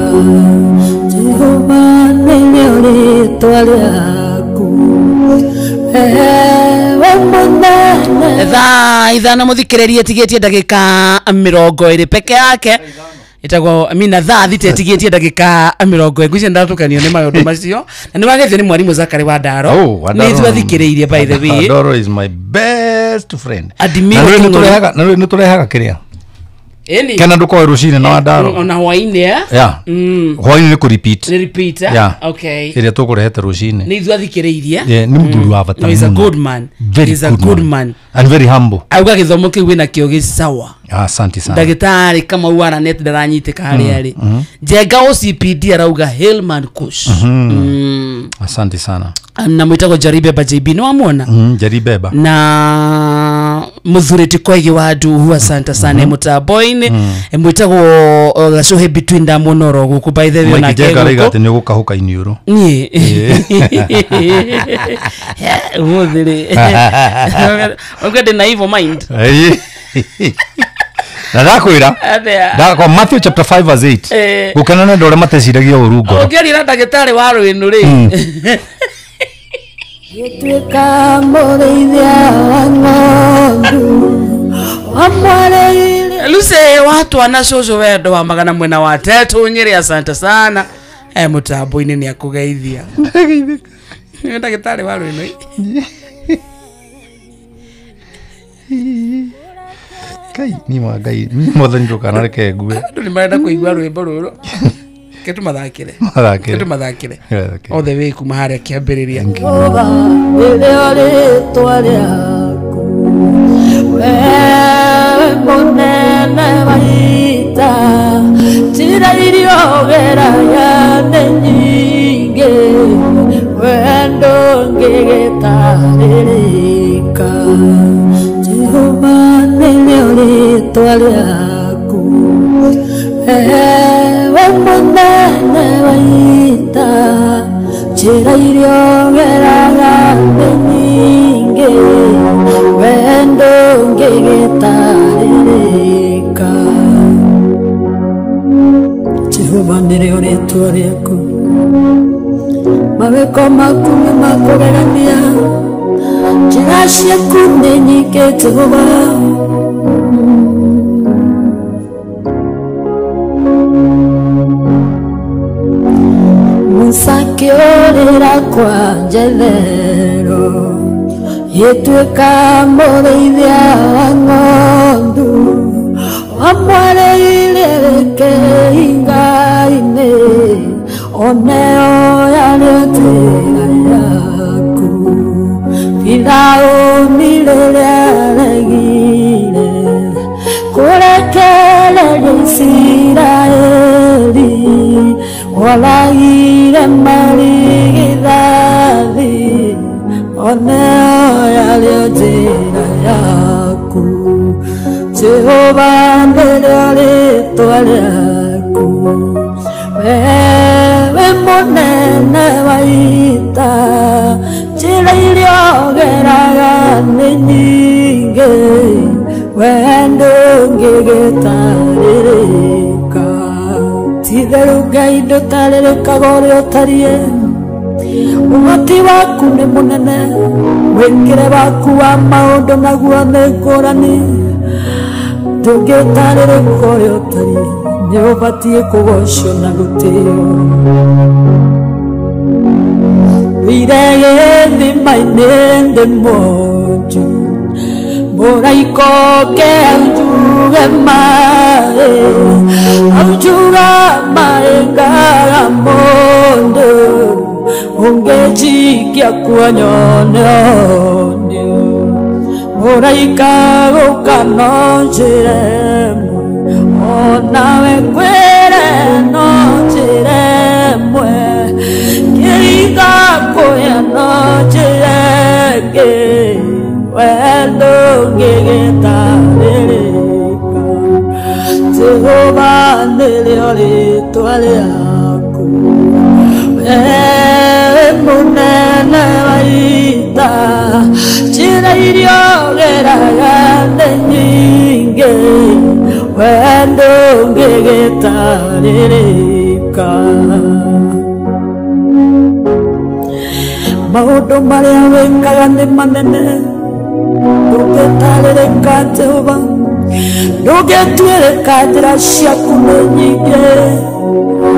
Jehova, nĩrĩo rĩĩtwa rĩaku. Thaa ithano muthikiririe tigitie ndagika 20 peke yake itagwo mina thaa thita tigitie ndagika 20 ngwicia ndatukanio ni maundu macio na ni wagethio ni mwarimu Zakari wa Ndaro. Oh, ni twathikiriirie by the way. Ndaro is my best friend. Na ni turehaga kiria kana ndukoe rucini na Ndaro ona hwaini eh. Yeah. Hwaini ni ku repeat. Ni repeat. Yeah. Okay. Iria tukurehete rucini ni twathikiriirie. Yeah, ni muthuri wa bata. No, he's a good man. Very he's a good man and very humble. Auga githomo kiu wina kio gisawa. Asante sana. Ndagitari kama uaranet ndaranyitika haria ari. Njenga OCPD arauga Hillman Kush. Asante sana. Na mwitagwo Jaribeba JB ni wamwona? Jaribeba. Na muthuriti koigi wa nduhu asante sana mutambo-ini. Mwitagwo gacuhi between ndamunoro guku by the way ona kego. Mike Jenga ni gukahuka iniuru. Ni. Muthiri. Ongede na evil mind. Na ndakwira ndakwa Matthew chapter 5 verse 8 gukena na ndore mateciragia uru ngoro ungĩarira ndagĩtarĩ wa rwĩnu rĩ gĩtuĩka mũrĩithia wa ng'ondu wamwarĩire Luce watwana cũcũ wendo wa magana mwena wa tetu Nyĩrĩ asante sana mũtambo-inĩ nĩ akũgeithia ndagĩtarĩ wa rwĩnu. Kai ni mwa Ngai ni mwathani ndukanareke ngue. Andu ni marenda kuigua rwimbo ruru. Ke tumathakire. Ke tumathakire. All the way kuma haria kiambiriria. Jehova nĩrĩo rĩĩtwa rĩaku. Wewe mũnene wa ita, njĩra iria ũgeraga nĩ nyingĩ, we ndũngĩgĩtarĩrĩka. Jehova nĩrĩo rĩĩtwa rĩaku. Wewe mũnene wa ita, njĩra iria ũgeraga nĩ nyingĩ, we ndũngĩgĩtarĩrĩka. Jehova nĩrĩo rĩĩtwa rĩaku. Mawĩko maku nĩ ma kũgegania, njĩra ciaku nĩ nyingĩ Jehova. Musa akĩũrĩra kwa Jethero, gĩtuĩka mũrĩithia wa ng'ondu, wamwarĩire gĩkĩhinga-inĩ, oneo yarĩ njĩra yaku. Firaũni rĩrĩa aregire kũrekereria Isiraeli, oragire marigithathi, oneo yarĩ njĩra yaku. Jehova nĩrĩo rĩĩtwa rĩaku. Wewe mũnene wa ita, njĩra iria ũgeraga nĩ nyingĩ, we ndũngĩgĩtarĩrĩka. Ti-itherũ Ngai ndũtarĩrĩkaga ũrĩa ũtariĩ, ũhoti waku nĩ mũnene, mwĩkĩre waku wa maũndũ naguo nĩ ngũrani. Ndũngĩtarĩrĩka ũrĩa ũtariĩ, nĩ ũbatiĩ kũgocwo na gũtĩo. Wire gĩthima-inĩ ndĩ mwonju, mũraika oke aunjuge maĩ, aunjuga maĩ ngaga mũndũ, ũngĩnjikia kuo nyone ũnio. Mũraika gũka no njĩre Onawe kwĩre no njĩra ĩmwe kĩringa kũya no njĩra ĩngĩ we ndũngĩgĩtarĩrĩka Jehova nĩrĩo rĩtwa rĩaku we mũnene wa ita njĩra iria ũgeraga nĩ nyingĩ we ndũngĩgĩtarĩrĩka maũndũ marĩa wĩkaga nĩ manene ndũngĩtarĩrĩka Jehova ndũngĩtuĩrĩka njĩra ciaku nĩ nyingĩ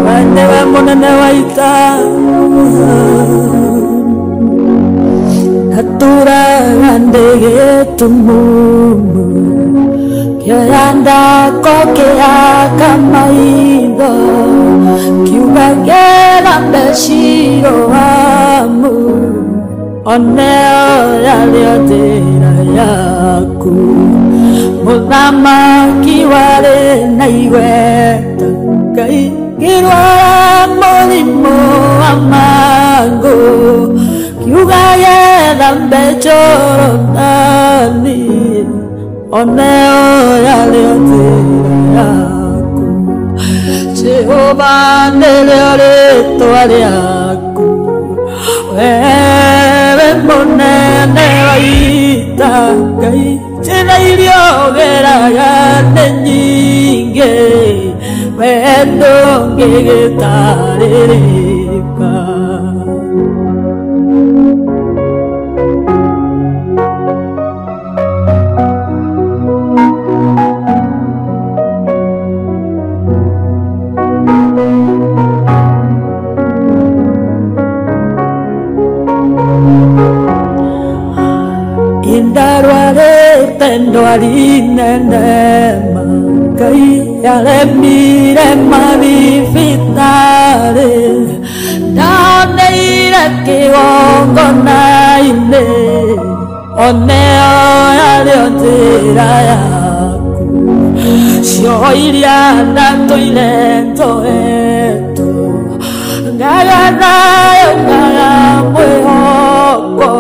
we nĩwe mũnene wa ita natũraga ndĩ gĩtumumu kĩoya ndako kĩaka maitho kiuga ngĩthambe Shiloamu oneo yarĩo njĩra yaku mũthamaki warĩ na igweta Ngai ngĩrwara mũrimũ wa mangũ kiuga gĩthambe Jorodani oneo yarĩo njĩra yaku Jehova nĩrĩo rĩtwa rĩaku wewe mũnene wa ita Ngai njĩra iria ũgeraga nĩ nyingĩ we ndũngĩgĩtarĩrĩka Indarwarĩte ndwari nene ma Ngai yaremire mathibitarĩ ndaoneire kĩgongona-inĩ oneo yarĩo njĩra yaku cioho iria ndatũire njohetwo ngaga thayũ ngaga mwĩhoko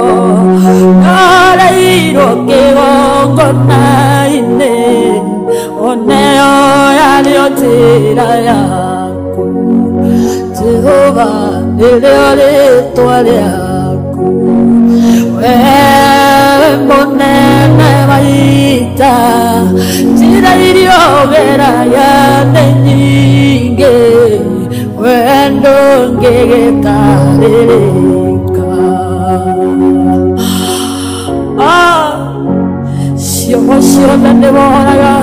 ngoreirwo kĩgongona-inĩ oneo yarĩo njĩra yaku Jehova nĩrĩo rĩtwa rĩaku we mũnene wa ita njĩra iria ũgeraga nĩ nyingĩ we ndũngĩgĩtarĩrĩka cioho ciothe nĩwohoraga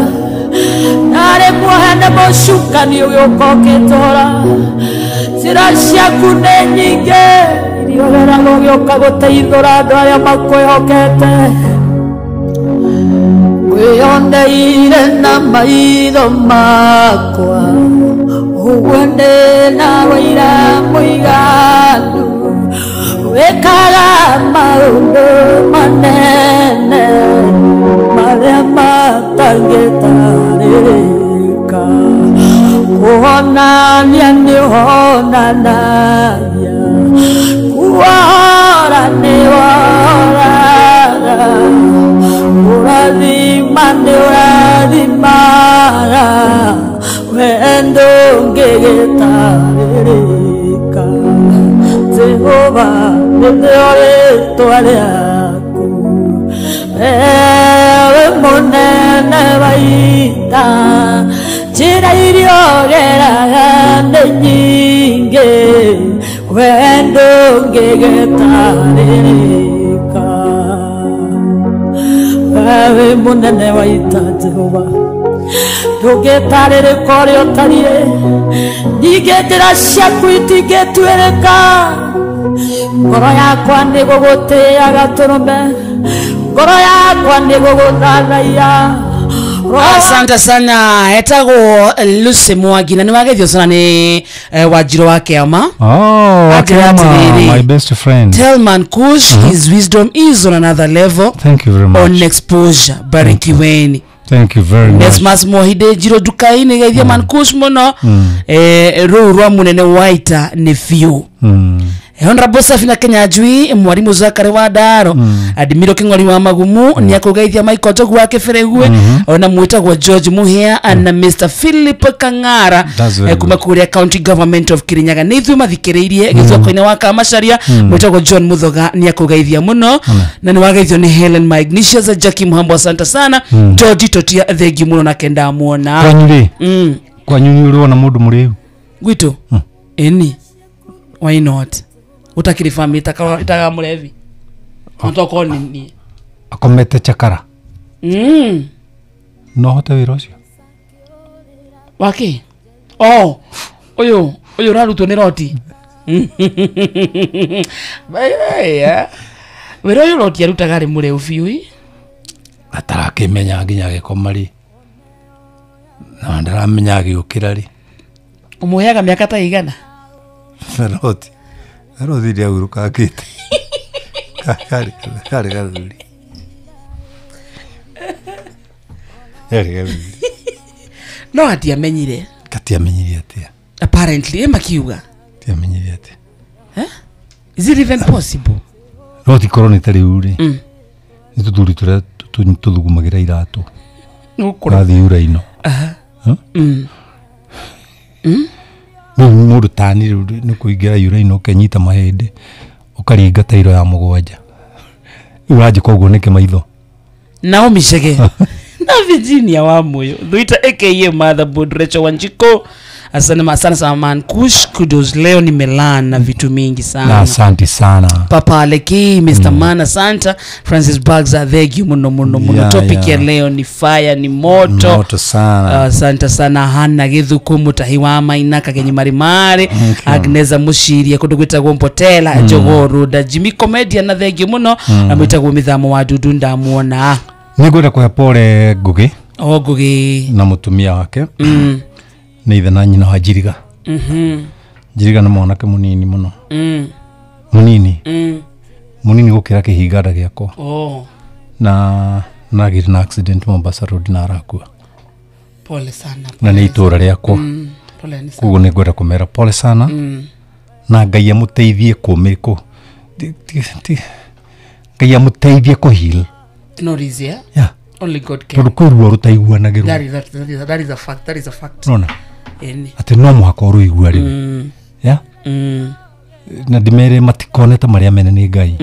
narĩ muohe nĩ mũcukani ũgĩũka ũkĩtũhora njĩra ciaku nĩ nyingĩ iria ũgeraga ũgĩũka gũteithũra andũ arĩa makwĩhokete ngwĩyoneire na maitho makwa ũguo ndĩ na wũira mũiganu wĩkaga maũndũ manene marĩa matangĩtarĩrĩka kũhonania nĩũhonanagia kuohora nĩwohoraga kũrathima nĩũrathimaga we ndũngĩgĩtarĩrĩka Jehova nĩrĩo rĩtwa rĩaku wewe mũnene wa ita njĩra iria ũgeraga nĩ nyingĩ we ndũngĩgĩtarĩrĩka wewe mũnene wa ita Jehova ndũngĩtarĩrĩka ũrĩa ũtariĩ ningĩ njĩra ciaku itingĩtuĩrĩka ngoro yakwa nĩ gũgũtĩaga tũrũme ngoro yakwa nĩ gũgũthathaiya. Asante sana etagwo Lucy Mwangi na nĩ wagethio sana nĩ Wanjirũ wa Kĩama. Oh, wa Kĩama, my best friend. Tell Man Kush his wisdom is on another level. Thank you very much. On exposure. Barikiweni. Thank you very much. Nesmas Mohide Njiro nduka-inĩ geithia Mankush mũno. Rũu rwa mũnene waita nĩ biũ. Honorable Safina Kenyanjui mwarimu Zakari wa Ndaro Adimiro King'ori wa Magumu nĩ akũgeithia Michael Njogu wa Kĩbĩrĩgwe ona mwĩtagwo George Muhia na Mr Philip Kang'ara kuma kũrĩa County Government of Kirinyaga nĩ ithuĩ mathikĩrĩirie gĩthoko-inĩ wa Kamacharia mwĩtagwo John Muthoga nĩ akũgeithia mũno na nĩ wageithio nĩ Helen Magnesius Jackie Muhambo asante sana. George Totia thengi mũno nake ndamuona. Kwanyu rĩ kwanyu nĩ ũrĩ wona mũndũ mũrĩu gwitũ? Ĩni, why not? Utakiri family itaga murevi otoko ni akomete chakara. No hote wira ucio wake oh uyu uyu rarutwo ni roti. Wira uyu roti arutaga ri mureu biu atarakimenya nginya agikoma ri na ndaramenya agiukira ri. Umuheaga miaka ta igana? Roti roti ndia urukangite kari kari gathuri kari gathuri no atiamenyire katiamenyire atia apparently makiuga tiamenyire atia. Is it even possible? Roti korwo ni tariu ri ni tuthuri turia tuthugumagira iratu rathi uraino. Rĩu mũndũ tani rĩu nĩ kũingĩra yuraino ũkenyita mahĩndĩ ũkaringa tairo ya mũgwanja rĩu ũranjĩka ũguo nĩkĩ maitho. Naomi Chege na Virginia wa Moyo Thuita aka Motherboard Rachel Wanjiko asante sana sana Mankush kudos leo ni melan na vitu mingi sana na asante sana Papa Aleki Mr. Mana Santa Francis Bugs thank you muno muno muno. Topic ya leo ni fire ni moto moto sana. Asante sana Hana Githuku Mutahi wa Maina Kagenyi Marimari Agneza Mushiria kundu gwitagwo Mpotela Jogoro da Jimmy Comedian na thank you muno na mwitagwo Mithamo wa Dudu ndamuona. Nĩngwenda kũhe pole Ngugi o Ngugi na mũtumia wake nĩ ithe na nyina wa Njiriga. Njiriga nĩ mwanake mũnini mũno mũnini mũnini gũkĩra kĩhinganda gĩakwa na nagĩire na accident Mombasa Road na arakua. Pole sana na nĩ itũra rĩakwa koguo nĩngwenda kũmera pole sana na Ngai amũteithie kũmĩkũ Ngai amũteithie kũheal. No easy, yeah? Yeah. Only God can. Tondu kwĩ ruo rũtaiguanagĩrwo. That is a fact. That is a fact. Nona. Atĩ no mũhaka ũrũigua rĩu. Yeah? Na ndĩmere matikone ta marĩa mene nĩ Ngai.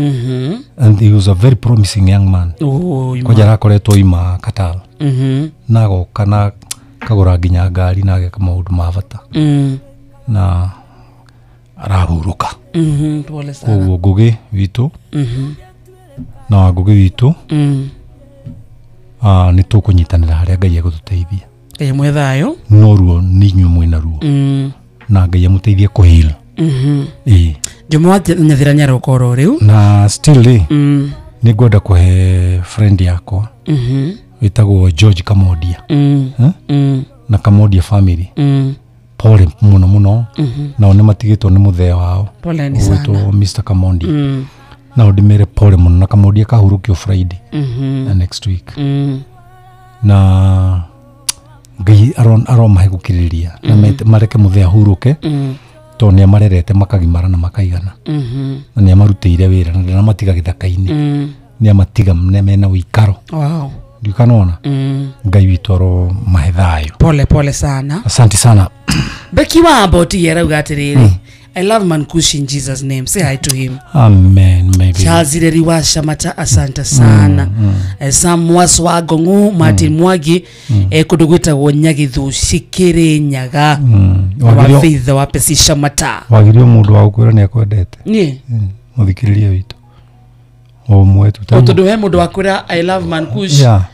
And he was a very promising young man. Oh, kwanja arakoretwo ima Qatar. Na agoka na kagũra nginya ngari na ageka maũndũ ma bata. Na arahurũka. Pole sana. Koguo Ngugi witũ. Na Ngugi witũ nĩ tũkũnyitanĩra harĩa Ngai egũtũteithia. Ngai amũhe thayũ. No ruo nĩ inyuĩ mwĩna ruo na Ngai amũteithie kũheal. Ĩĩ Njomo wa Nyathira nĩaroka oro rĩu na still rĩ nĩ ngwenda kũhe friend yakwa wĩtagwo George Kamodia na Kamodia family pole mũno mũno nao nĩ matigĩtwo nĩ mũthee wao wĩtwo Mr Kamondi. Na ndimere pole muno na Kamodia kahurukio Friday na next week na Ngai aromahe gũkirĩrĩria na mareke mũthee ahuruke tondũ nĩ amarerete makagimara na makaigana na nĩ amarutĩire wĩra na ndanamatiga gĩthaka-inĩ nĩ amatiga mena ũikaro. Wow. Ndikanona Ngai witũ aromahe thayũ. Pole pole sana. Asante sana. Becky wa Mboti arauga atĩrĩrĩ I love Mankush in Jesus name. Say hi to him. Amen. Maybe. Charles Reriwa Shamata asante sana. Sam Waswa Gongu Martin Mwagi kundu gwitagwo Nyagithu Cikiri Nyaga. Wa Faith wa Pesi Shamata. Wagirio mundu wa gukwira ni akwendete. Ni. Muthikiriria witu. O mwetu ta. Tondu he mundu wa kwira I love Mankush. Yeah.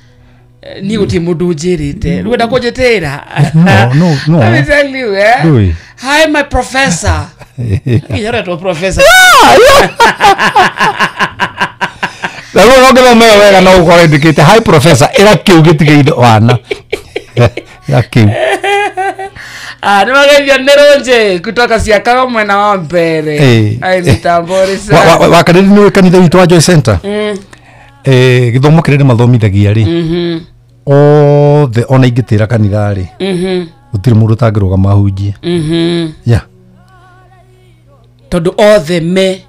Ni gutie mundu njirite. Rwenda kunjitira. No, no, no. Let me tell you, eh. Hi my professor. You're a professor. Na rĩu ũngĩthoma ĩyo wega no ũkorwo ndĩkĩte hi professor ĩra kĩu gĩtigĩire wana. Ĩra kĩu. Nĩ mageithio nĩ Rũnje kutoka Ciakago mwena wa mbere. Ai mitambori sana. Wakarĩri nĩ kanitha witũ wa Joy Center. Gĩthomo kĩrĩa mathomithagia rĩ. Othe ona ingĩtĩra kanitha rĩ, gũtirĩ mũndũ ũtangĩrũgama ahunjie. Yeah. Tondũ othe me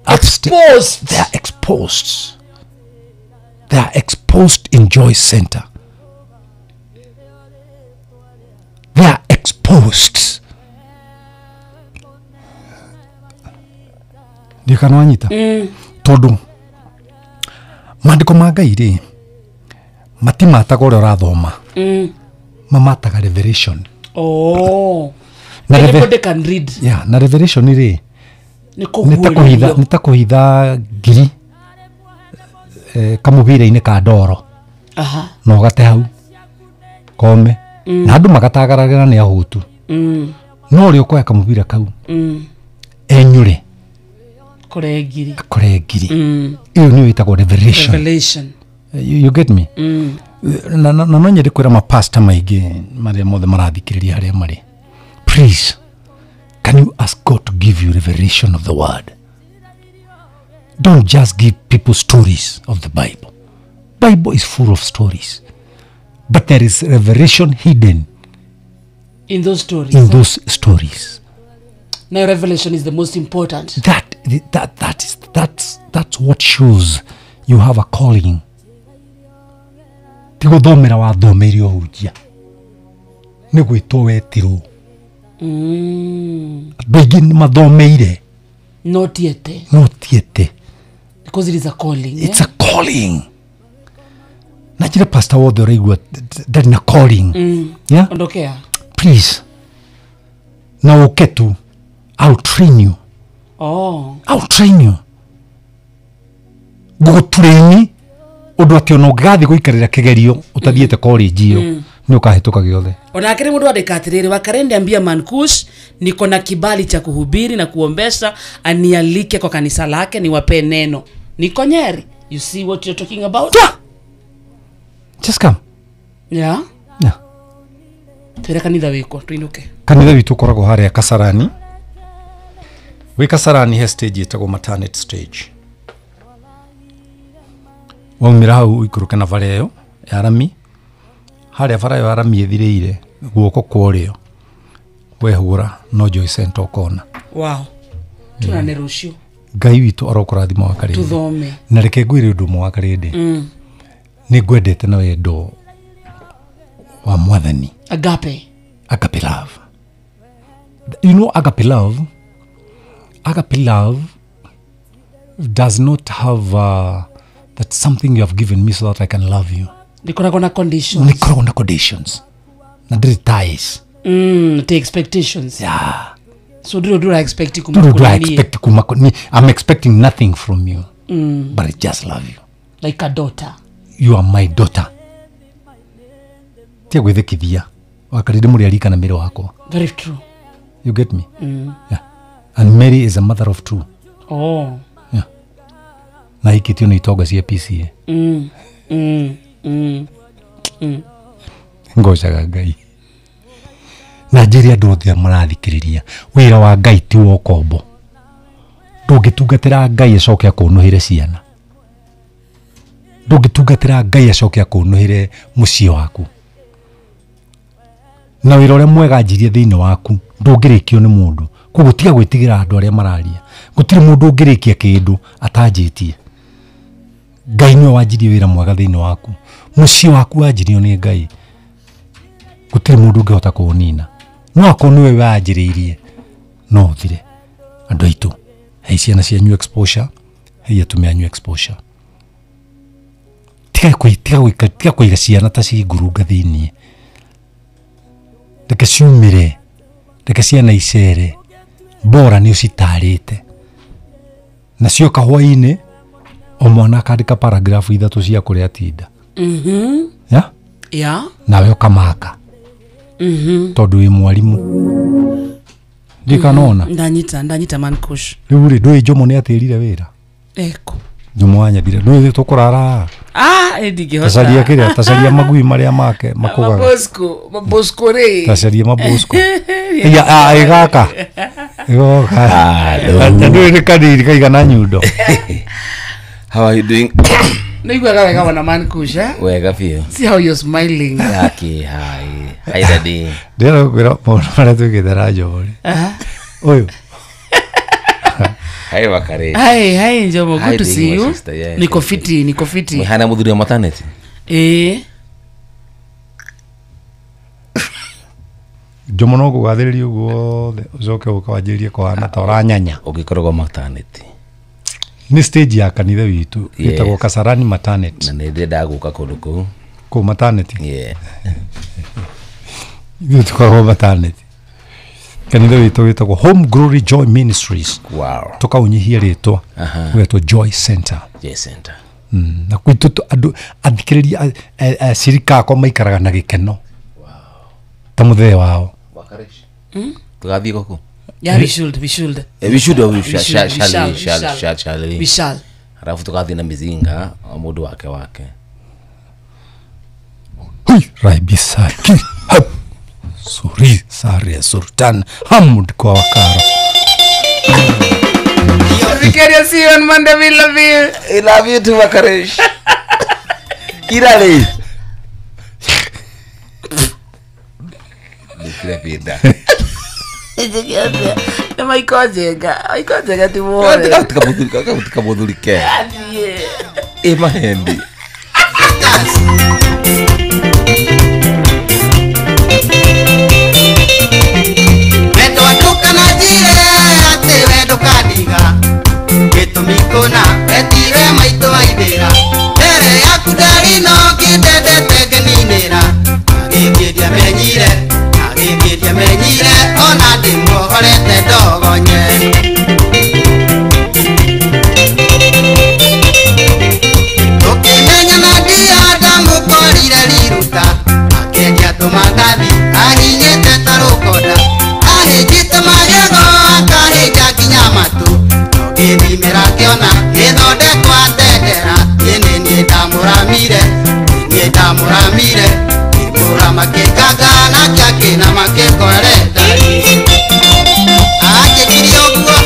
exposed. They are exposed. They are exposed in Joy Center. They are exposed. Ndikana wanyita. Tondũ maandĩko ma Ngai rĩ, matimataga ũrĩa ũrathoma. Mamataga revelation. Oh. Na Anybody can read. Yeah, na revelation rĩ, Nĩ nĩ ta kũhitha ngiri kamũbira-inĩ ka ndoro. Aha. Na ũgate hau kome. Na andũ magatagaragĩra nĩ ahũtu. No ũrĩa ũkoya kamũbira kau enyũre kore ngiri. Kore ngiri. Ĩyo nĩyo ĩtagwo revelation. Revelation. You get me? Na no nyende kwĩra mapastor maingĩ marĩa mothe marathikĩrĩria harĩa marĩ. Please, can you ask God to give you revelation of the word? Don't just give people stories of the Bible. Bible is full of stories. But there is revelation hidden in those stories. In those stories. Now revelation is the most important. That's what shows you have a calling. Ti gũthomera wathomeire ũhunjia. Nĩ gwĩtwo wetirwo. Andũ aingĩ nĩ mathomeire. No tiete. No tiete. Because it is a calling. It's a calling. Na njĩra pastor wothe ũraigua ndarĩ na calling. Yeah? Ondokea. Please. Na ũke tu. I'll train you. Oh. I'll train you. Ngũgũtraini ũndũ atĩ ona ũngĩgathiĩ gũikarĩra kĩgerio ũtathiĩte college ĩyo nĩ ũkahĩtũka gĩothe. Ona akĩrĩ mũndũ andĩka atĩrĩrĩ, Wakarende ambia Mankush niko na kibali cha kuhubiri na kuombesha, anialike kwa kanisa lake niwape neno. Niko Nyeri. You see what you're talking about? Yeah. Just come. Yeah. Yeah. Twĩre kanitha wĩkũ tuinuke. Kanitha witũ ũkoragwo harĩa Kasarani. Wĩ Kasarani he stage ĩtagwo maternity stage. Waumĩra hau ũikũrũke na bara ĩyo ya rami. Harĩa bara ĩyo ya rami ĩthirĩire guoko kwa ũrĩo wehũra no Joy Center ũkona. Wow. Tuonane rũciũ. Ngai witũ arokũrathima Wakarĩndĩ. Tuthome. Na reke ngwĩre ũndũ ũmwe Wakarĩndĩ. Nĩ ngwendete na wendo wa Mwathani. Agape. Agape love. You know agape love? Agape love does not have that something you have given me so that I can love you. Ndikoragwo na conditions. Ndikoragwo na conditions. Na ndĩrĩ ties. The expectations. Yeah. So ndũrĩ ũndũ ũra-expect kuma kũrĩ niĩ. Expect kuma kũrĩ niĩ. I'm expecting nothing from you. But I just love you. Like a daughter. You are my daughter. Tia gwĩthikithia. Wakarĩndĩ mũrĩ arika na mĩrĩ wakwa. Very true. You get me? Yeah. And Mary is a mother of two. Oh. Yeah. Na hikĩtio nĩ itonga cia PCA. Ngocaga Ngai. Na njĩre andũ othe marathikĩrĩria, wĩra wa Ngai ti wa ũkombo. Ndũngĩtungatĩra Ngai acoke akũnũhĩre ciana. Ndũngĩtungatĩra Ngai acoke akũnũhĩre mũciĩ waku. Na wĩra ũrĩa mwega anjirie thĩinĩ waku ndũngĩrĩkio nĩ mũndũ. Koguo tiga gwĩtigĩra andũ arĩa mararia. Gũtirĩ mũndũ ũngĩrĩkia kĩndũ atanjĩtie. Ngai nĩwe wanjirie wĩra mwega thĩinĩ waku. Mũciĩ waku wanjirio nĩ Ngai. Gũtirĩ mũndũ ũngĩhota kũũnina. No akorwo nĩwe wanjĩrĩirie no ũthire. Andũ aitũ, hei ciana cianyu exposure, hei atumia anyu exposure. Tiga kũiga ciana ta ci ngurunga thĩiniĩ. Reke ciumĩre, reke ciana icere. Bora nĩ ũcitarĩte. Na cioka hwainĩ o mwana akandĩka paragraph ithatũ cia kũrĩa atinda. Yeah? Yeah. Nawe ũkamaka. Tondũ wĩ mwarimũ. Ndikanona. Ndanyita Mankush. Rĩu rĩ, ndũĩ Njomo nĩ atĩrire wĩra? Eko. Njomo wa Nyathire. Ndũĩ tũkũrara haha? Ndingĩhota. Tacaria kĩrĩa, tacaria magui marĩa make makũgaga. Mabosco rĩ. Tacaria mabosco. Iya, ĩgaka. Ĩgoka. Ndũĩ nĩ kanini kaigana nyundo. How are you doing? Nĩiguaga wega wana man kusha. Wega biũ. See how you're smiling. Aki, hi. Hi daddy. Ndĩrenda gũkwĩra maũndũ marĩa twĩkĩte na Njomo rĩ. Ũyũ. Hi Wakare. Hi, hi Njomo, Hi, good to being see my you. sister, yeah, Niko thank you. fiti, niko fiti. Mwĩhana mũthuri wa maternity? Eh. Njomo no kũgathĩrĩria ũguo wothe ũcoke ũka wanjĩrĩrie kũhana ta ũranyanya. Ũngĩkoragwo maternity. Nĩ stage ya kanitha witũ Yes. ĩtagwo Kasarani maternity. Na nĩ ndĩrendaga gũka kũndũ kũu. Kũu maternity? Yeah. Ithuĩ tũkoragwo maternity. Kanitha witũ wĩtagwo Home Glory Joy Ministries. Wow. Tũkaũnyihia rĩtwa. Aha. Ũgetwo Joy Center. Joy Center. Na gwitũ andũ athikĩrĩria acirika akwa maikaraga na gĩkeno. Ta mũthee wao. Tũgathiĩ gũkũ? Yeah, we should, we should. Eh, we should, we We shall, should, we shall, shall, we shall, shall. shall, shall we? We shall. Halafu tukathi na mizinga o mũndũ wake wake. Hui, raibisaki. Hap. Suri, sare, sultan, Hamud kwa wakara. Thikĩrĩria, see you on Monday, we love you. I love you too, Wakaresh. Irale. Ndikirepinda. Nĩ maikonjenga, maikonjenga ti muone. Tikamuthuri ke. Ĩ mahendi. Wendo ndũkananjĩre atĩ we ndũkandiga gĩtũmi kũna wetire maitũ waithĩra mbere yaku ndarĩ no ngĩndendete ngeninĩra agĩkĩria menyire agĩkĩria menyire ona ndĩmuohorete ndogonye. Tũkĩmenyana ndia ndamũkorire riruta akĩendia tũmandathi ahinyĩte ta rũkonda ahĩnjĩte magego akahĩnja nginya matũ gĩthimĩra kĩona gĩthondekwo atendera niĩ nĩ niĩ ndamũramire niĩ ndamũramire ngĩmũrama kĩnganga nake akĩnama kĩkorenda anjĩkire ũguo.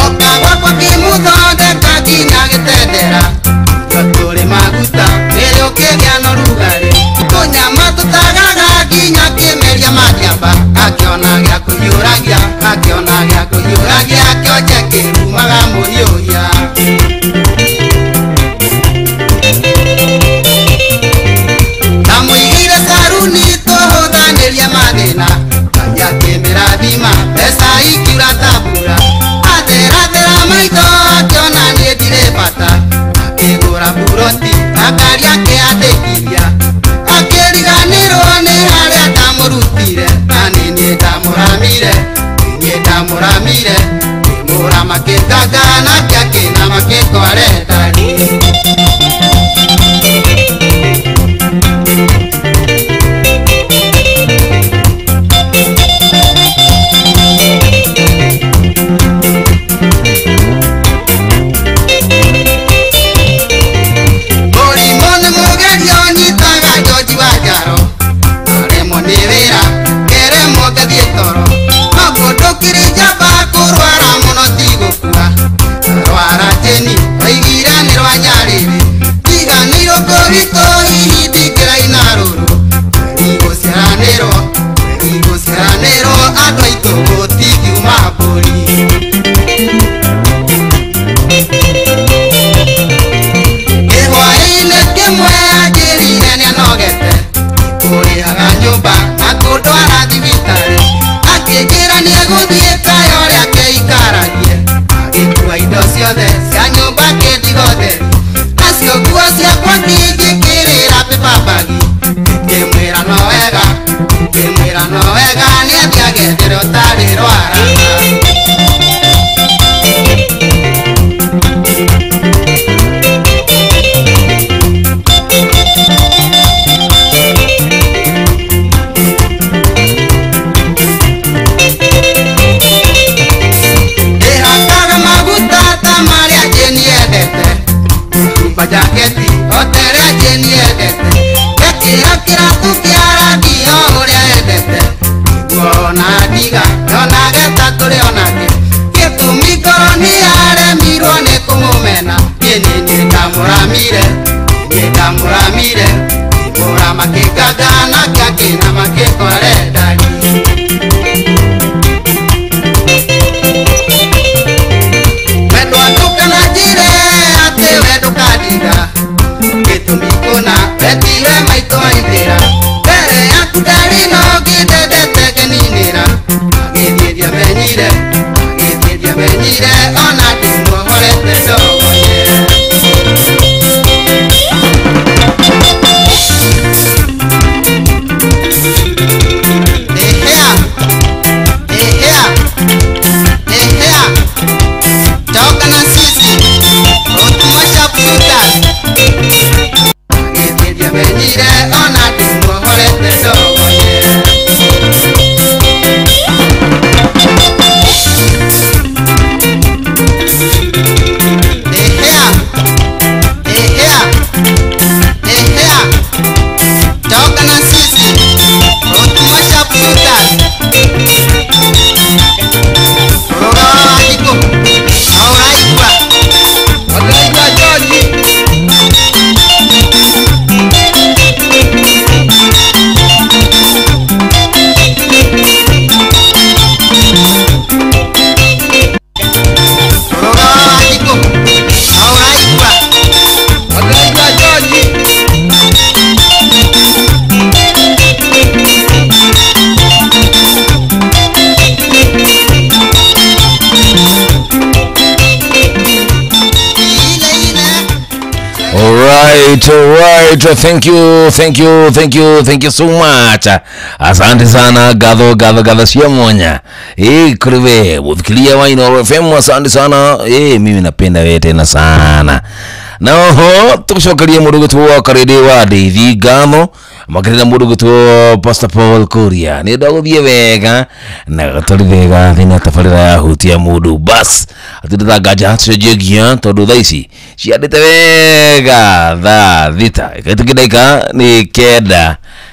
Oka gwakwa kĩmũthondeka nginya gĩtendera tũrĩ maguta rĩrĩ ũkĩgĩa na ũrugarĩ tũnyama tũtagaga nginya kĩmeria matiamba akĩona gĩa kũhiũragia akĩona gĩa kũhiũragia kĩonje kĩrumaga mũhiũhia. Ndamũigĩire caruni tũhũthanĩrie mathĩna Ngai akĩmĩrathima mbeca ikiura ta mbura atherathera maitho akĩona niĩ ndirĩ bata akĩgũra buroti akari akĩandĩkithia akĩriganĩrwo nĩ harĩa ndamũrutire na nĩ niĩ ndamũramire niĩ ndamũramire ngĩmũrama kĩnganga nake akĩnama kĩkware ndari. Mũrimũ nĩ mũgerio ũnyitaga George wa Njaro naremwo nĩ wĩra ngeremwo ngathiĩ toro no kũndũ kĩrĩ njamba kũrwara mũno ti gũkua rwara jeni oigire nĩ rwa nyarĩrĩ tiganĩirwo kũritũ hihi ndingĩraina rũrũ igũciaranĩrwo igũciaranĩrwo andũ aitũ gũtingiuma mbũri. Kĩhwaĩ-inĩ kĩmwe anjĩrire nĩanogete kũrĩhaga nyũmba na kũndwara thibitarĩ akĩnjĩra nĩegũthiĩ kaya ũrĩa akeikaragie agĩkua indo ciothe cia nyũmba akĩndiga ũtheri nacio nguo ciakwa ngĩnjĩkĩrĩra paper bag ngĩmwĩra no wega ngĩmwĩra no wega nĩathiĩ agethere ũtarĩ rwara. Ndĩhakaga maguta ta marĩa ndĩmuohorete ndogonye. Ehea, ehea, ehea, toka na sisi Rotuma sharpshooters. Githĩ ndiamenyire ona ndĩmuohorete ndogonye. Ehea, ehea, ehea, toka na sisi Rotuma sharpshooters. Rora wa Wanjikũ, no ũraigua? Ũraigua George? Rora wa Wanjikũ, no ũraigua? Ũraigua George? Alright, thank you, thank you, thank you, thank you so much. Asante sana gatho gatho gatho cia mwanya. Kuri we muthikiria wa Inooro FM, asante sana. Mimi napenda we tena sana. Na oho tugucokerie mundu gwitwo wa Karĩndĩ wa Ndeithi ngatho makĩria mũndũ gwitwo Pastor Paul Kuria nĩ ndagũthiĩ wega na gatari wega thĩinĩ wa tabarĩra ya hutia mũndũ bas atindĩthanga tucenjie ngia tondũ thaa ici ciandĩte wega thaa 6 ĩkaitũkia ndagĩka nĩ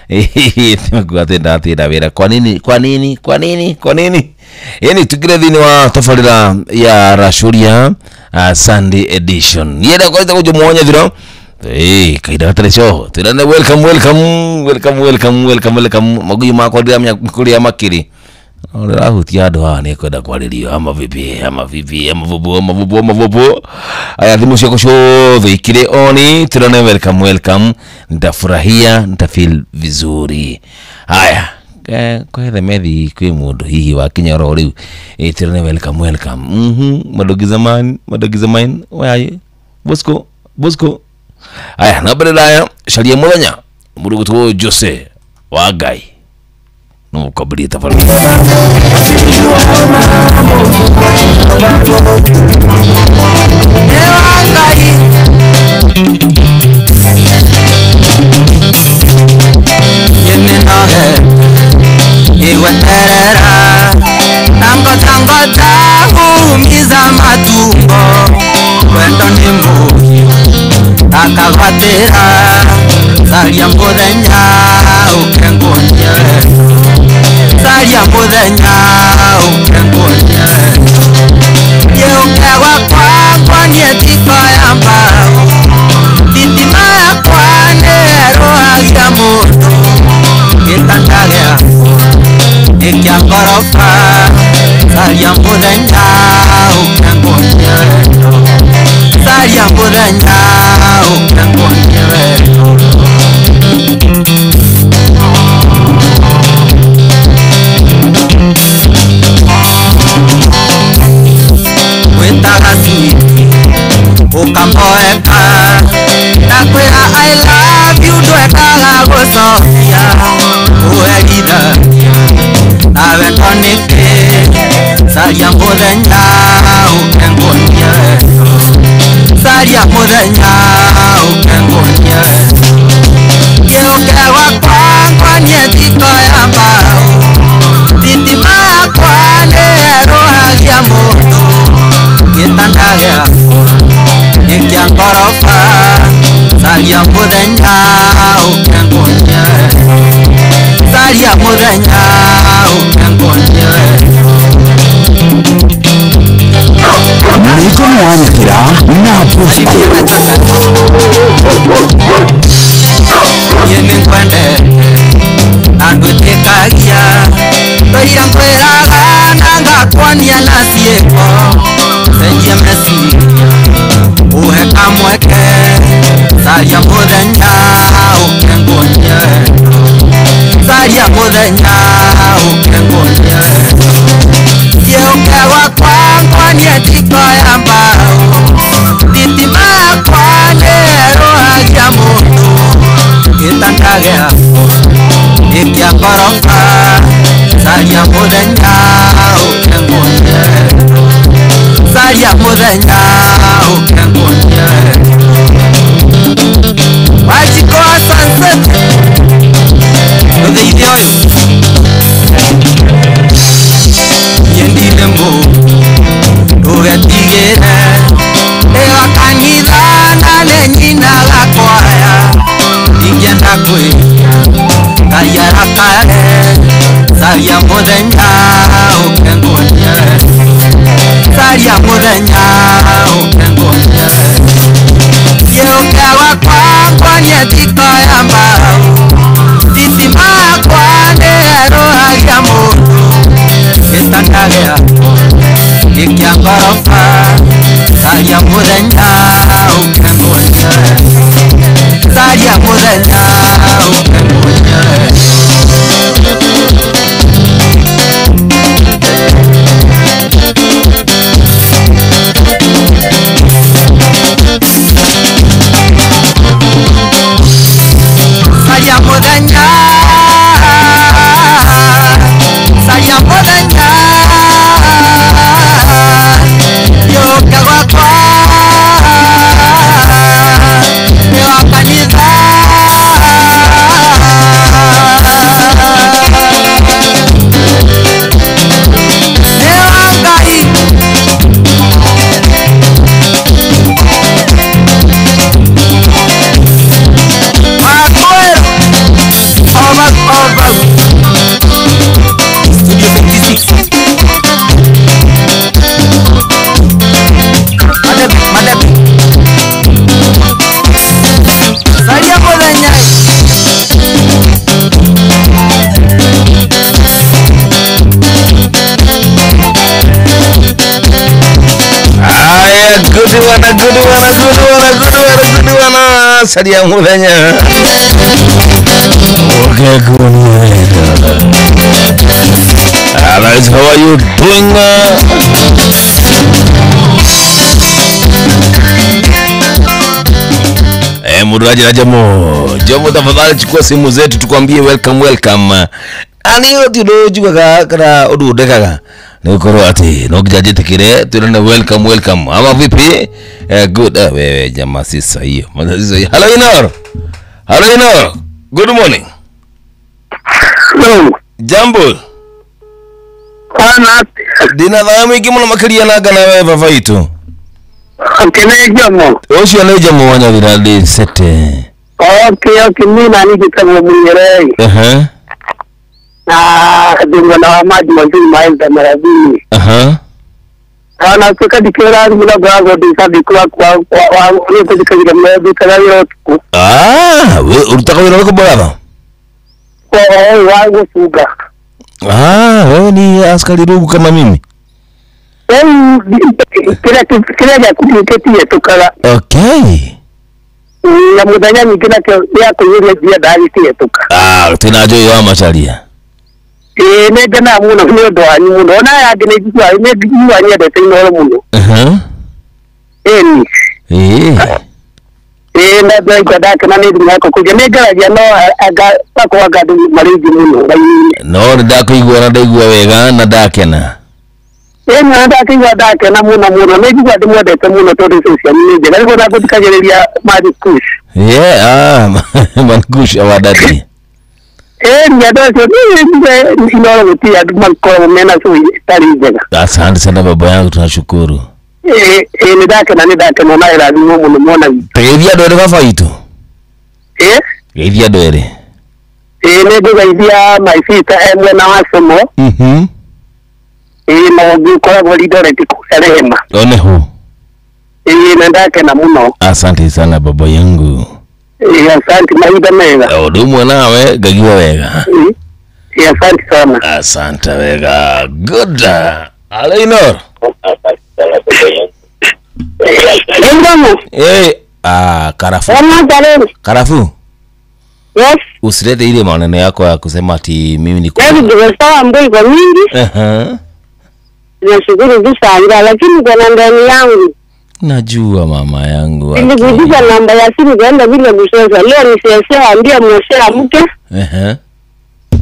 9. Timekuwa atĩ ndatinda wĩra kwa nini kwa nini kwa nini kwa nini yani tukire thĩinĩ wa tabarĩra ya Racuria Sunday edition nienda kwaita kũnjũ thiro. Kaida gatarĩ coho twĩrane welcome welcome welcome welcome welcome welcome magui makwa ndiramenya kũrĩa makĩrĩ ũrahutia andũ haha nĩ kwenda kwarĩrio ama vipi ama vipi ama vubu ama vubu ama vubu. Aya thimũ ciaku ciothe ikire oni twĩrane welcome welcome, nitafurahia nitafeel vizuri. Haya kwethe methi kwĩ mũndũ hihi wakinya oro rĩu twĩrane welcome welcome. Madogi zamani madogi zamani waye Bosco Bosco. Aya na mbere raya caria muthenya mũndũ gwĩtwo Jose wa Ngai no mũkwambĩrĩrie tabarĩra. Igweterera nangoja huumiza matumbo wendo ni muhiu akagwatĩra caria mũthenya ũke nguonie caria mũthenya ũke nguonie gĩũke gwakwa nguonie tiko ya mbao thitima yakwa nĩerũhagia mũndũ gĩtanda gĩakwa nĩ kĩa ngoroba caria mũthenya ũke nguonie caria mũthenya ũke nguonie wendo. Wĩtaga switi ũkamboeka ndakwĩra I love you ndwekaga gũcokia ũherithagia nawe to nĩkĩ caria mũthenya ũke nguonie wendo caria mũthenya ũke nguonie wendo gĩũke gwakwa nguonie thiko ya mbao thitima yakwa nĩerũhagia mũndũ gĩtanda gĩakwa nĩ kĩa ngoroba caria mũthenya ũke nguonie wendo caria mũthenya ũke nguonie wendo. Mikono wanyakĩra na Bosco. Niĩ nĩngwendete na ndwĩtĩkagia tũira ngwĩraga na ngakuonia na ciĩko cenjia meciria ũhe kamweke caria mũthenya ũke nguonie wendo caria mũthenya ũke nguonie wendo gĩũke gwakwa nguonie tiko ya mbao Muthenya uke nguonie Wajiko wa sunset Ndutheithie ũyũ Niĩ ndirĩ ndũgetigĩre Ndĩ wa kanitha na nĩ nyinaga kwaya Ingĩenda kwĩhia Ngai arakare Caria mũthenya ũke nguonie Caria mũthenya ũke nguonie Gĩũke gwakwa nguonie njiko ya mbaũ Thitima yakwa nĩyerũhagia mũndũ Gĩtanda gĩakwa nĩ kĩa ngoroba Caria mũthenya ũke nguonie Caria mũthenya ũke nguonie Caria mũthenya Caria mũthenya Gĩũke gwakwa Nĩ wa kanitha Nĩ wa Ngai Wakwĩra Over, over. Studio 56. Madebi, madebi. Caria mũthenya. Aya, good one, good one, good one, good one, good one. Caria mũthenya. Okay, good one. Alright, how are you doing? Mundu aje na Jomo. Jomo, tafadhali chukua simu zetu tukwambie welcome, welcome. Ani hiyo ti undu njugaga kana undu ndekaga ni gukorwo ati no nginya njitikire twirane welcome, welcome. Ama vipi? Good. Wewe jamaa si sahihi. Si sahihi. Hello Inoro. Hello Inoro. Good morning. Hello. Jambo. Ana ndina thayo mwingi muno makiria na ngana we baba itu. Akene Jomo. Ucio ni Jomo wa Nyathira ndi sete. Okay, okay, mimi na nijitagwo Munyerei. Na ndingwa na maji mazuri maenda maradhini. Ana tuka dikera muna gwago dikabikwa kwa wa ni kuzikagira mwe kana wira utuku. Ah, we urutaka wira wako brother? Kwa wangu suga. Ah, wewe ni askari rungu kama mimi. Kila ya kutiketi tukala. Okay. Na muthenya nyingi nakio ya kuyuria njia ndagĩtie tuka. Ah, tinajo yo macharia. Ĩĩ nĩ ngenaga mũno nĩ ũndũ wanyu mũno. Ona aya angĩ nĩ njiguaga nĩ njiguaga nyendete Inooro mũno. Ĩni. Ĩĩ. Ĩĩ na ndaigua ndakena nĩ thimũ yakwa kũingĩ. Nĩ ngeragia no anga makwa anga andũ marĩ aingĩ mũno raini-inĩ. No nĩ ndakũigua na ndaigua wega na ndakena. Ĩĩ na ndakĩigua ndakena mũno mũno. Nĩ njiguaga ndĩmwendete mũno tondũ icio cianyu nĩ njega. Nĩguo ndagũthikagĩrĩria Mankush. Yeah, Mankush our daddy. Ĩĩ andũ acio nĩ Inooro gũtirĩ andũ makoragwo mena cũi ĩtarĩ njega. Asante sana baba yangu, tunashukuru. Ĩĩ nĩ ndakena nĩ ndakena na ĩrathimwo mũno mwana witũ. Geithia andũ erĩ baba witũ. Ĩĩ? Geithia andũ erĩ. Ĩĩ nĩ ngũgeithia my sister e mwena wa Somo. Ĩĩ na ũngĩ ũkoragwo Eldoret kũrĩa Rehema. One hu. Ĩĩ na ndakena mũno. Asante sana baba yangu. Ĩĩ asante mahinda mega. Ũndũ ũmwe nawe ngaigua wega. Ĩĩ asante sana. Asante wega. Good. Hello Inoro. Eh, karafu. Karafu. Yes. Usilete ile maneno yako ya kusema ati mimi niko. Sawa mboi kwa mingi. Nashukuru kusanga lakini kwa ndani yangu. Najua mama yangu. Nilikuuliza namba ya simu kaenda bila kusema. Leo ni ambia mwosea mke.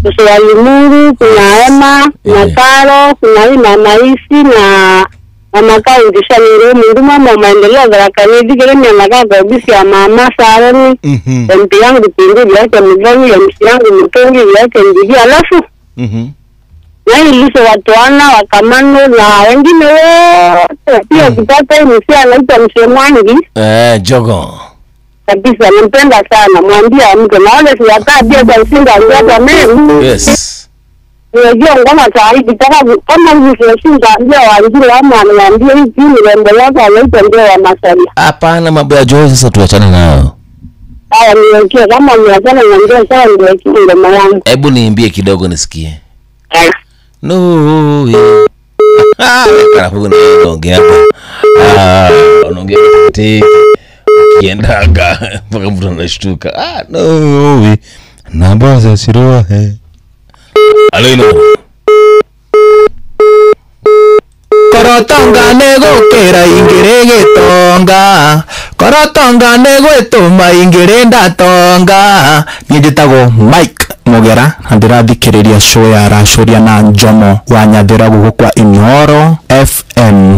Kuswali Mungu, kuna Ema, kuna Karo, kuna hii mama Isi na Mama kaunti shaniro mundu mama maendeleo dharakani digere ni anagaga obisi ya mama Saroni. MP yangu pindu yake mgani ya MC yangu mtongi yake ndigi alafu na iliso watu wana wakamano na wengine wote pia ukipata hii msia anaitwa Mzee Mwangi. Jogo. Kabisa nampenda sana, mwambie amke na wale siwakaa pia kwa msinga kwa mimi. Yes. Unajua ngoma saa hizi kama hivi tunashinda ndio waanjile ama anaambia hivi ni rembo yako anaitwa ndio wa masali. Hapana, mambo ya Joy sasa tuachane nayo. Haya niwekee kama niachane na ndio sawa niwekee ngoma yangu. Hebu niimbie kidogo nisikie. No. Karafu na unaongea hapa. Unaongea tete. Kiendaga mpaka mtu anashtuka. No. Namba za siroa. Alo. Korotonga negokera ingire gitonga korotonga negwetuma ingire ndatonga. Niĩ njĩtagwo Mike Mugera na ndĩrathikĩrĩria show ya Racũria na Njomo wa Nyathĩra gũkũ kwa Inooro FM.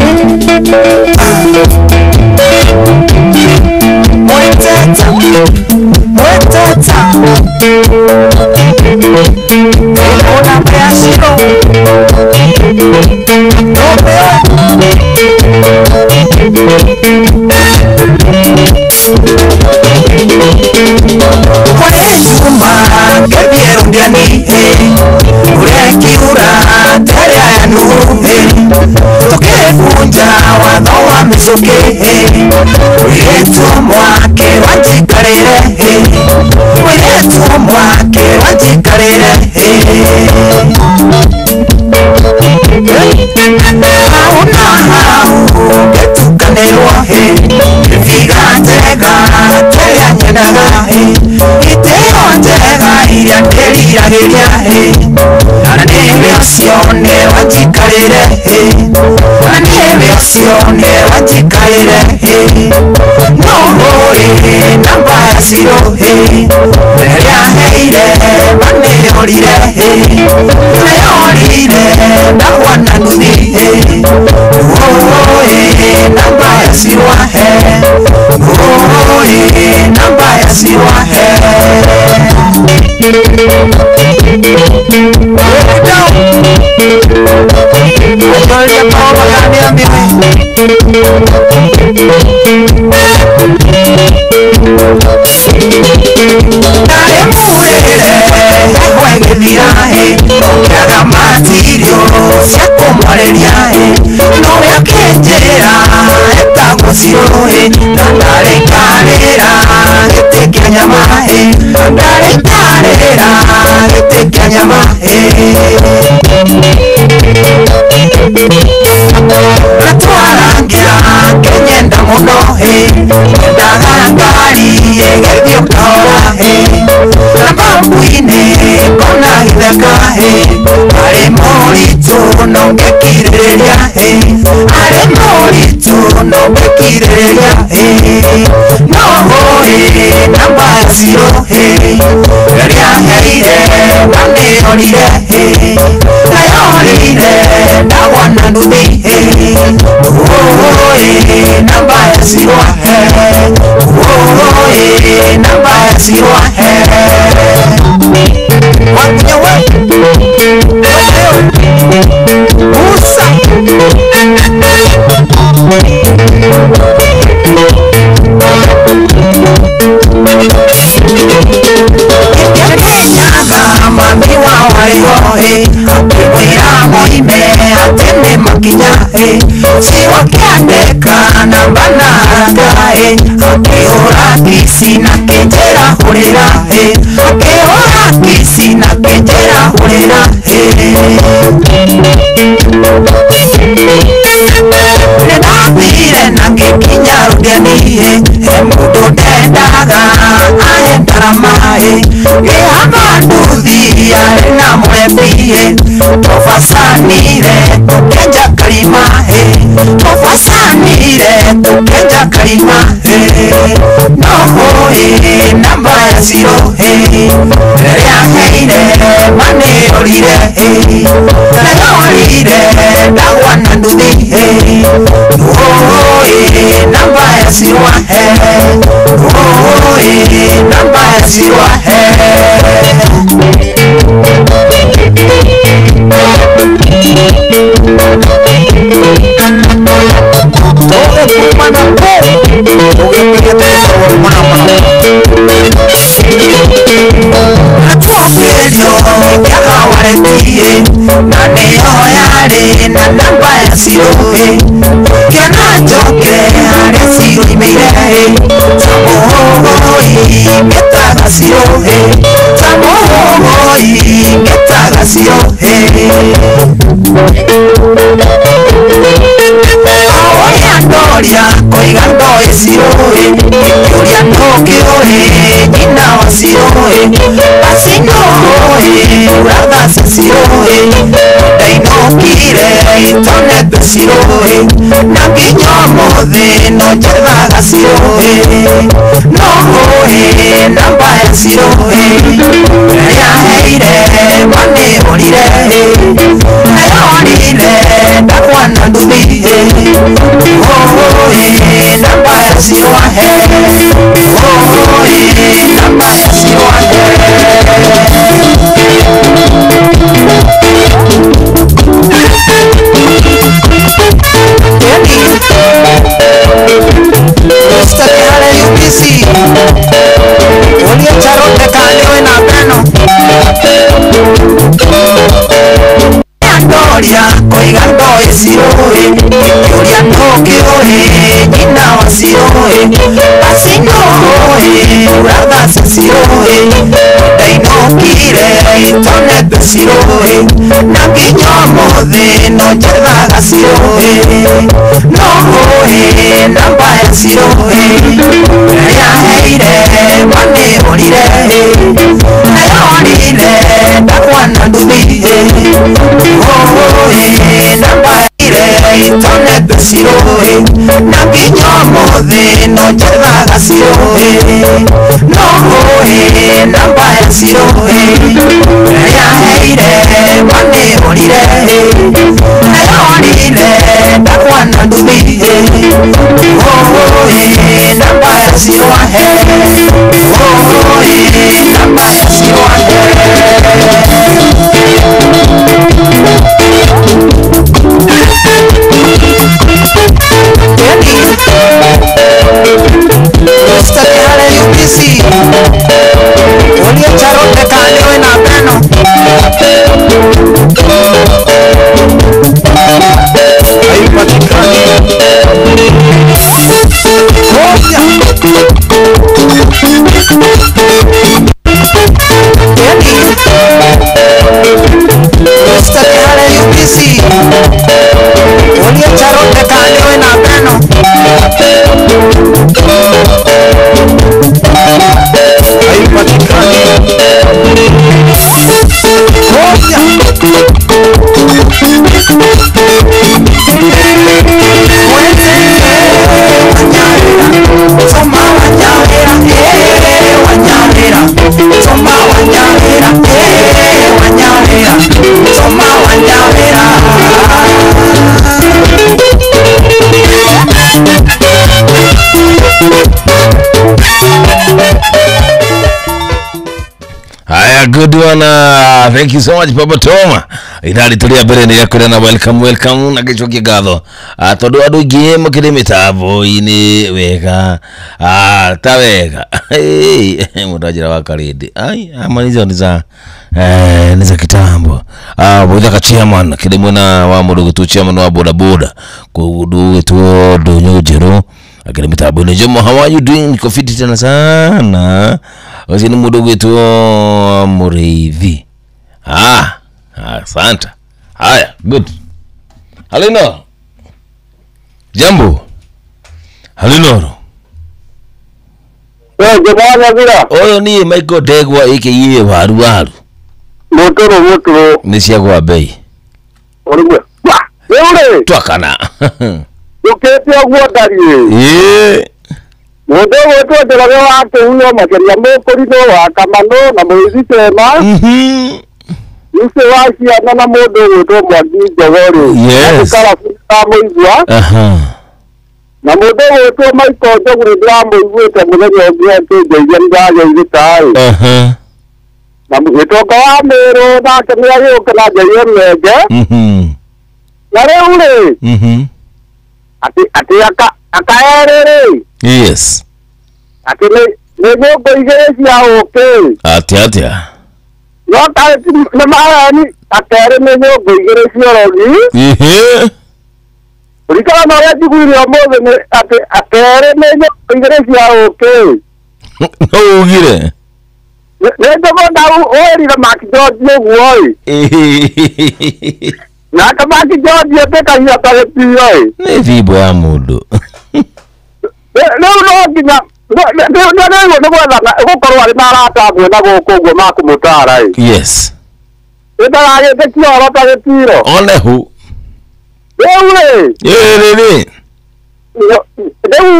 Tofasanire, Tukenja karima no hoi namba ya zero rĩrĩa heire manĩrorire nayorire ndagwa na nduthi hoi namba ya zero hoi namba ya zero. Na nĩyo yarĩ na namba ya zero kĩona njokire harĩa ciroimĩire Samuhoi ngĩtaga zero Samuhoi ngĩtaga zero. Ndoria koiga ndoĩ zero kĩũria ndũkĩũĩ nyina wa zero basi ndoĩ urathaca zero ndainũkire itonete zero na nginya ũmũthĩ no njethaga zero no hũĩ namba ya zero rĩrĩa heire manĩhũrire nayonire ndagwa na nduthi hoi namba ya zero hoi namba ya zero. Ndoria koiga ndoĩ zero kĩũria ndũkĩũĩ nyina wa zero basi ndoĩ urathaca zero ndainũkire itonete zero na nginya ũmũthĩ no njethaga zero no hũĩ namba ya zero rĩrĩa heire manĩhũrire nayonire ndagwa na nduthi hoi namba ire itonete zero na nginya ũmũthĩ no njethaga zero no hũĩ namba ya zero rĩrĩa heire manĩhũrire nayonire ndagwa na nduthi hoi namba ya zero hoi namba ya zero. Haya, good one. Thank you so much Papa Toma. Idari tulia mbere ni yakwira na welcome welcome na gicokia ngatho. Tondu andu ingi makiri mitambo-ini wega. Ta wega. Mundu anjira wa Karindi. Ai, amanizo ni za ni za kitambo. Muthaka chairman kiri mwena wa mundu gitu chairman wa boda boda. Kundu gitwo Ndunyu Njeru. Akiri mitambo-ini. Jomo, how are you doing? Niko fiti tena sana. Ucio ni mundu gwitwo Muriithi. Asante. Haya, good. Halino. Jambo. Halino. Wewe jamani bila. Oyo ni Michael Ndegwa aka waru waru. Mutoro mutoro. Ni cia gwa bei. Origwe. Wewe. Twakana. Njũkĩte ũguo ndariĩ. Ĩĩ. Mũndũ ũgwĩtwo Njoroge wa Kĩhuno makĩria Mũkũrinũ wa Kamanũ na Mũici Tema. Icio wa ciana na mũndũ ũgwĩtwo Mwangi Njogo rĩ. Yes. Karabu ndamũigua. Aha. Na mũndũ ũgwĩtwo Michael Njogu nĩ ndĩramũiguĩte mũthenya ũngĩ akĩngeithia nĩ ndageithĩka ĩ. Aha. Na gĩtonga wa Mĩrũ nake nĩ agĩũke na ngeithie Menge. Na rĩu rĩ atĩ aka erĩ rĩ. Yes. Atĩ nĩ nyũngũ igĩrĩ cia ũkĩ. Atĩa atĩa. No kaĩ nĩ maheni akerĩ nĩ nyũngũ igĩrĩ cia ũrogi. Ehe. Kũringana na ũrĩa njiguire ũmũthĩ nĩ atĩ akerĩ nĩ nyũngũ igĩrĩ cia ũkĩ. No ugire. Nĩ njũgũnda wĩrire Mark George ũguo ĩ. Nake Mark George etĩkagia ta gĩtio ĩ. Nĩ thimbo ya mũndũ. Rĩu no nginya nĩ gwethana gũkorwo arĩ na arata amwe na gũkũ ũguo makũmũtara ĩ. Yes. Ndagagĩtĩkia ũhoro ta gĩtiro. One hu. Rĩu rĩ. Ĩ rĩ. Rĩu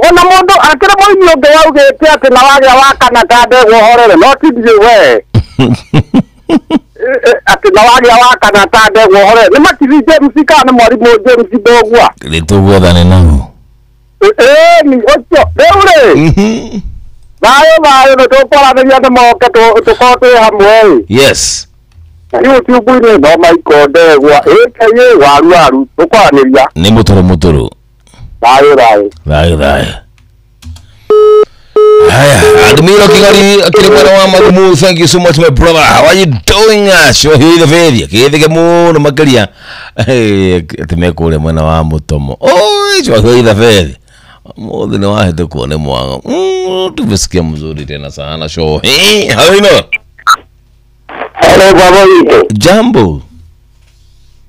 ona mũndũ akĩrĩ mũini ũngĩ waugĩte atĩ na wagĩa wa kana ka ndegwa ũhorere no ti ndiũ we. Atĩ na wagĩa wa kana ta ndegwa ũhorere nĩ Makithi James kana nĩ mwarimũ James Ndũgua. Rĩ tũgwethane nao. Ĩni ũcio rĩu rĩ. Thayũ thayũ nĩ tũkwaranĩria nĩ moke tũkorwo twĩ hamwe ĩ. Yes. Na YouTube-inĩ no Michael Ndegwa aka waru waru tũkwaranĩria. Nĩ mũtũrũ mũtũrũ. Thayũ thayũ. Thayũ thayũ. Haya, Admiro Kigari akiri mwana wa Magumu, thank you so much my brother. How are you doing? Sure the vedia. Kithige muno makiria. Ati mekure mwana wa Mutomo. Oi, sure the vedia. Mothe ni wahĩtũkwo nĩ mwago. Tumesikia mzuri tena sana show. Hey, how you know? Hello baba witũ. Jambo.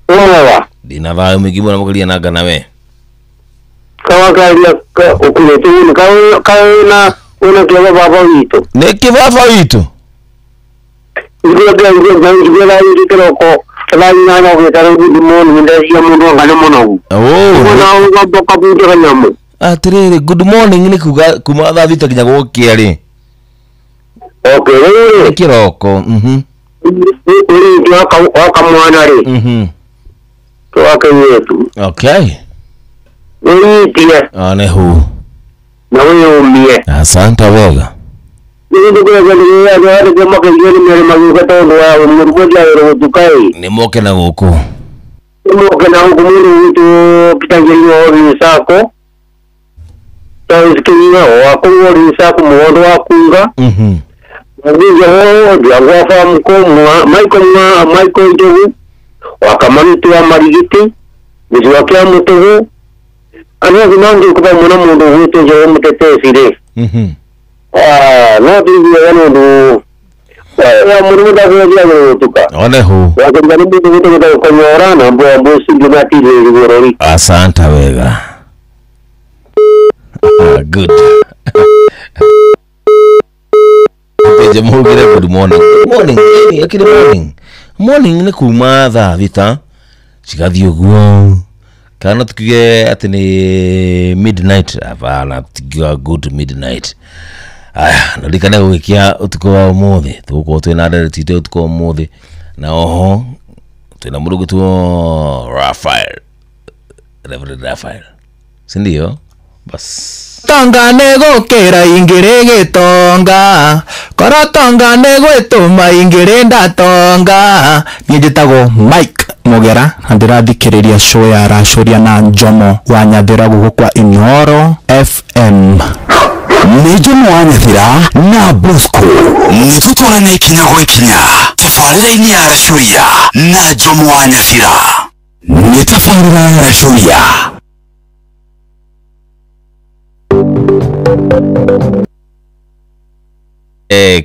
Ũmwega. Ndina thayũ mũingĩ mũno makĩria na ngana we. Kawakaria ũkuĩte mũno kaĩ na una kĩaba baba witũ. Nĩ kĩbaba witũ. Njiguaga kĩroko thaa inyanya ũgĩta rĩu good morning ndecia mũndũ anga nĩ mũnogu. Ũna ũgomboka bunje kanyamũ. Atĩrĩrĩ good morning nĩ kuga kuma thaa thita nginya gũkĩa rĩ. Okay, rĩu rĩ. Kĩroko. Ũrĩki wa kamwana rĩ. Twakĩyetu. Okay. Ũnyitie. One hu. Na wĩyũmie. Asante wega. Nĩ moke na gũkũ. Nĩ moke na gũkũ mũndũ witũ Peter Njeri wa Ũrĩmi Sacco. Taũsikinya wa kũu Ũrĩmi Sacco mũgondo wa kunga. Mũthĩnja wothe agwa famuko Michael Njogu wa Kamanũtĩ wa Marigiti mũciĩ wa Kĩamũtũgũ. Andũ acio mangĩũka mũno mũndũ ũgwĩtwo Njoroge Mũteteci rĩ. No tũiguaga nĩ ũndũ wa mũrimũ ndagũthiagĩrwo gũtuka. One hu. Wakĩruga nĩ mũndũ ũgwĩtwo Kanyora na mbwa mbũci ngĩmatirĩrĩ bũrũri. Asante wega. Good. Mũgire good morning. Good morning. Akĩrĩ morning. Morning nĩ kuma thaa thita cigathiĩ ũguo. Kana tukiuge atĩ nĩ midnight. Hapana, tukiuga good midnight. Aya, naririkane gũgĩkia ũtukũ wa ũmũthĩ. Tũgũkorwo twĩna ndereti itũ ũtukũ wa ũmũthĩ. Na oho twĩna mũndũ ũgwĩtwo Raphael. Reverend Raphael. Si ndio? Bas. Tonga nĩ gũkĩra ingĩrĩ gĩtonga korwo tonga nĩ gwĩtũma ingĩrĩ ndatonga. Niĩ njĩtagwo Mike Mugera na ndĩrathikĩrĩria show ya Racũria na Njomo wa Nyathĩra gũkũ kwa Inooro FM. Nĩ Njomo wa Nyathĩra na Bosco nĩ tũtwarane ikinya gwa ikinya tabarĩra-inĩ ya Racũria na Njomo wa Nyathĩra. Nĩ tabarĩra ya Racũria.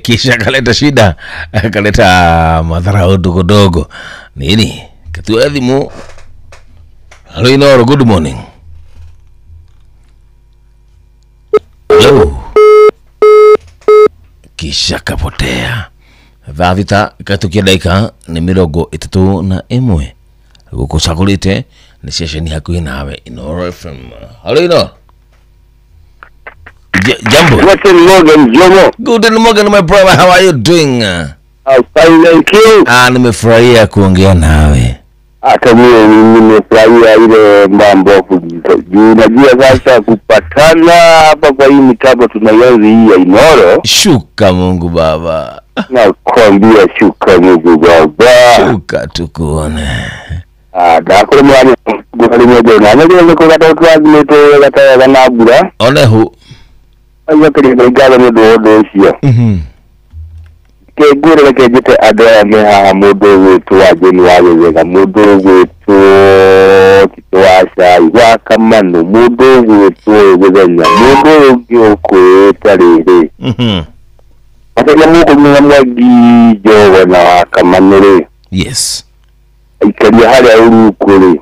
Kisha kaleta shida, kaleta madhara dogo dogo. Nini? Katua thimu. Hello Inooro, good morning. Hello. Kisha kapotea. Thaa thita katukia dakika ni 31 gũkũ cagũrĩte Nĩ ceceni hakuhĩ nawe Inooro FM. Halo Inooro. Jambo. Guten Morgen, Jomo. Guten Morgen my brother, how are you doing? I'm fine, thank you. Ah, nimefurahia kuongea nawe. Hata mimi nimefurahia ile mambo juu unajua sasa kupatana hapa kwa hii mitambo tunaianza hii ya Inooro. Shuka Mungu Baba. Nakwambia shuka Mungu Baba. Shuka tukuone. Ah, ndakuri mwani ngari mweje na nĩ kũgata twathimĩte gatayaga na mbura. One hu. Ayo kĩrĩ ngatho nĩ ũndũ wa ũndũ ũcio. Kĩngũrĩ reke njĩte andũ aya me haha mũndũ ũgwĩtwo wa Jane wa Gĩthega, mũndũ ũgwĩtwo Tito wa Cai wa Kamanũ, mũndũ ũgwĩtwo Gĩthenya, mũndũ ũyũ ũngĩ ũkwĩta rĩrĩ. Makĩria mũkũmenya Mwangi Njogo na wa Kamanũ rĩ. Yes. Aikaria harĩa ũruku rĩ.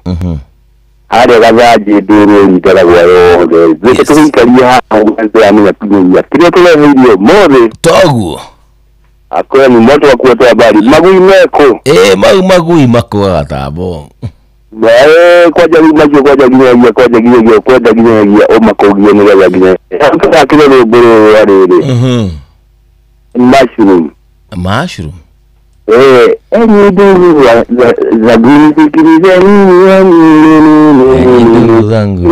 Harĩa gathanjĩ ndũrũ ĩnyitagwo yothe. Reke tũgĩikarie haha ũguo nĩamenya kĩrĩa tũreheirio ũmũthĩ. Toguo. Akoya ni moto wa kuotea habari. Magui meko. Mau magui makuaga tabo. Kwanja macio kwanja nginyagia kwanja nginyagia kwanja nginyagia ũmakũgie nĩgetha nginya. Tũthakĩre rwĩmbo rũrũ rwa rĩrĩ. Mushroom. Mushroom. Enyi ndugu zangu sikilizeni enyi ndugu zangu.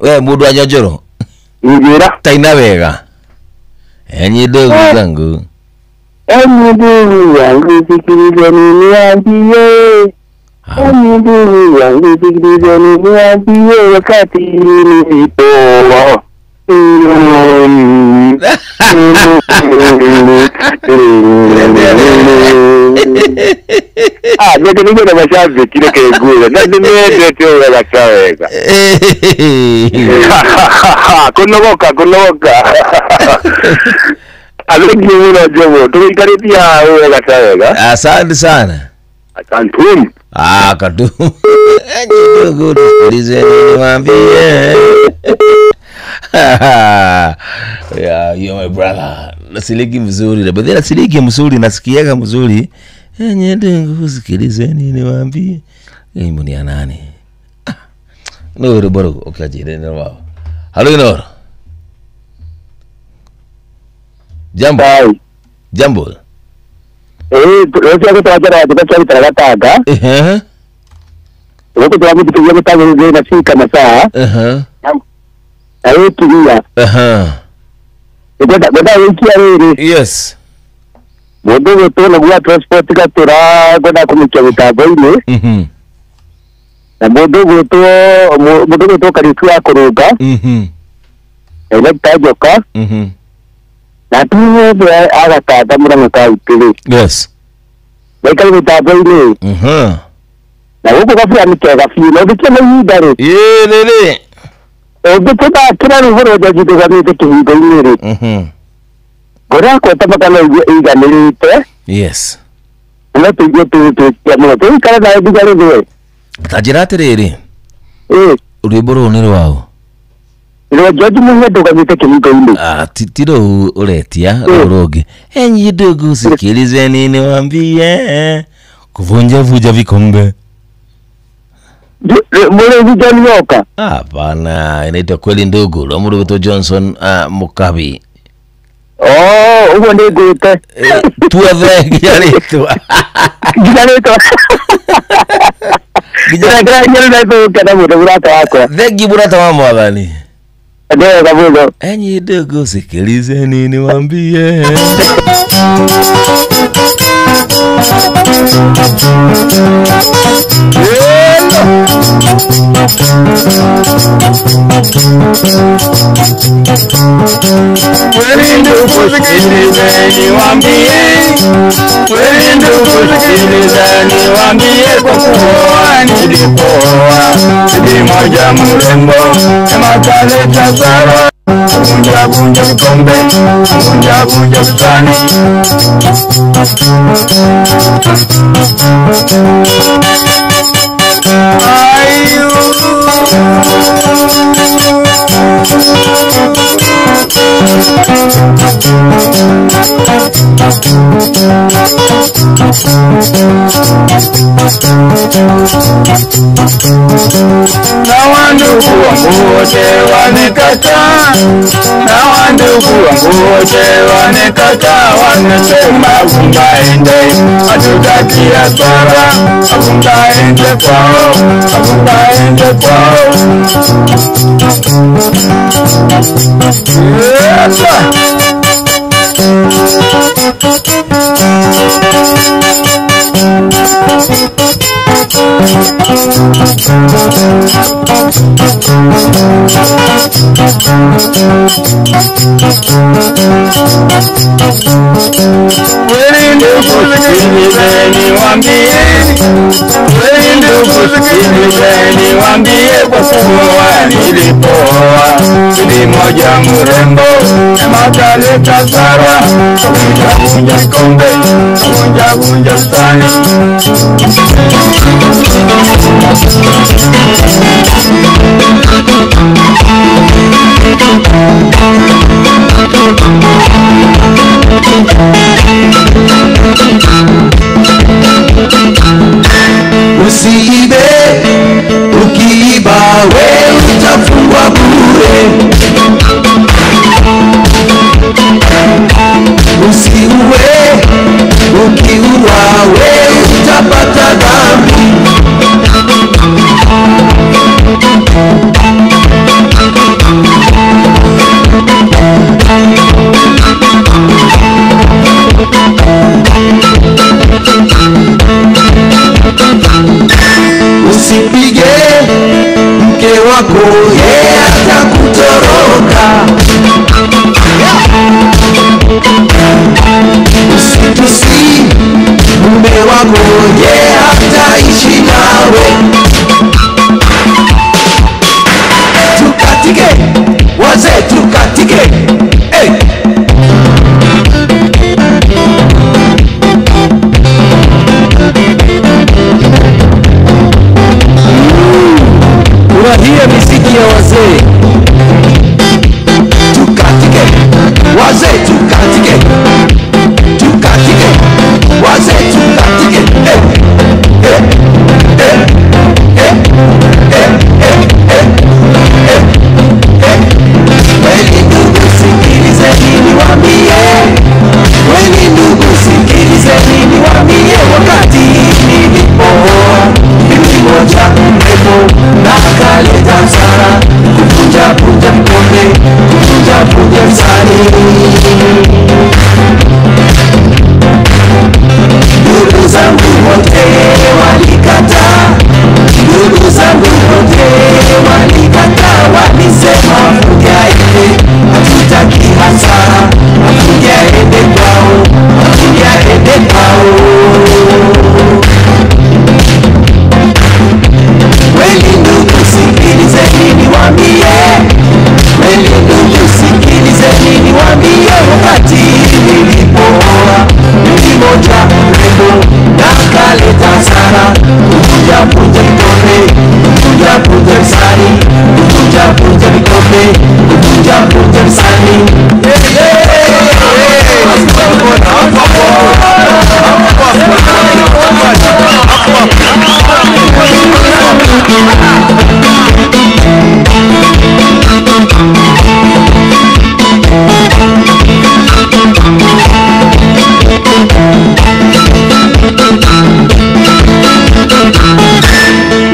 We mundu anjonjoro. Njira. Taina wega. Enyi ndugu zangu. Enyi ndugu zangu sikilizeni niwaambie. Enyi ndugu zangu sikilizeni niwaambie wakati nilipo. Ah, nĩ na mashabiki reke ngwĩre na nĩmendete ũrĩa wega. Kũnogoka kũnogoka. Alegi mũno Jomo, tũgĩikarĩtie haha wega ta wega. Asante sana. Asante. Ah, katu. Enyi ndugu tusikilizeni niwaambie. Yeah, you're my brother. Nasiliki mzuri, but then nasiliki mzuri, nasikiaga mzuri. Enyi ndugu sikilizeni niwaambie. Hii ni ya nani? No ruboro okajire na wao. Halo Inooro. Jambo. Jambo. Rũciũ tũrajara tũgaciarĩtara gatanga. Gũkũ tũramũthikĩria gũtagĩrĩire na cika masaa. Na wĩkiria. Ngwenda gwĩkia rĩrĩ. Yes. Mũndũ ũgwĩtwo nĩguo transport gatũra ngwenda kũmũikia mĩtambo-inĩ. Na mũndũ ũgwĩtwo Kariuki wa kũrũnga. Electa Njoka. Na atumia othe a Gatanga Mũrang'a kaunti-rĩ. Yes. Maikare mĩtambo-inĩ. Na gũkũ gabura nĩ kega biũ na ũngĩkĩona ihinda rĩ. Ĩĩ rĩrĩ. Ũngĩtũthakĩra rwĩmbo rwa Njanji ndũgamĩte kĩhingo-inĩ rĩ. Ngoro yakwa ta maka no igue ĩiganĩrĩte. Yes. No tũigue tũgĩtwĩkia mũno tũgĩikare nawe nginya rĩthũe. Ta njĩra atĩrĩrĩ. Rwĩmbo rũrũ nĩ rwaũ? Rwa George Munya ndũgamĩte kĩhingo-inĩ. Ah, ti rũu ũretia rũu rũngĩ. Enyi ndugu sikilizeni niwaambie kuvunja vunja vikombe. Mũrĩithi John Nyoka. Hapana, inaitwa kweli ndugu rwa mũndũ wĩtwo Johnson Mukabi. Oh, ũguo nĩ ngwĩte. Tuothe nginya rĩtwa. Nginya rĩtwa. Nginya mũno mũrata wakwa. Thengi mũrata wa mwathani. Ndio kabisa. Enyi ndugu sikilizeni niwaambie. Kweli ndugu sikilizeni niwaambie. Kweli ndugu sikilizeni niwaambie kwa kuwa nilikuoa bibi moja mrembo kama kaleta sara vunja vunja vikombe vunja vunja visani. Ayu Na wandugu wangu wote wanikataa, na wandugu wangu wote wanikataa, wanasema ungaende, hatutaki hasara, ungaende kwao, ungaende kwao. Yes. Kweli ndugu sikilizeni waambieni, kweli ndugu sikilizeni waambie, kwa kuwa nilipooa bibi moja mrembo na makaleta sara, kavunja vunja kombe, kavunja vunja sahani. Usiibe, ukiiba we utafungwa bure. Usiue, ukiua we utapata dhambi. Usipige mke wako, yeye atakutoroka. Usitusi mume wako, yeye hataishi nawe. Tukatike wazee, tukatike hey. Furahia miziki ya wazee. Tukatike wazee, tukatike, tukatike wazee, tukatike eh, eh, eh, eh, eh, eh, eh, eh, eh. Kweli ndugu sikilizeni niwaambie, kweli ndugu sikilizeni niwaambie, wakati nilipooa bibi moja mrembo na akaleta hasara, kuvunja vunja vikombe, kuvunja vunja visahani. Ndugu zangu wote walikataa, ndugu zangu wote walikataa, walisema afunge aende, hatutaki hasara, afunge aende kwao, afunge aende kwao. Kweli ndugu sikilizeni niwaambie, kweli ndugu sikilizeni niwaambie, wakati nilipooa bibi moja mrembo na akaleta hasara, kuvunja vunja vikombe, kuvunja vunja visahani, kuvunja vunja vikombe, kuvunja vunja visahani.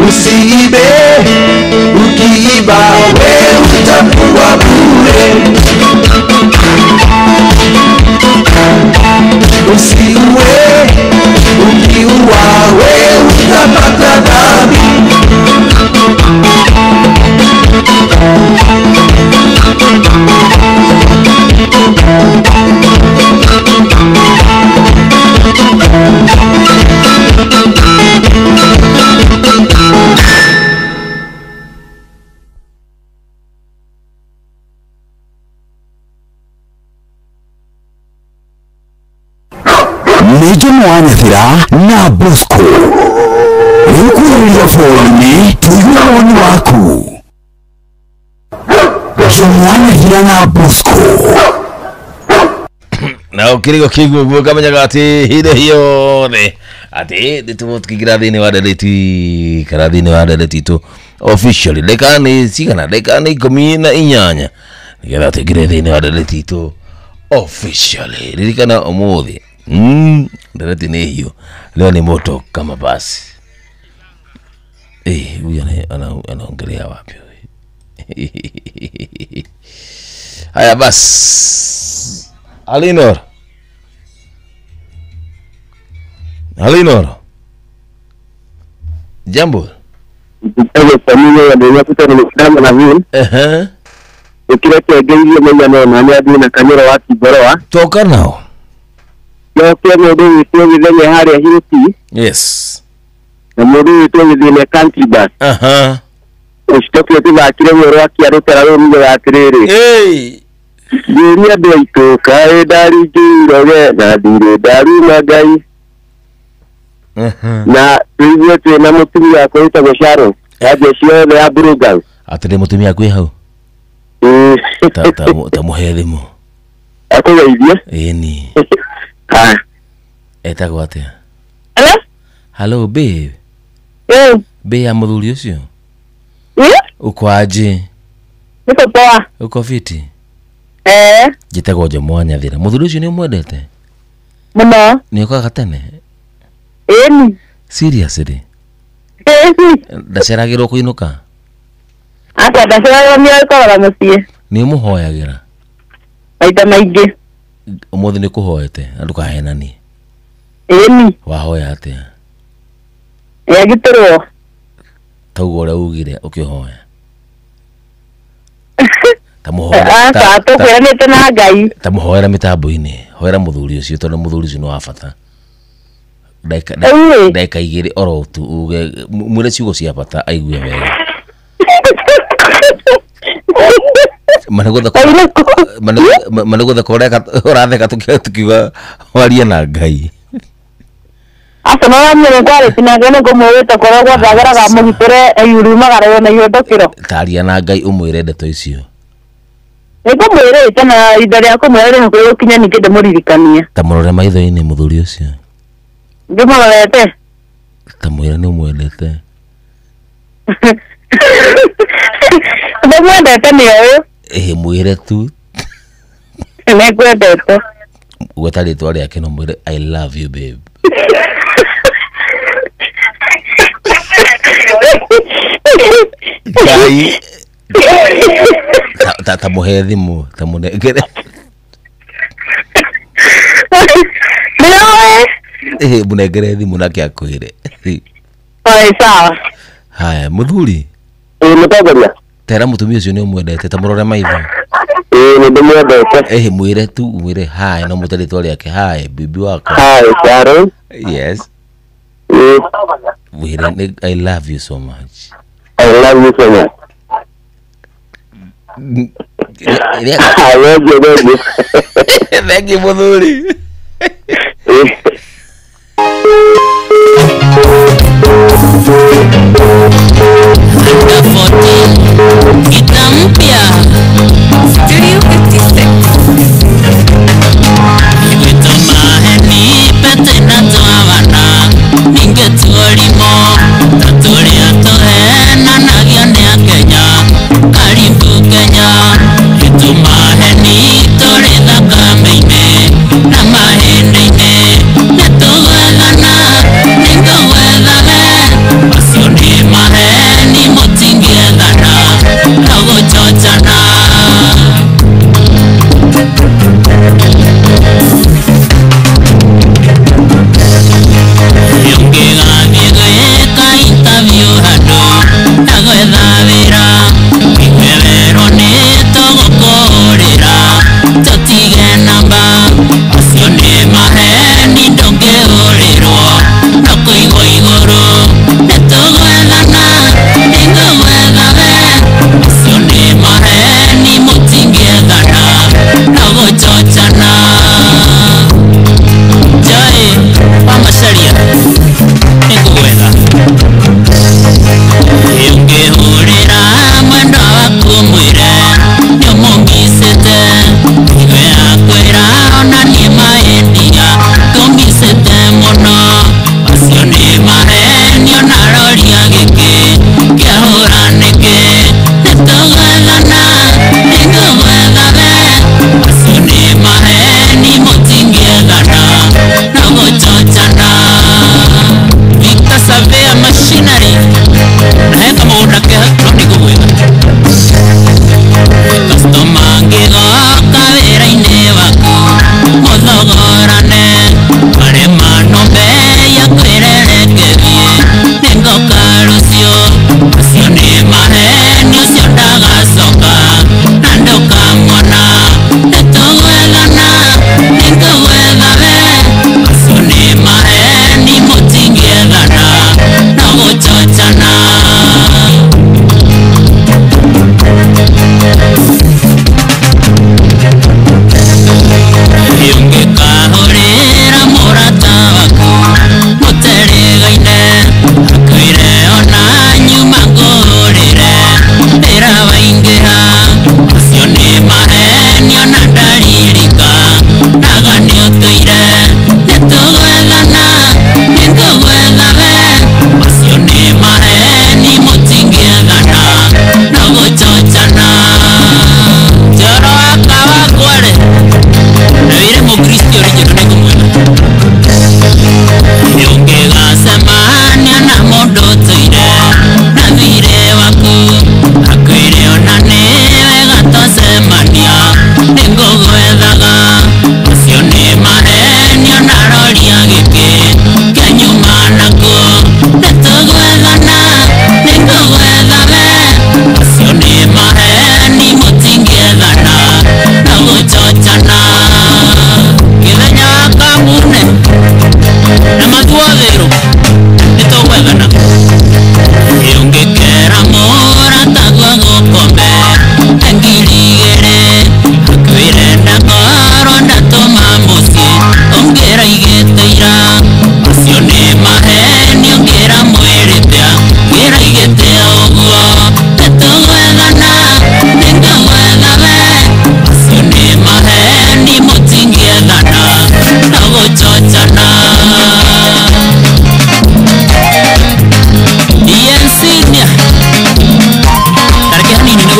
Usiibe, ukiiba we utafungwa bure. Usiue, ukiua we utapata dhambi. Nĩ Jomo wa Nyathira na Bosco rĩu bũrũri tũigue woni waku. Jomo wa Nyathira na Bosco. Na ukirigo kiguo guo kamenyaga ati hinde hiothe ati nitugukigira thiini wa ndereti kana thiini wa ndereti itu officially ndagĩka nĩ cigana ndagĩka nĩ 18 nigetha tuingire thiini wa ndereti itu officially. Ririkana umuthi ndereti nĩ hiũ leo ni moto kama basi. Huyu anaongelea wapi huyu? Haya basi. Alinor. Alinor. Jambo. Toka nao. Yes. Na mũndũ wĩtwo gĩthĩne country bus. Ũcitokire tũthakire ruo rwa kĩarũtara rũu rugaga atĩrĩrĩ. Ngĩũria andũ aitũ kaĩ ndaringĩiroge na ndirĩ ndaruma Ngai. Na tũigue twĩ na mũtumia wakwa wĩtagwo Sharon ya jeshi yothe ya Burugal. Atĩrĩ mũtumia kwĩ hau? Ta mũhe thimũ. Akũgeithie? Ĩni. Etagwo atĩa? Hello? Hello babe. Bei ya mũthuri ũcio? Uko aje? Niko poa. Uko fiti? Njĩtagwo Jomo wa Nyathira. Mũthuri ũcio nĩ ũmwendete? Mũno. Nĩ ũkaga tene? Ĩni. Seriously? Ĩni. Ndaceragĩrwo kũinũka? Aca ndaceragĩrwo nĩ akoraga mũciĩ. Nĩ ũmũhoyagĩra? Maita maingĩ. Ũmũthĩ nĩ ũkũhoete na ndũkahenanie? Ĩni. Wahoya atĩa? Yagitĩrwo. Tauga ũrĩa ugire ũkĩhoya. Aca tũkwĩranĩte na Ngai. Ta mũhoera mĩtambo-inĩ. Hoera mũthuri ũcio tondũ mũthuri ũcio nĩ wa bata. Ndagĩka igĩrĩ oro tu uge mwĩre ciugo cia bata aigue wega. Manĩgũtheka ũratheka tukiuga warie na Ngai. Aca no wamenya kwarĩti na Ngai nĩngũmwĩrĩte korwo gwathagĩraga mũgitĩre eyuriumagara na ihĩndũkĩro. Taria na Ngai ũmwĩre ndeto icio. Nĩngũmwĩrĩte na ihinda rĩa kũmwĩra rĩ hakuhĩ gũkinya ningĩ ndĩmũririkanie. Ta mũrore maitho-inĩ mũthuri ũcio. Ndĩmũrorete. Ta mwĩre nĩ ũmwendete. Ndĩmwendete nĩ ũyũ. Ĩĩ mwĩre tu. Nĩngwendete. Gweta rĩtwa rĩake na ũmwĩre I love you babe. Ngai ta mũhe thimũ ta mũnengere. Nĩoĩ. Mũnengere thimũ nake akwĩre. Sawa. Haya mũthuri. Mũtongoria. Tera mũtumia ũcio nĩ ũmwendete ta mũrore maitho. Nĩ ndĩmwendete. Mwĩre tu mwĩre hi no mũte rĩtwa rĩake hi bibi wakwa. Hi Sharon. Yes. Mwĩre I love you so much. I love you so much. I love you, baby. Thank you mũthuri. Gita mpya Studio 56 Igwĩtũmahe pete na twabana ningĩtuorimo ta tũrĩa tũhenanagio nĩ Akenya karibu Kenya gĩtũmahe tũrĩ thakame-inĩ na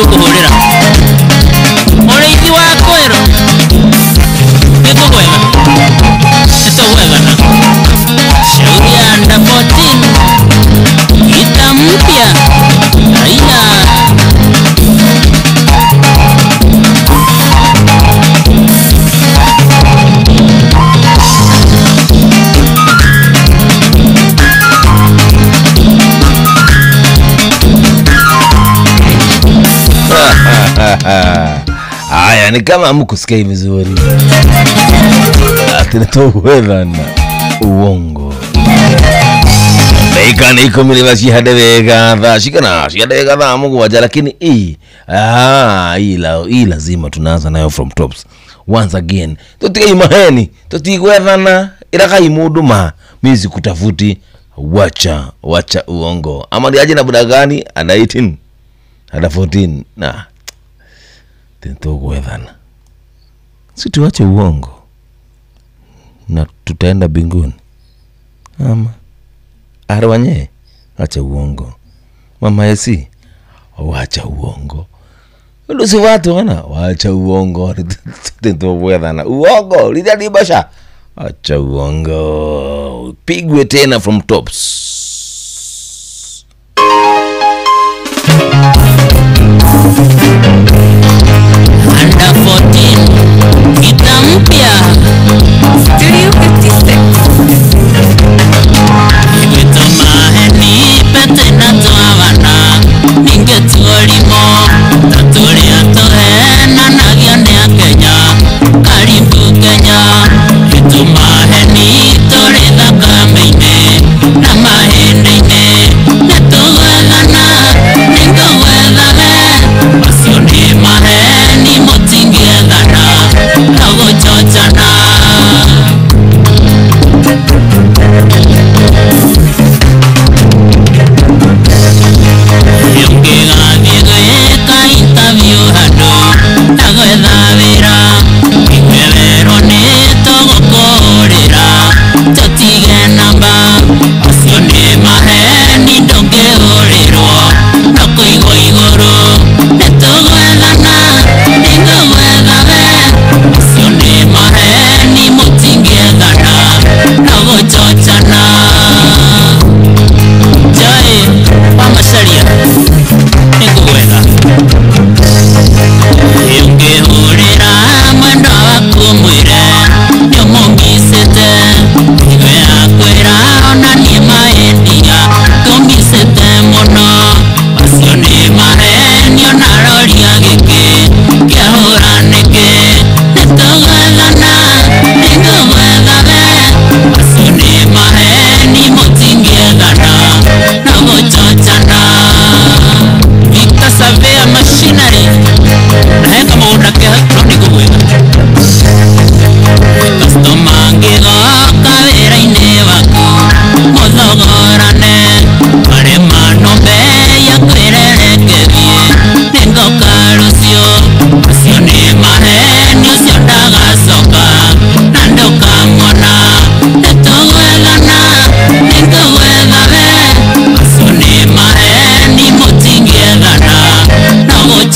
Nĩngũkũhũrĩra mũrĩithi wa kwĩrũ nĩngũgwetha nĩtũgwethana shauri ya under 14 gita mpya aina. Haya, ni kama hamkusikia vizuri. Atinatowethana uongo. Dakika ni 10 cihande wega thaa cigana cihande wega thaa 7, lakini hii hii lazima tunaanza nayo from tops once again. Tutigai maheni, tutigwethana irakai mundu ma mizi kutafuti, wacha wacha uongo. Ama ni aje na buda gani ana 18 ana 14 na tintogwethana. Si tuache uongo na tutaenda binguni. Ama arwanye acha uongo. Mama yesi wacha uongo. Ndio watu wana wacha uongo. Tintogwethana uongo lidia basha. Acha uongo. Pigwe tena from tops. Under 14 gita mpya Studio 56 Igwito maheni pete na twabana ningetuolimo tatulia tuhenanagio nĩ Akenya karibu Kenya itu maheni tũrĩ thakame-inĩ na mahĩndĩ-inĩ nĩtũgwethana nĩngũgwetha we macio nĩ maheni mũtingĩethana no gũchochana. Ũngĩgathiĩ gwĩka interview handũ na gwetha wĩra igue werwo nĩ tũgũkũhũrĩra tũtige namba macio nĩ maheni ndũngĩhũrĩrwo no kũigwo igũrũ nĩtũgwethana nĩngũgwetha we macio nĩ maheni mũtingĩethana no gũchochana. Joy wa Macharia nĩngũgwetha ũngĩhũrĩra mwendwa waku mwĩre nĩũmũmicĩte igue akwĩra ona niĩ maendia ngũmicĩte mũno macio nĩ maheni ona roria gĩkĩ kĩahũra nĩkĩ nĩtũgwethana nĩngũgwetha we macio nĩ maheni mũtingĩethana no gũchochana. Victor Surveyor Machinery naheka mũgũnda ke no nĩngũgwetha customer angĩgoka wĩra-inĩ waku mũthogorane marĩ manombe ya kwĩrerekethie nĩngoka rũciũ macio nĩ maheni ũcio ndagacoka na ndũkamwona nĩtũgwethana nĩngũgwetha we macio nĩ maheni mũtingĩethana no gũchochana.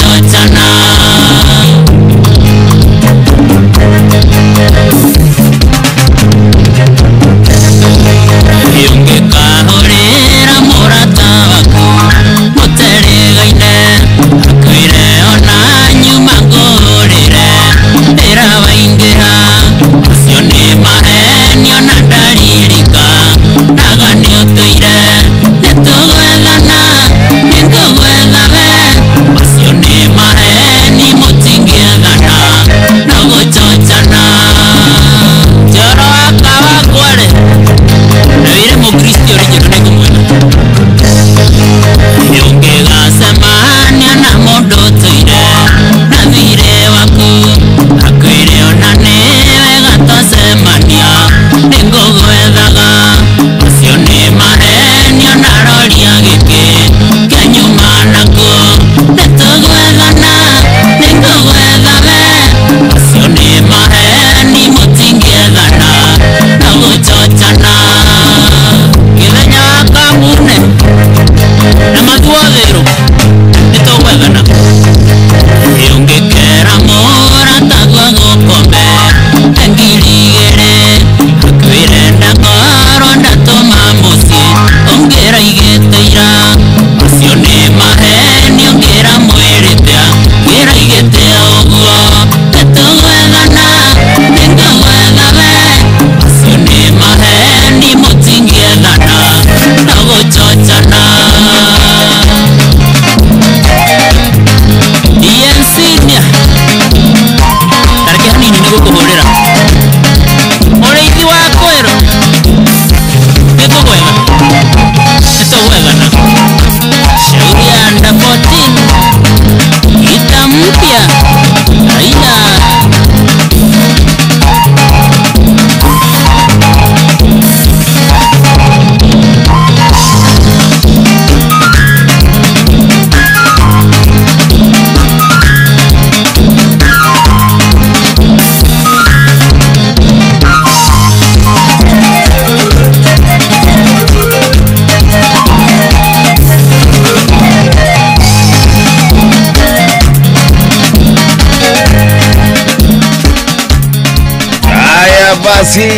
basi.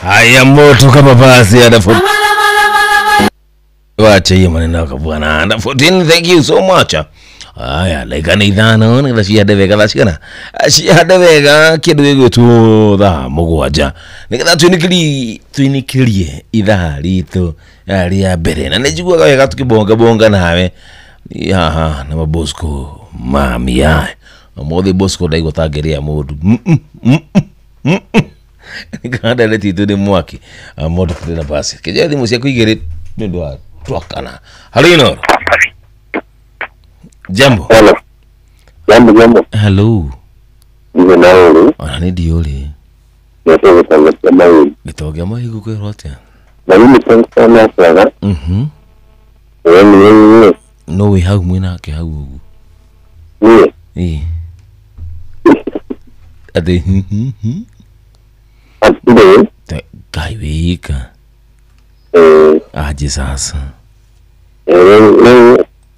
Haya moto kama basi ada wacha hiyo maneno yako bwana. Under 14, thank you so much. Aya, dakika nĩ 5 nĩgetha cihande wega thaa cigana cihande wega kĩndũ gĩgwĩtwo thaa 7 nĩgetha twinĩkĩrie ithaa ritũ rĩa mbere na nĩ njiguaga wega tũkĩbonga bonga nawe haha na mabosco mami aya ũmũthĩ Bosco ndaigua ta ngĩrĩa mũndũ kanda letitũ nĩ mwaki mũndũ tũrĩ na basi kĩnjoe thimũ ciaku igĩrĩ nĩ ũndũ wa twakana. Halo Inoro. Jambo. Hello. Jambo jambo. Hello. Ndio nauri. Ona ni ndiuri. Ndio gĩtonga mahigu. Gĩtonga mahigu kwĩrwo atĩa? Na mimi sana sana. Wewe No wĩ hau mwĩnake hau ũguo. Niĩ. Ĩĩ. Atĩ Atĩ. Ngai wĩka. Aje sasa.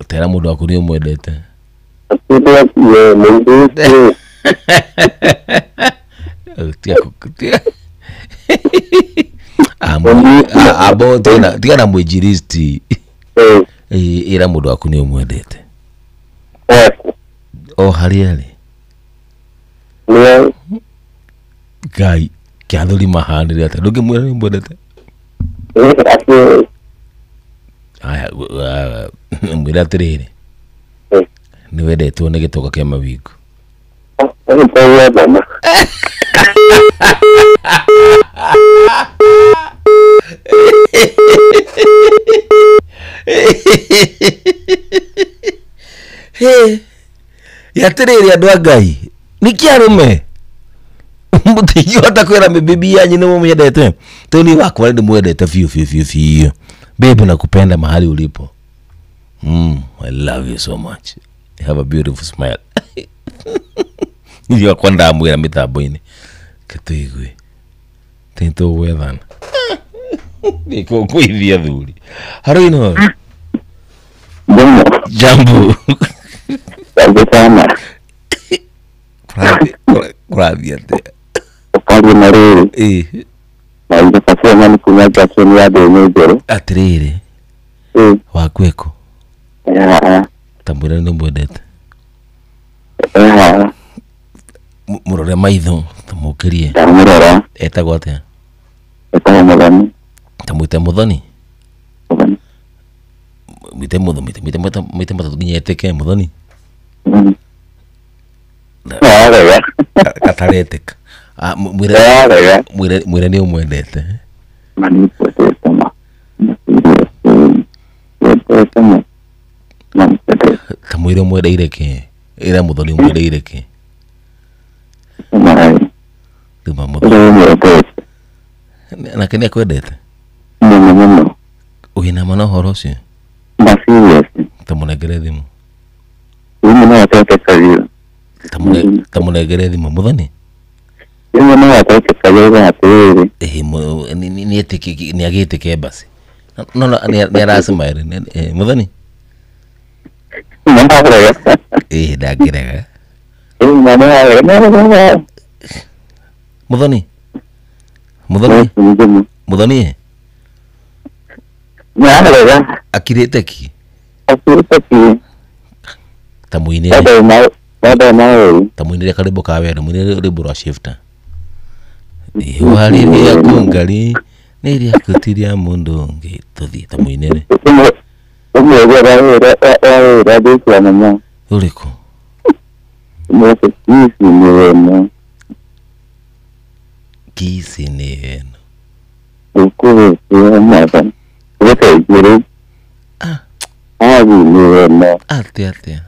Tera mũndũ waku nĩ ũmwendete. Abo tiga na mwinjilisti. Ĩra mũndũ waku nĩ ũmwendete. O harĩa arĩ. Ngai kĩathuri mahanĩre atĩa ndũngĩmwĩra nĩ ũmwendete? Aya mwĩre atĩrĩrĩ nĩ wendetwo nĩ gĩtonga kĩa mawingu. Atĩrĩrĩ andũ a Ngai nĩkĩ arũme mũtingĩhota kwĩra mĩbibi yanyu nĩ mũmĩendete? Tondũ niĩ wakwa nĩ ndĩmwendete biũ biũ biũ biũ. Babe, nakupenda mahali ulipo. I love you so much. You have a beautiful smile. Nĩ wakwa ndamwĩra mĩtambo-inĩ ketũigue tĩtũgwethana nĩkũkũithia thuri. Haro Inoro. Jambo. Jambo sana. Kũrathiĩ atĩa? Ũkarie na rĩrĩ. Ĩĩ. Na ingĩbatia nĩ kuuma Jackson ya ndũnyũ njerũ. Atĩrĩrĩ. Waku ĩkũ? Ta mwĩre nĩ ũmwendete. Mũrore maitho ta mũkĩrie. Ndamũrora. Etagwo atĩa? Etagwo Mũthoni. Ta mwĩte Mũthoni? Mwĩte Mũthoni, mwĩte matatũ nginya etĩke Mũthoni. Kataretĩka. Mwĩre nĩ ũmwendete. Ta mwĩre ũmwendeire kĩ? Ĩra Mũthoni ũmwendeire kĩ? Rĩu Mũthoni. Nake nĩ akwendete? Wĩna ma na ũhoro ũcio? Ta mũnengere thimũ. Ta mũnengere thimũ Mũthoni? Nĩ agĩtĩke basi. No no nĩ aracemaire Mũthoni? Ĩĩ ndangĩrega. Mũthoni? Mũthoni? Mũthoni? Akirĩte ki? Ta mũinĩre. Ta mũinĩre karwĩmbo ka wendo, mũinĩre rwĩmbo rwa Shifter. Ihũa rĩrĩa ngari nĩ rĩaku ti rĩa mũndũ ũngĩ tũthiĩ ta mũinĩre. Ũrĩkũ? Kisi nĩ weno. Atĩa atĩa?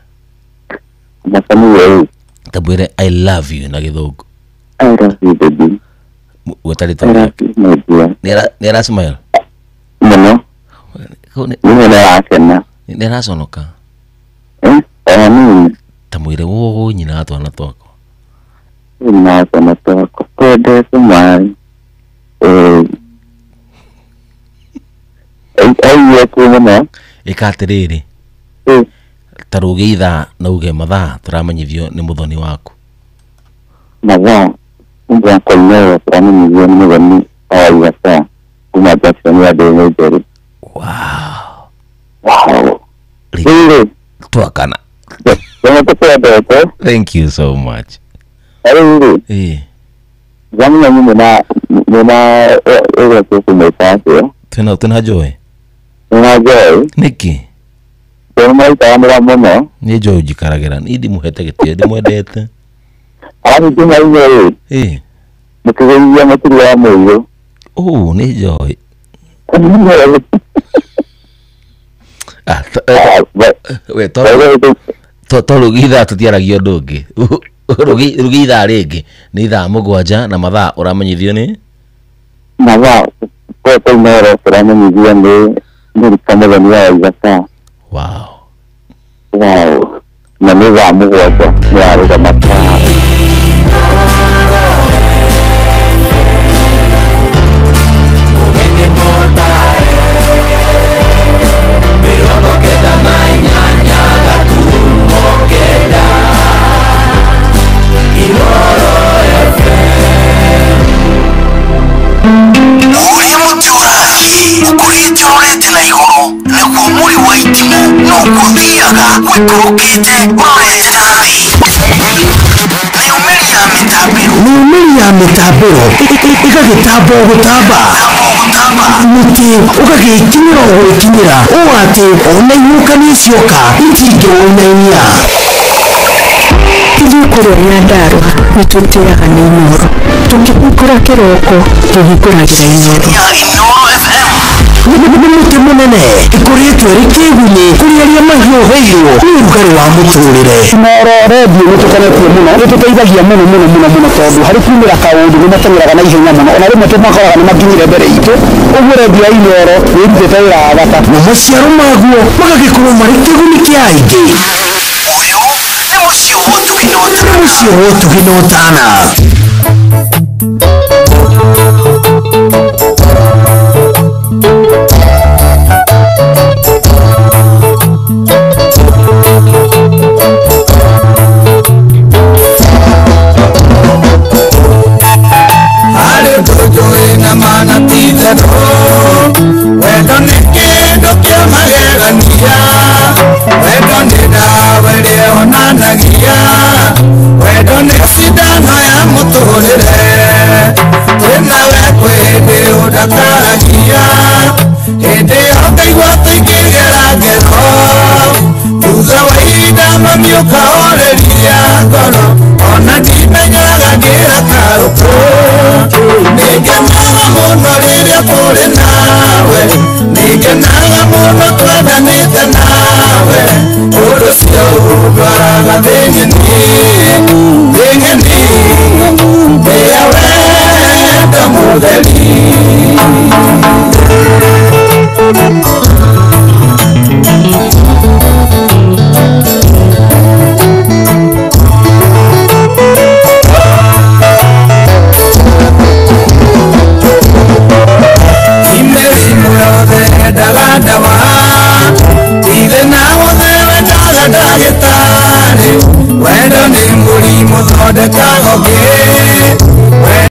Ta mwĩre I love you na gĩthũngũ. Wetarĩ ta nĩ aracmile? Mũno. Nĩ araconoka? Ta mwĩre wũ nyina wa twana twakwa. Ĩka atĩrĩrĩ ta rũge ithaa na uge mathaa tũramenyithio nĩ Mũthoni waku. Mathaa kuma Koinoro tũramenyithio nĩ mũgeni wa Igata kuma Jackson ya Ndũnyũ Njerũ. Wow. Rĩu Twakana. Rĩ, tũkwendete. Thank you so much. Rĩu rĩ, Eh. ngamenya mwĩna ũrĩa tũkũmwĩta atĩa? Twĩna Joy. Mwĩna Joy. Nĩkĩ? Tondũ maitanĩra mũno. Nĩ Joy njikaragĩra. Niĩ ndimũhete gĩtĩo, ndimwendete. Arabu Jumaine rĩ, Eh. mũkĩgeithia mũturi wa mũirũ. Oh, nĩ Joy. Ah, we to rũgi ithaa tũtiaragia ũndũ ũngĩ. Rũgi ithaa rĩngĩ nĩ ithaa 7 na mathaa ũramenyithio nĩ Mathaa kũrĩa Koinoro tũramenyithio nĩ Mũrika mũgeni wa Igata. Wow. Wow. Na nĩ thaa 7 nĩ arũgama taa. Ũrĩa mũtĩ ũrathiĩ ũkũrĩte ũrorete na igũrũ nĩguo mũri wa itimũ noguo ũthiaga ũikũrũkĩte ũrorete na thĩ. Mĩumĩri ya mĩtambĩro Mĩumĩri ya mĩtambĩro ĩgagĩtamba o gũtamba, mũtĩ ũgagĩkinyĩra o gwĩkinyĩra ũũ atĩ ona ihuhũkanio cioka itingĩwũinainia. Ithuĩ kũrĩa Nyandarũa nĩ twĩtĩaga nĩ Inooro. Tũkĩhingũra kĩroko tũhingũragĩra Inooro. Nĩ mũtĩ mũnene ĩkũrĩtwo ĩrĩ kĩgunyĩ kũrĩ arĩa mahiũhĩirwo nĩ ũrugarĩ wa mũtũrĩre. Inooro redio nĩ tũkenetio mũno, nĩ tũteithagia mũno mũno mũno mũno tondũ harĩ kumĩra kaũndũ nĩ mateng'eraga na ihenya mũno, ona rĩmwe tũmakoraga nĩ makinyire mbere itũ. Ũguo redio ya Inooro nĩ ĩrutĩte wĩra wa bata. Na maciaro maguo magagĩkorwo marĩ kĩguni kĩa aingĩ. Ũyũ nĩ mũciĩ wa ũtugi na ũtana. Nĩ mũciĩ wa ũtugi na ũtana.